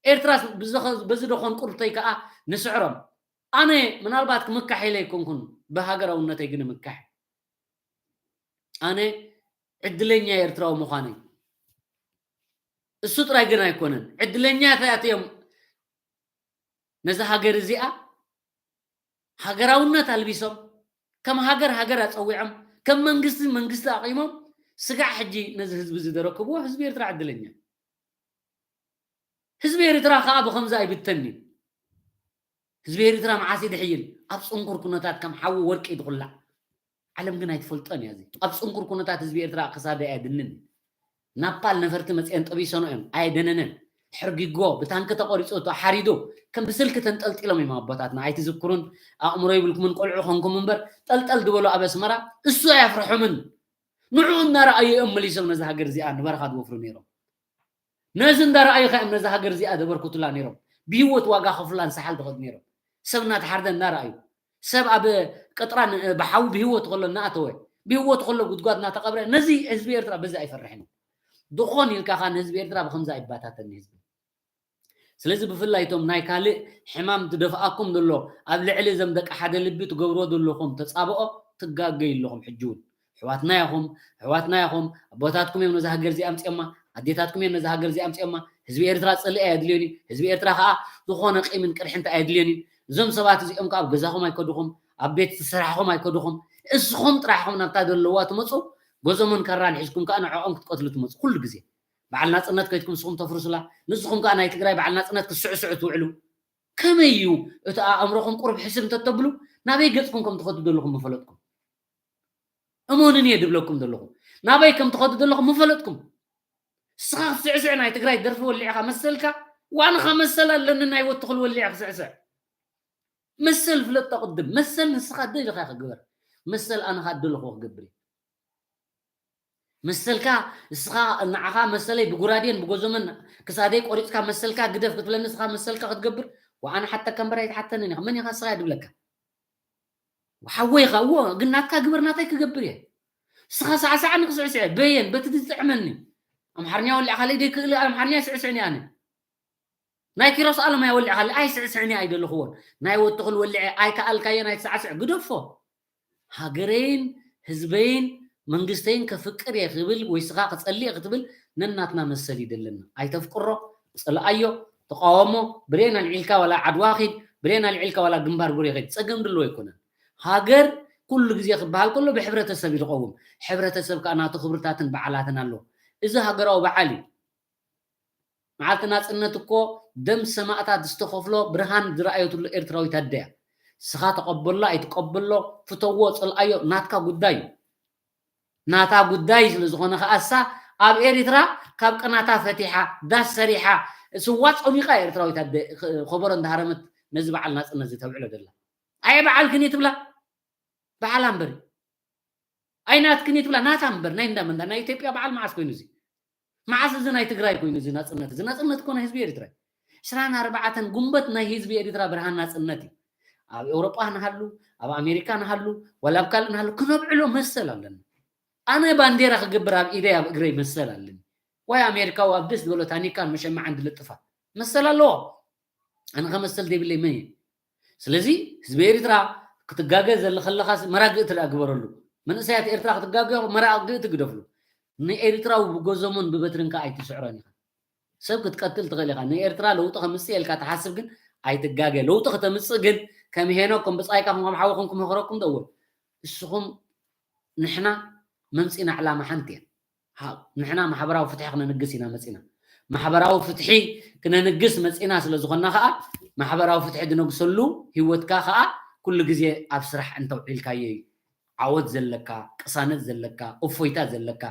ኤርትራስ ብዘኸ- በዚ ደኾን ቁርብተይ ከኣ ንስዕሮም። ኣነ ምናልባት ክምካሕ ኢለ ኣይኮንኩን ብሃገራውነተይ ግን ምካሕ ኣነ ዕድለኛ ኤርትራዊ ምዃነይ እሱ ጥራይ ግን ኣይኮነን። ዕድለኛታት እዮም ነዚ ሃገር እዚኣ ሃገራውነት ኣልቢሶም ከም ሃገር ሃገር ኣጸዊዖም ከም መንግስቲ መንግስቲ ኣቂሞም ስጋዕ ሕጂ ነዚ ህዝቢ እዚ ዘረክብዎ ህዝቢ ኤርትራ ዕድለኛ ህዝቢ ኤርትራ ከዓ ብከምዚ ኣይብተን እዩ። ህዝቢ ኤርትራ መዓስ ድሕይል ኣብ ፅንኩር ኩነታት ከም ሓዊ ወርቂ ድኹላዕ ዓለም ግን ኣይትፈልጦን እያ። ኣብ ፅንኩር ኩነታት ህዝቢ ኤርትራ ክሳደ ኣድንን ናፓል ነፈርቲ መፅአን ጠቢሶኖ እዮም ኣየደነነን ሕርጊጎ ብታንኪ ተቆሪፁ ተሓሪዱ ከም ብስልኪ ተንጠልጢሎም እዮም ኣቦታትና ኣይትዝክሩን ኣእምሮ ይብልኩምን ቆልዑ ኮንኩም እምበር ጠልጠል ዝበሉ ኣብ ኣስመራ እሱ ኣያፍርሖምን ንዕኡ እናረኣዩ እዮም መሊሶም ነዚ ሃገር እዚኣ ንበረኻ ዝወፍሩ ነይሮም ነዚ እንዳረኣዩ ከ እዮም ነዚ ሃገር እዚኣ ዘበርክቱላ ነይሮም ብህይወት ዋጋ ከፍላን ሰሓል ዝኸዱ ነይሮም ሰብ እናተሓርደ እናረኣዩ ሰብ ኣብ ቀጥራን ብሓዊ ብህይወት ከሎ እናኣተወ ብህይወት ከሎ ጉድጓድ እናተቐብረ ነዚ ህዝቢ ኤርትራ በዚ ኣይፈርሕን ዝኾን ኢልካ ከኣ ንህዝቢ ኤርትራ ብኸምዚ ኣይባታተን ህዝቢ። ስለዚ ብፍላይ እቶም ናይ ካልእ ሕማም ትደፍኣኩም ዘሎ ኣብ ልዕሊ እዞም ደቂ ሓደ ልቢ ትገብርዎ ዘለኹም ተጻብኦ ትጋገዩ ኣለኹም። ሕጂ እውን ኣሕዋትና ኢኹም፣ ኣሕዋትና ኢኹም። ኣቦታትኩም እዮም ነዛ ሃገር እዚኣ ኣምጺኦማ፣ ኣዴታትኩም እዮም ነዛ ሃገር እዚኣ ኣምጺኦማ። ህዝቢ ኤርትራ ጽልኢ ኣየድልዮን እዩ። ህዝቢ ኤርትራ ከኣ ዝኾነ ቂምን ቅርሕንቲ ኣየድልዮን እዩ። እዞም ሰባት እዚኦም ከኣ ኣብ ገዛኹም ኣይከድኹም፣ ኣብ ቤት ስራሕኹም ኣይከድኹም። እስኹም ጥራሕ ኢኹም ናብታ ዘለዋ ትመጹ፣ ጎዞሞን ካራን ሒዝኩም ከኣ ንዕኦም ክትቀትሉ ትመጹ ኩሉ ግዜ። በዓል ናጽነት ከይድኩም ንስኹም ተፍርሱላ፣ ንስኹም ከኣ ናይ ትግራይ በዓል ናጽነት ክትስዕስዑ ትውዕሉ። ከመይ እዩ እቲ ኣእምሮኹም ቁሩብ ሕስብ እንተተብሉ ናበይ ገጽኩም ከም ትኸዱ ዘለኹም ምፈለጥኩም። እመኑኒ እየ ድብለኩም ዘለኹ። ናበይ ከም ትኸዱ ዘለኹም ምፈለጥኩም። ንስኻ ክትስዕስዕ ናይ ትግራይ ደርፊ ወሊዕኻ መሰልካ፣ ዋንኻ መሰል ኣለኒ ናይ ወትኽል ወሊዐ ክስዕስዕ። መሰል ፍለጦ ቅድም። መሰል ንስኻ ደሊኻ ክግበር። መሰል ኣነ ኸኣ ደለኹ ክገብር እየ። መሰልካ ንስኻ ንዓኻ መሰለይ ብጉራዴን ብጎዞመን ክሳደይ ቆሪጽካ መሰልካ ግደፍ ክትብለኒ ንስኻ መሰልካ ክትገብር ወኣነ ሓተካ እምበር ኣይትሓተንን ኢኻ። መን ኢኻ ንስኻ እየ ድብለካ። ሓወይ ኢኻ እዎ፣ ግን ናትካ ግበር ናተይ ክገብር እየ። ንስኻ ሳዕሳዕኒ ክስዕስዐ በየን በቲ ዝጥዕመኒ። ኣምሓርኛ ወሊዕካ ለይ ደይክእል ኣምሓርኛ ይስዕስዕኒ ኣነ። ናይ ኪሮስ ኣለማይ ወሊዕካለ ኣይስዕስዕን እየ ኣይደለኽዎን። ናይ ወትኽል ወሊዐ ኣይከኣልካዮን ኣይትሳዕስዕ ግደፎ። ሃገረይን ህዝበይን መንግስተይን ከፍቅር እየ ክብል ወይ ስኻ ክጸልእ ክትብል ነናትና መሰል ይደለና። ኣይተፍቅሮ፣ ጽልኣዮ፣ ተቃወሞ፣ ብሬን ኣልዒልካ ዋላ ዓድዋ ኺድ፣ ብሬን ኣልዒልካ ዋላ ግንባር ጉሬ ኺድ፣ ጸገም ድልዎ ኣይኮነን። ሃገር ኩሉ ግዜ ክበሃል ከሎ ብሕብረተሰብ እዩ ዝቐውም። ሕብረተሰብ ከኣ ናቱ ክብርታትን በዓላትን ኣለዎ። እዚ ሃገራዊ በዓል እዩ። መዓልቲ ናጽነት እኮ ደም ሰማእታት ዝተኸፍሎ ብርሃን ዝረኣየትሉ ኤርትራዊት ኣደ እያ። ስኻ ተቐበሎ ኣይትቀበሎ፣ ፍተዎ ጽልኣዮ ናትካ ጉዳይ እዩ። ናታ ጉዳይ ስለ ዝኾነ ከኣ እሳ ኣብ ኤሪትራ ካብ ቅናታ ፈቲሓ ዳስ ሰሪሓ ስዋ ጾሚቓ እያ ኤርትራዊት ኣደ ኸበሮ እንዳሃረመት ነዚ በዓል ናጽነት እዚ ተብዕሎ ዘላ። ኣየ በዓልክን እዩ ትብላ። በዓላ እምበር። ኣይ ናትክን እዩ ትብላ፣ ናታ እምበር፣ ናይ እንዳ መንዳ፣ ናይ ኢትዮጵያ በዓል መዓስ ኮይኑ እዚ? መዓስ እዚ ናይ ትግራይ ኮይኑ እዚ ናጽነት? እዚ ናጽነት እኮ ናይ ህዝቢ ኤርትራ እዩ። ዕስራን ኣርባዕተን ጉንበት ናይ ህዝቢ ኤርትራ ብርሃን ናጽነት እዩ። ኣብ ኤውሮጳ ንሃሉ፣ ኣብ ኣሜሪካ ንሃሉ፣ ዋላ ኣብ ካልእ ንሃሉ ክነብዕሎ መሰል ኣለና። ኣነ ባንዴራ ክገብር ኣብ ኢደይ ኣብ እግረይ መሰል ኣለኒ። ዋይ ኣሜሪካዊ ኣብ ደስ ዝበሎ ታኒካን መሸማዕን ዝልጥፋ መሰል ኣለዎ። ኣነ ከመሰል ዘይብለይ መን እዩ? ስለዚ ህዝቢ ኤርትራ ክትጋገ ዘለ ከለኻስ መራግእቲ ደኣ ግበረሉ። መንእሰያት ኤርትራ ክትጋገ መራግእቲ ግደፍሉ። ንኤርትራዊ ብጎዞሞን ብበትርን ከኣ ኣይትስዕሮን ኢኻ። ሰብ ክትቀትል ትኽእል ኢኻ። ንኤርትራ ለውጢ ከምጽእ ኢልካ ትሓስብ ግን ኣይትጋገ። ለውጢ ከተምጽእ ግን ከም ሄኖክ ከም ብጻይካ ከም ሓውኹም ክመኽረኩም ደውል። እስኹም ንሕና መምጺና ዕላማ ሓንቲ እያ። ሃ-፣ ንሕና ማሕበራዊ ፍትሒ ክነንግስ ኢና መጺና። ማሕበራዊ ፍትሒ ክነንግስ መጺና ስለ ዝኾንና ከኣ ማሕበራዊ ፍትሒ ዝነግሰሉ ህይወትካ ከኣ ኩሉ ግዜ ኣብ ስራሕ እንተውዒልካዮ እዩ። ዓወት ዘለካ፣ ቅሳነት ዘለካ፣ እፎይታ ዘለካ።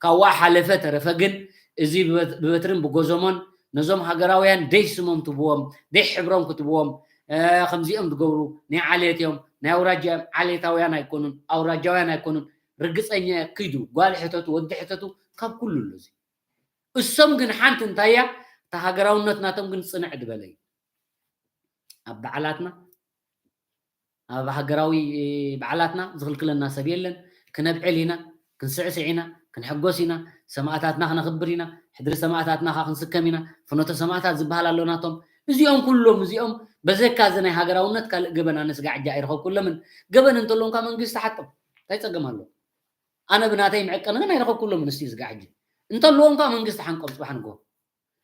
ካብኡ ሓለፈ ተረፈ ግን እዚ ብበት-፣ ብበትርን ብጎዞሞን ነዞም ሃገራውያን ደይ ስሞም ትብዎም፣ ደይ ሕብሮም ክትብዎም፣ እ፣ ከምዚኦም ዝገብሩ ናይ ዓሌት እዮም፣ ናይ ኣውራጃ እዮም፣ ዓሌታውያን ኣይኮኑን፣ ኣውራጃውያን ኣይኮኑን። ርግጸኛ እየ፣ ኪዱ፣ ጓል ሕተቱ፣ ወዲ ሕተቱ፣ ካብ ኩሉ ኣሎ እዚ። እሶም ግን ሓንቲ እንታይ እያ፣ እታ ሃገራውነት ናቶም ግን ጽንዕ ዝበለ እዩ። ኣብ በዓላትና፣ ኣብ ሃገራዊ በዓላትና ዝኽልክለና ሰብ የለን። ክነብዕል ኢና፣ ክንስዕስዕ ኢና፣ ክንሕጎስ ኢና፣ ሰማእታትና ክነኽብር ኢና፣ ሕድሪ ሰማእታትና ኸዓ ክንስከም ኢና። ፍኖተ ሰማእታት ዝበሃል ኣሎ ናቶም። እዚኦም ኩሎም፣ እዚኦም በዘካ እዚ ናይ ሃገራውነት ካልእ ገበን ኣነ ስጋዕ ሕጂ ኣይረኸብኩሎምን። ገበን እንተለዎም ከ መንግስቲ ሓጦም። እንታይ ጸገም ኣሎ? ኣነ ብናተይ መዕቀኒ ግን ኣይረኸብኩሎምን እስቲ ስጋዕ ሕጂ። እንተለዎም ከ መንግስቲ ሓንቆም ጽባሕ ንግሆ።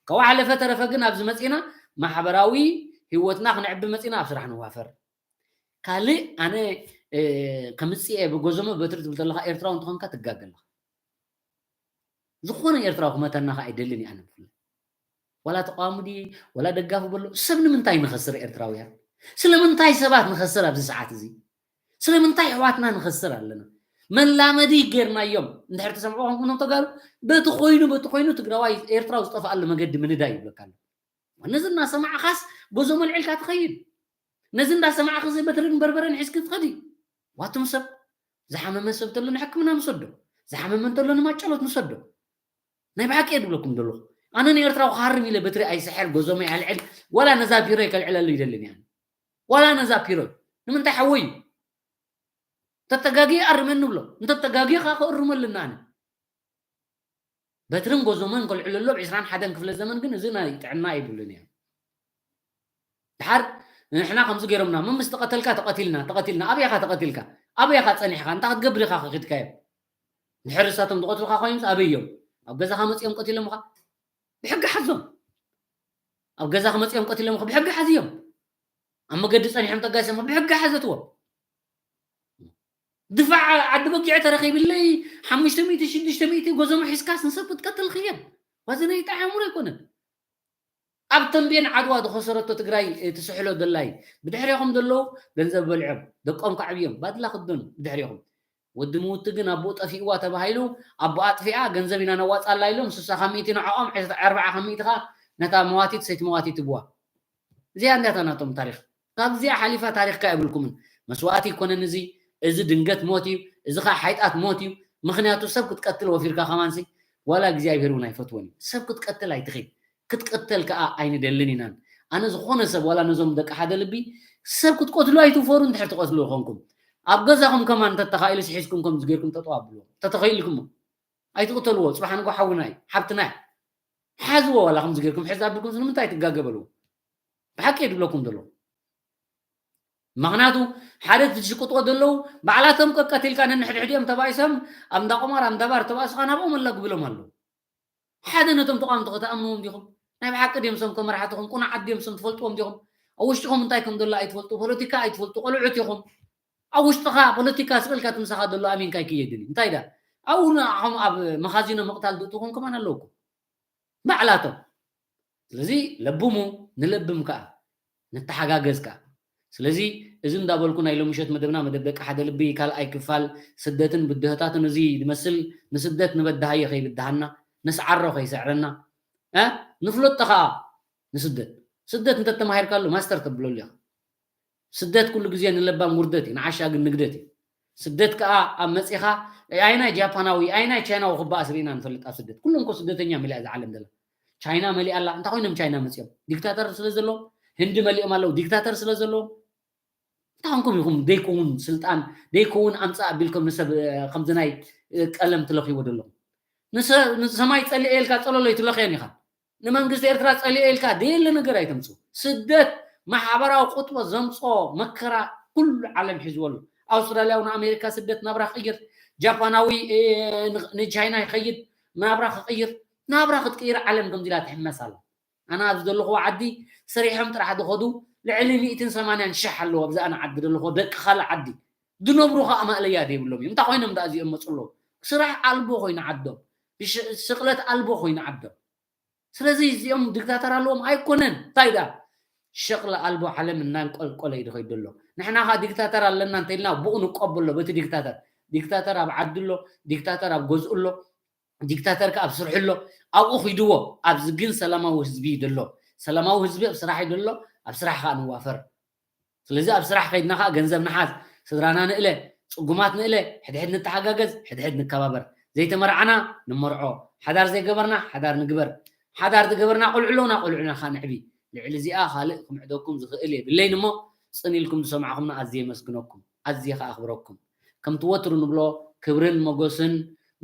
ካብኡ ሓለፈ ተረፈ ግን ኣብዚ መጺና ማሕበራዊ ህይወትና ክነዕቢ መጺና ኣብ ስራሕ ንዋፈር። ካልእ ኣነ፣ እ፣ ከምጽእ እየ ብጎዞሞ በትሪ ትብል ዘለኻ ኤርትራዊ እንተኾንካ ትጋገ ኣለኻ። ዝኾነ ኤርትራዊ ክመተና ከኣ ኣይደልን እየ ኣነ ብፍላይ። ዋላ ተቃዋሚ ድየ፣ ዋላ ደጋፊ በሎ፣ ሰብ ንምንታይ ንኸስር ኤርትራውያን? ስለምንታይ ሰባት ንኸስር ኣብዚ ሰዓት እዚ? ስለምንታይ ኣሕዋትና ንኸስር ኣለና? መላመዲ ጌርናዮም። እንድሕር ትሰምዑ ኮንኩም እቶም ተጋሩ፣ በቲ ኮይኑ፣ በቲ ኮይኑ ትግራዋይ ኤርትራዊ ዝጠፍኣሉ መገዲ ምንዳይ ይብለካ ኣሎ። ነዚ እናሰማዕኻስ ጎዞሞ ኣልዒልካ ትኸይድ። ነዚ እንዳሰማዕኻስ በትርን በርበረን ሒዝኪ ትኸዲ። ዋቱም ሰብ፣ ዝሓመመ ሰብ እንተሎ ንሕክምና ንሰዶ። ዝሓመመ እንተሎ ንማጨሎት ንሰዶ። ናይ ብሓቂ እየ ድብለኩም ዘለኹ። ኣነ ንኤርትራዊ ክሃርም ኢለ በትሪ ኣይስሕር፣ ጎዞሞ ኣይኣልዕል፣ ዋላ ነዛ ፒሮይ ከልዕለሉ ይደልን እየ ኣነ። ዋላ ነዛ ፒሮይ። ንምንታይ ሓወይ እዩ? እንተተጋግየ ኣርመኒ ንብሎ። እንተተጋግየ ከኣ ክእርሞ ኣለና ኣነ። በትርን ጎዞሞን ከልዕሉ ኣሎ ኣብ ዕስራን ሓደን ክፍለ ዘመን ግን እዚ ናይ ጥዕና የብሉን እዮም። ድሓር ንሕና ከምዚ ገይሮምና፣ መምስ ተቐተልካ ተቐቲልና፣ ተቐቲልና፣ ኣበይ ኢኻ ተቐቲልካ? ኣበይ ኢኻ ጸኒሕካ? እንታይ ክትገብር ኢኻ ከኺድካዮም? ድሕሪ እሳቶም ዝቐትሉኻ ኮይኑስ ኣበይ እዮም? ኣብ ገዛኻ መጺኦም ቀቲሎምኻ? ብሕጊ ሓዞም። ኣብ ገዛኻ መጺኦም ቀቲሎምኻ? ብሕጊ ሓዝዮም። ኣብ መገዲ ጸኒሖም ተጋሲሶምኻ? ብሕጊ ሓዘትዎም። ድፋዕ ዓዲ በጊዕ ተረኺብለይ ሓሙሽተ ሚእቲ ሽዱሽተ ሚእቲ ጎዞሞ ሒዝካስ ንሰብ ክትቀትል ክየድ። ዋዚ ናይ ጣዕ ኣእምሮ ኣይኮነን። ኣብ ተንቤን ዓድዋ ዝኸሰረቶ ትግራይ ትስሕሎ ዘላ እዩ። ብድሕሬኹም ዘለዉ ገንዘብ በልዖም፣ ደቆም ከዕብዮም፣ ባድላ ክደኑ ብድሕሬኹም። ወዲ ምውቲ ግን ኣቦኡ ጠፊእዋ ተባሂሉ፣ ኣቦኣ ኣጥፊኣ ገንዘብ ኢና ነዋጻላ ኢሎም ስሳ ካብ ሚእቲ ንዕኦም፣ ዕስ- ኣርብዓ ካብ ሚእቲ ኸኣ ነታ መዋቲት ሰይቲ መዋቲት ይብዋ። እዚኣ እንዲያታ ናቶም ታሪኽ። ካብዚኣ ሓሊፋ ታሪኽካ የብልኩምን። መስዋእቲ ይኮነን እዚ፣ እዚ ድንገት ሞት እዩ፣ እዚ ኸዓ ሓይጣት ሞት እዩ። ምኽንያቱ ሰብ ክትቀትል ወፊርካ ከማንሲ ዋላ እግዚኣብሄር እውን ኣይፈትወን እዩ። ሰብ ክትቀትል ኣይትኺድ። ክትቀተል ከኣ ኣይንደልን ኢናን። ኣነ ዝኾነ ሰብ ዋላ ነዞም ደቂ ሓደ ልቢ ሰብ ክትቀትሉ ኣይትፈሩ እንድሕር ትቀትሉ ይኾንኩም። ኣብ ገዛኹም ከማን እንተተኻኢሉ ስሒዝኩም ከምዚ ጌርኩም ጠጠው ኣብልዎ። እንተተኸኢልኩሞ ኣይትቕተልዎ። ጽባሕ ንጎ ሓውና እዩ፣ ሓብትና እዩ። ሓዝዎ ዋላ ከምዚ ጌርኩም ሕዝ ኣቢልኩም ንምንታይ ትጋገበሉ? ብሓቂ እየ ዝብለኩም ዘሎ። ምኽንያቱ ሓደ ዝሽቅጥዎ ዘለዉ ባዕላቶም ቀቀቲልካ ነንሕድሕድ እዮም ተባኢሶም ኣብ እንዳ ቁማር ኣብ እንዳ ባር ተባእሱኻ ናብኦም ኣለግብሎም ኣለዉ። ሓደ ነቶም ተቃወምቲ ከተኣምንዎም ዲኹም? ናይ ብሓቂ ድዮም ሰም ከመራሕትኹም ቁኑዓት ድዮም ሰም ትፈልጥዎም ዲኹም? ኣብ ውሽጥኹም እንታይ ከም ዘሎ ኣይትፈልጡ፣ ፖለቲካ ኣይትፈልጡ፣ ቆልዑት ኢኹም። ኣብ ውሽጥኻ ፖለቲካ ስቕ ኢልካ እቲ ምሳኻ ዘሎ ኣሚንካ ኣይክየድን እዩ። እንታይ ዳ ኣብኡ ንዓኹም ኣብ መኻዚኖ ምቕታል ዝእትውኹም ከማን ኣለውኩም። ባዕላቶም። ስለዚ ለብሙ ንለብም ከኣ ንተሓጋገዝ ከኣ። ስለዚ እዚ እንዳበልኩ ናይ ሎምሸት መደብና መደብ ደቂ ሓደ ልቢ ካልኣይ ክፋል ስደትን ብድሆታትን እዚ ዝመስል ንስደት ንበድሃዮ ከይብድሃና ንስዓሮ ከይስዕረና እ ንፍለጦ ከኣ ንስደት ስደት እንተተማሂርካሉ ማስተር ተብለሉ ኢኻ። ስደት ኩሉ ግዜ ንለባም ውርደት እዩ፣ ንዓሻ ግን ንግደት እዩ። ስደት ከኣ ኣብ መጺኻ ኣይናይ ጃፓናዊ ኣይናይ ቻይናዊ ክበኣስ ርኢና ንፈልጥ ኣብ ስደት። ኩሎም እኮ ስደተኛ መሊኣ እዛ ዓለም ዘላ። ቻይና መሊኣ ኣላ። እንታይ ኮይኖም ቻይና መጺኦም? ዲክታተር ስለ ዘለዎም፣ ህንዲ መሊኦም ኣለዉ ዲክታተር ስለ ዘለዎም። እንታይ ኮንኩም ኢኹም ደይከውን ስልጣን ደይከውን ኣምጻእ ኣቢልኩም ንሰብ ከምዚ ናይ ቀለም ትለኽይዎ ዘለኹም? ንሰማይ ጸሊኤ ኢልካ ጸለሎ ኣይትለኽዮን ኢኻ። ንመንግስቲ ኤርትራ ጸሊኤ ኢልካ ደየለ ነገር ኣይተምጽኡ። ስደት ማሕበራዊ ቁጥበ ዘምጽኦ መከራ ኩሉ ዓለም ሒዝዎ ኣሎ። ኣውስትራልያዊ ንኣሜሪካ ስደት ናብራ ክቕይር፣ ጃፓናዊ ንቻይና ይኸይድ ናብራ ክቕይር። ናብራ ክትቅይር ዓለም ከምዚ ኢላ ትሕመስ ኣላ። ኣነ ኣብዚ ዘለኹዎ ዓዲ ሰሪሖም ጥራሕ ዝኸዱ ልዕሊ ሚእትን ሰማንያን ሽሕ ኣለዉ። ኣብዚ ኣነ ዓዲ ዘለኹዎ ደቂ ካልእ ዓዲ ዝነብሩ ከዓ ማእለያ ዘይብሎም እዮም። እንታይ ኮይኖም ደኣ እዚኦም መፁ ኣለዉ? ስራሕ ኣልቦ ኮይኑ ዓዶም፣ ስቕለት ኣልቦ ኮይኑ ዓዶም። ስለዚ እዚኦም ዲክታተር ኣለዎም ኣይኮነን። እንታይ ደኣ ሸቕሊ ኣልቦ ዓለም እናንቆልቆለ እዩ ዝኸይድ ዘሎ። ንሕና ከዓ ዲክታተር ኣለና እንተኢልና ብኡ ንቀበሎ በቲ ዲክታተር። ዲክታተር ኣብ ዓዲ ኣሎ፣ ዲክታተር ኣብ ገዝኡ ኣሎ። ዲክታተር ከኣ ኣብ ስርሑ ኣሎ ኣብኡ ኪድዎ ኣብዚ ግን ሰላማዊ ህዝቢ እዩ ዘሎ ሰላማዊ ህዝቢ ኣብ ስራሕ እዩ ዘሎ ኣብ ስራሕ ከኣ ንዋፈር ስለዚ ኣብ ስራሕ ከይድና ከኣ ገንዘብ ንሓዝ ስድራና ንእለ ጽጉማት ንእለ ሕድሕድ ንተሓጋገዝ ሕድሕድ ንከባበር ዘይተመርዓና ንመርዖ ሓዳር ዘይገበርና ሓዳር ንግበር ሓዳር ዝገበርና ቆልዑ ኣለውና ቆልዑና ከኣ ንዕቢ ልዕሊ እዚኣ ካልእ ክምዕደኩም ዝኽእል የብለይን እሞ ጽን ኢልኩም ዝሰማዕኹምና ኣዝየ የመስግነኩም ኣዝየ ከኣ ኣኽብረኩም ከምቲ ወትሩ ንብሎ ክብርን ሞጎስን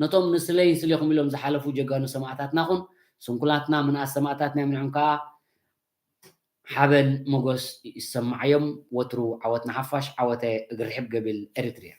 ነቶም ንስለይ ንስሌኹም ኢሎም ዝሓለፉ ጀጋኑ ሰማእታትና ኹን ስንኩላትና ምንኣስ ሰማእታትና ይምንዖም ከኣ ሓበን ሞጎስ ይሰማዓዮም ወትሩ ዓወት ንሓፋሽ ዓወተ እግሪ ሕብ ገብል ኤሪትርያ።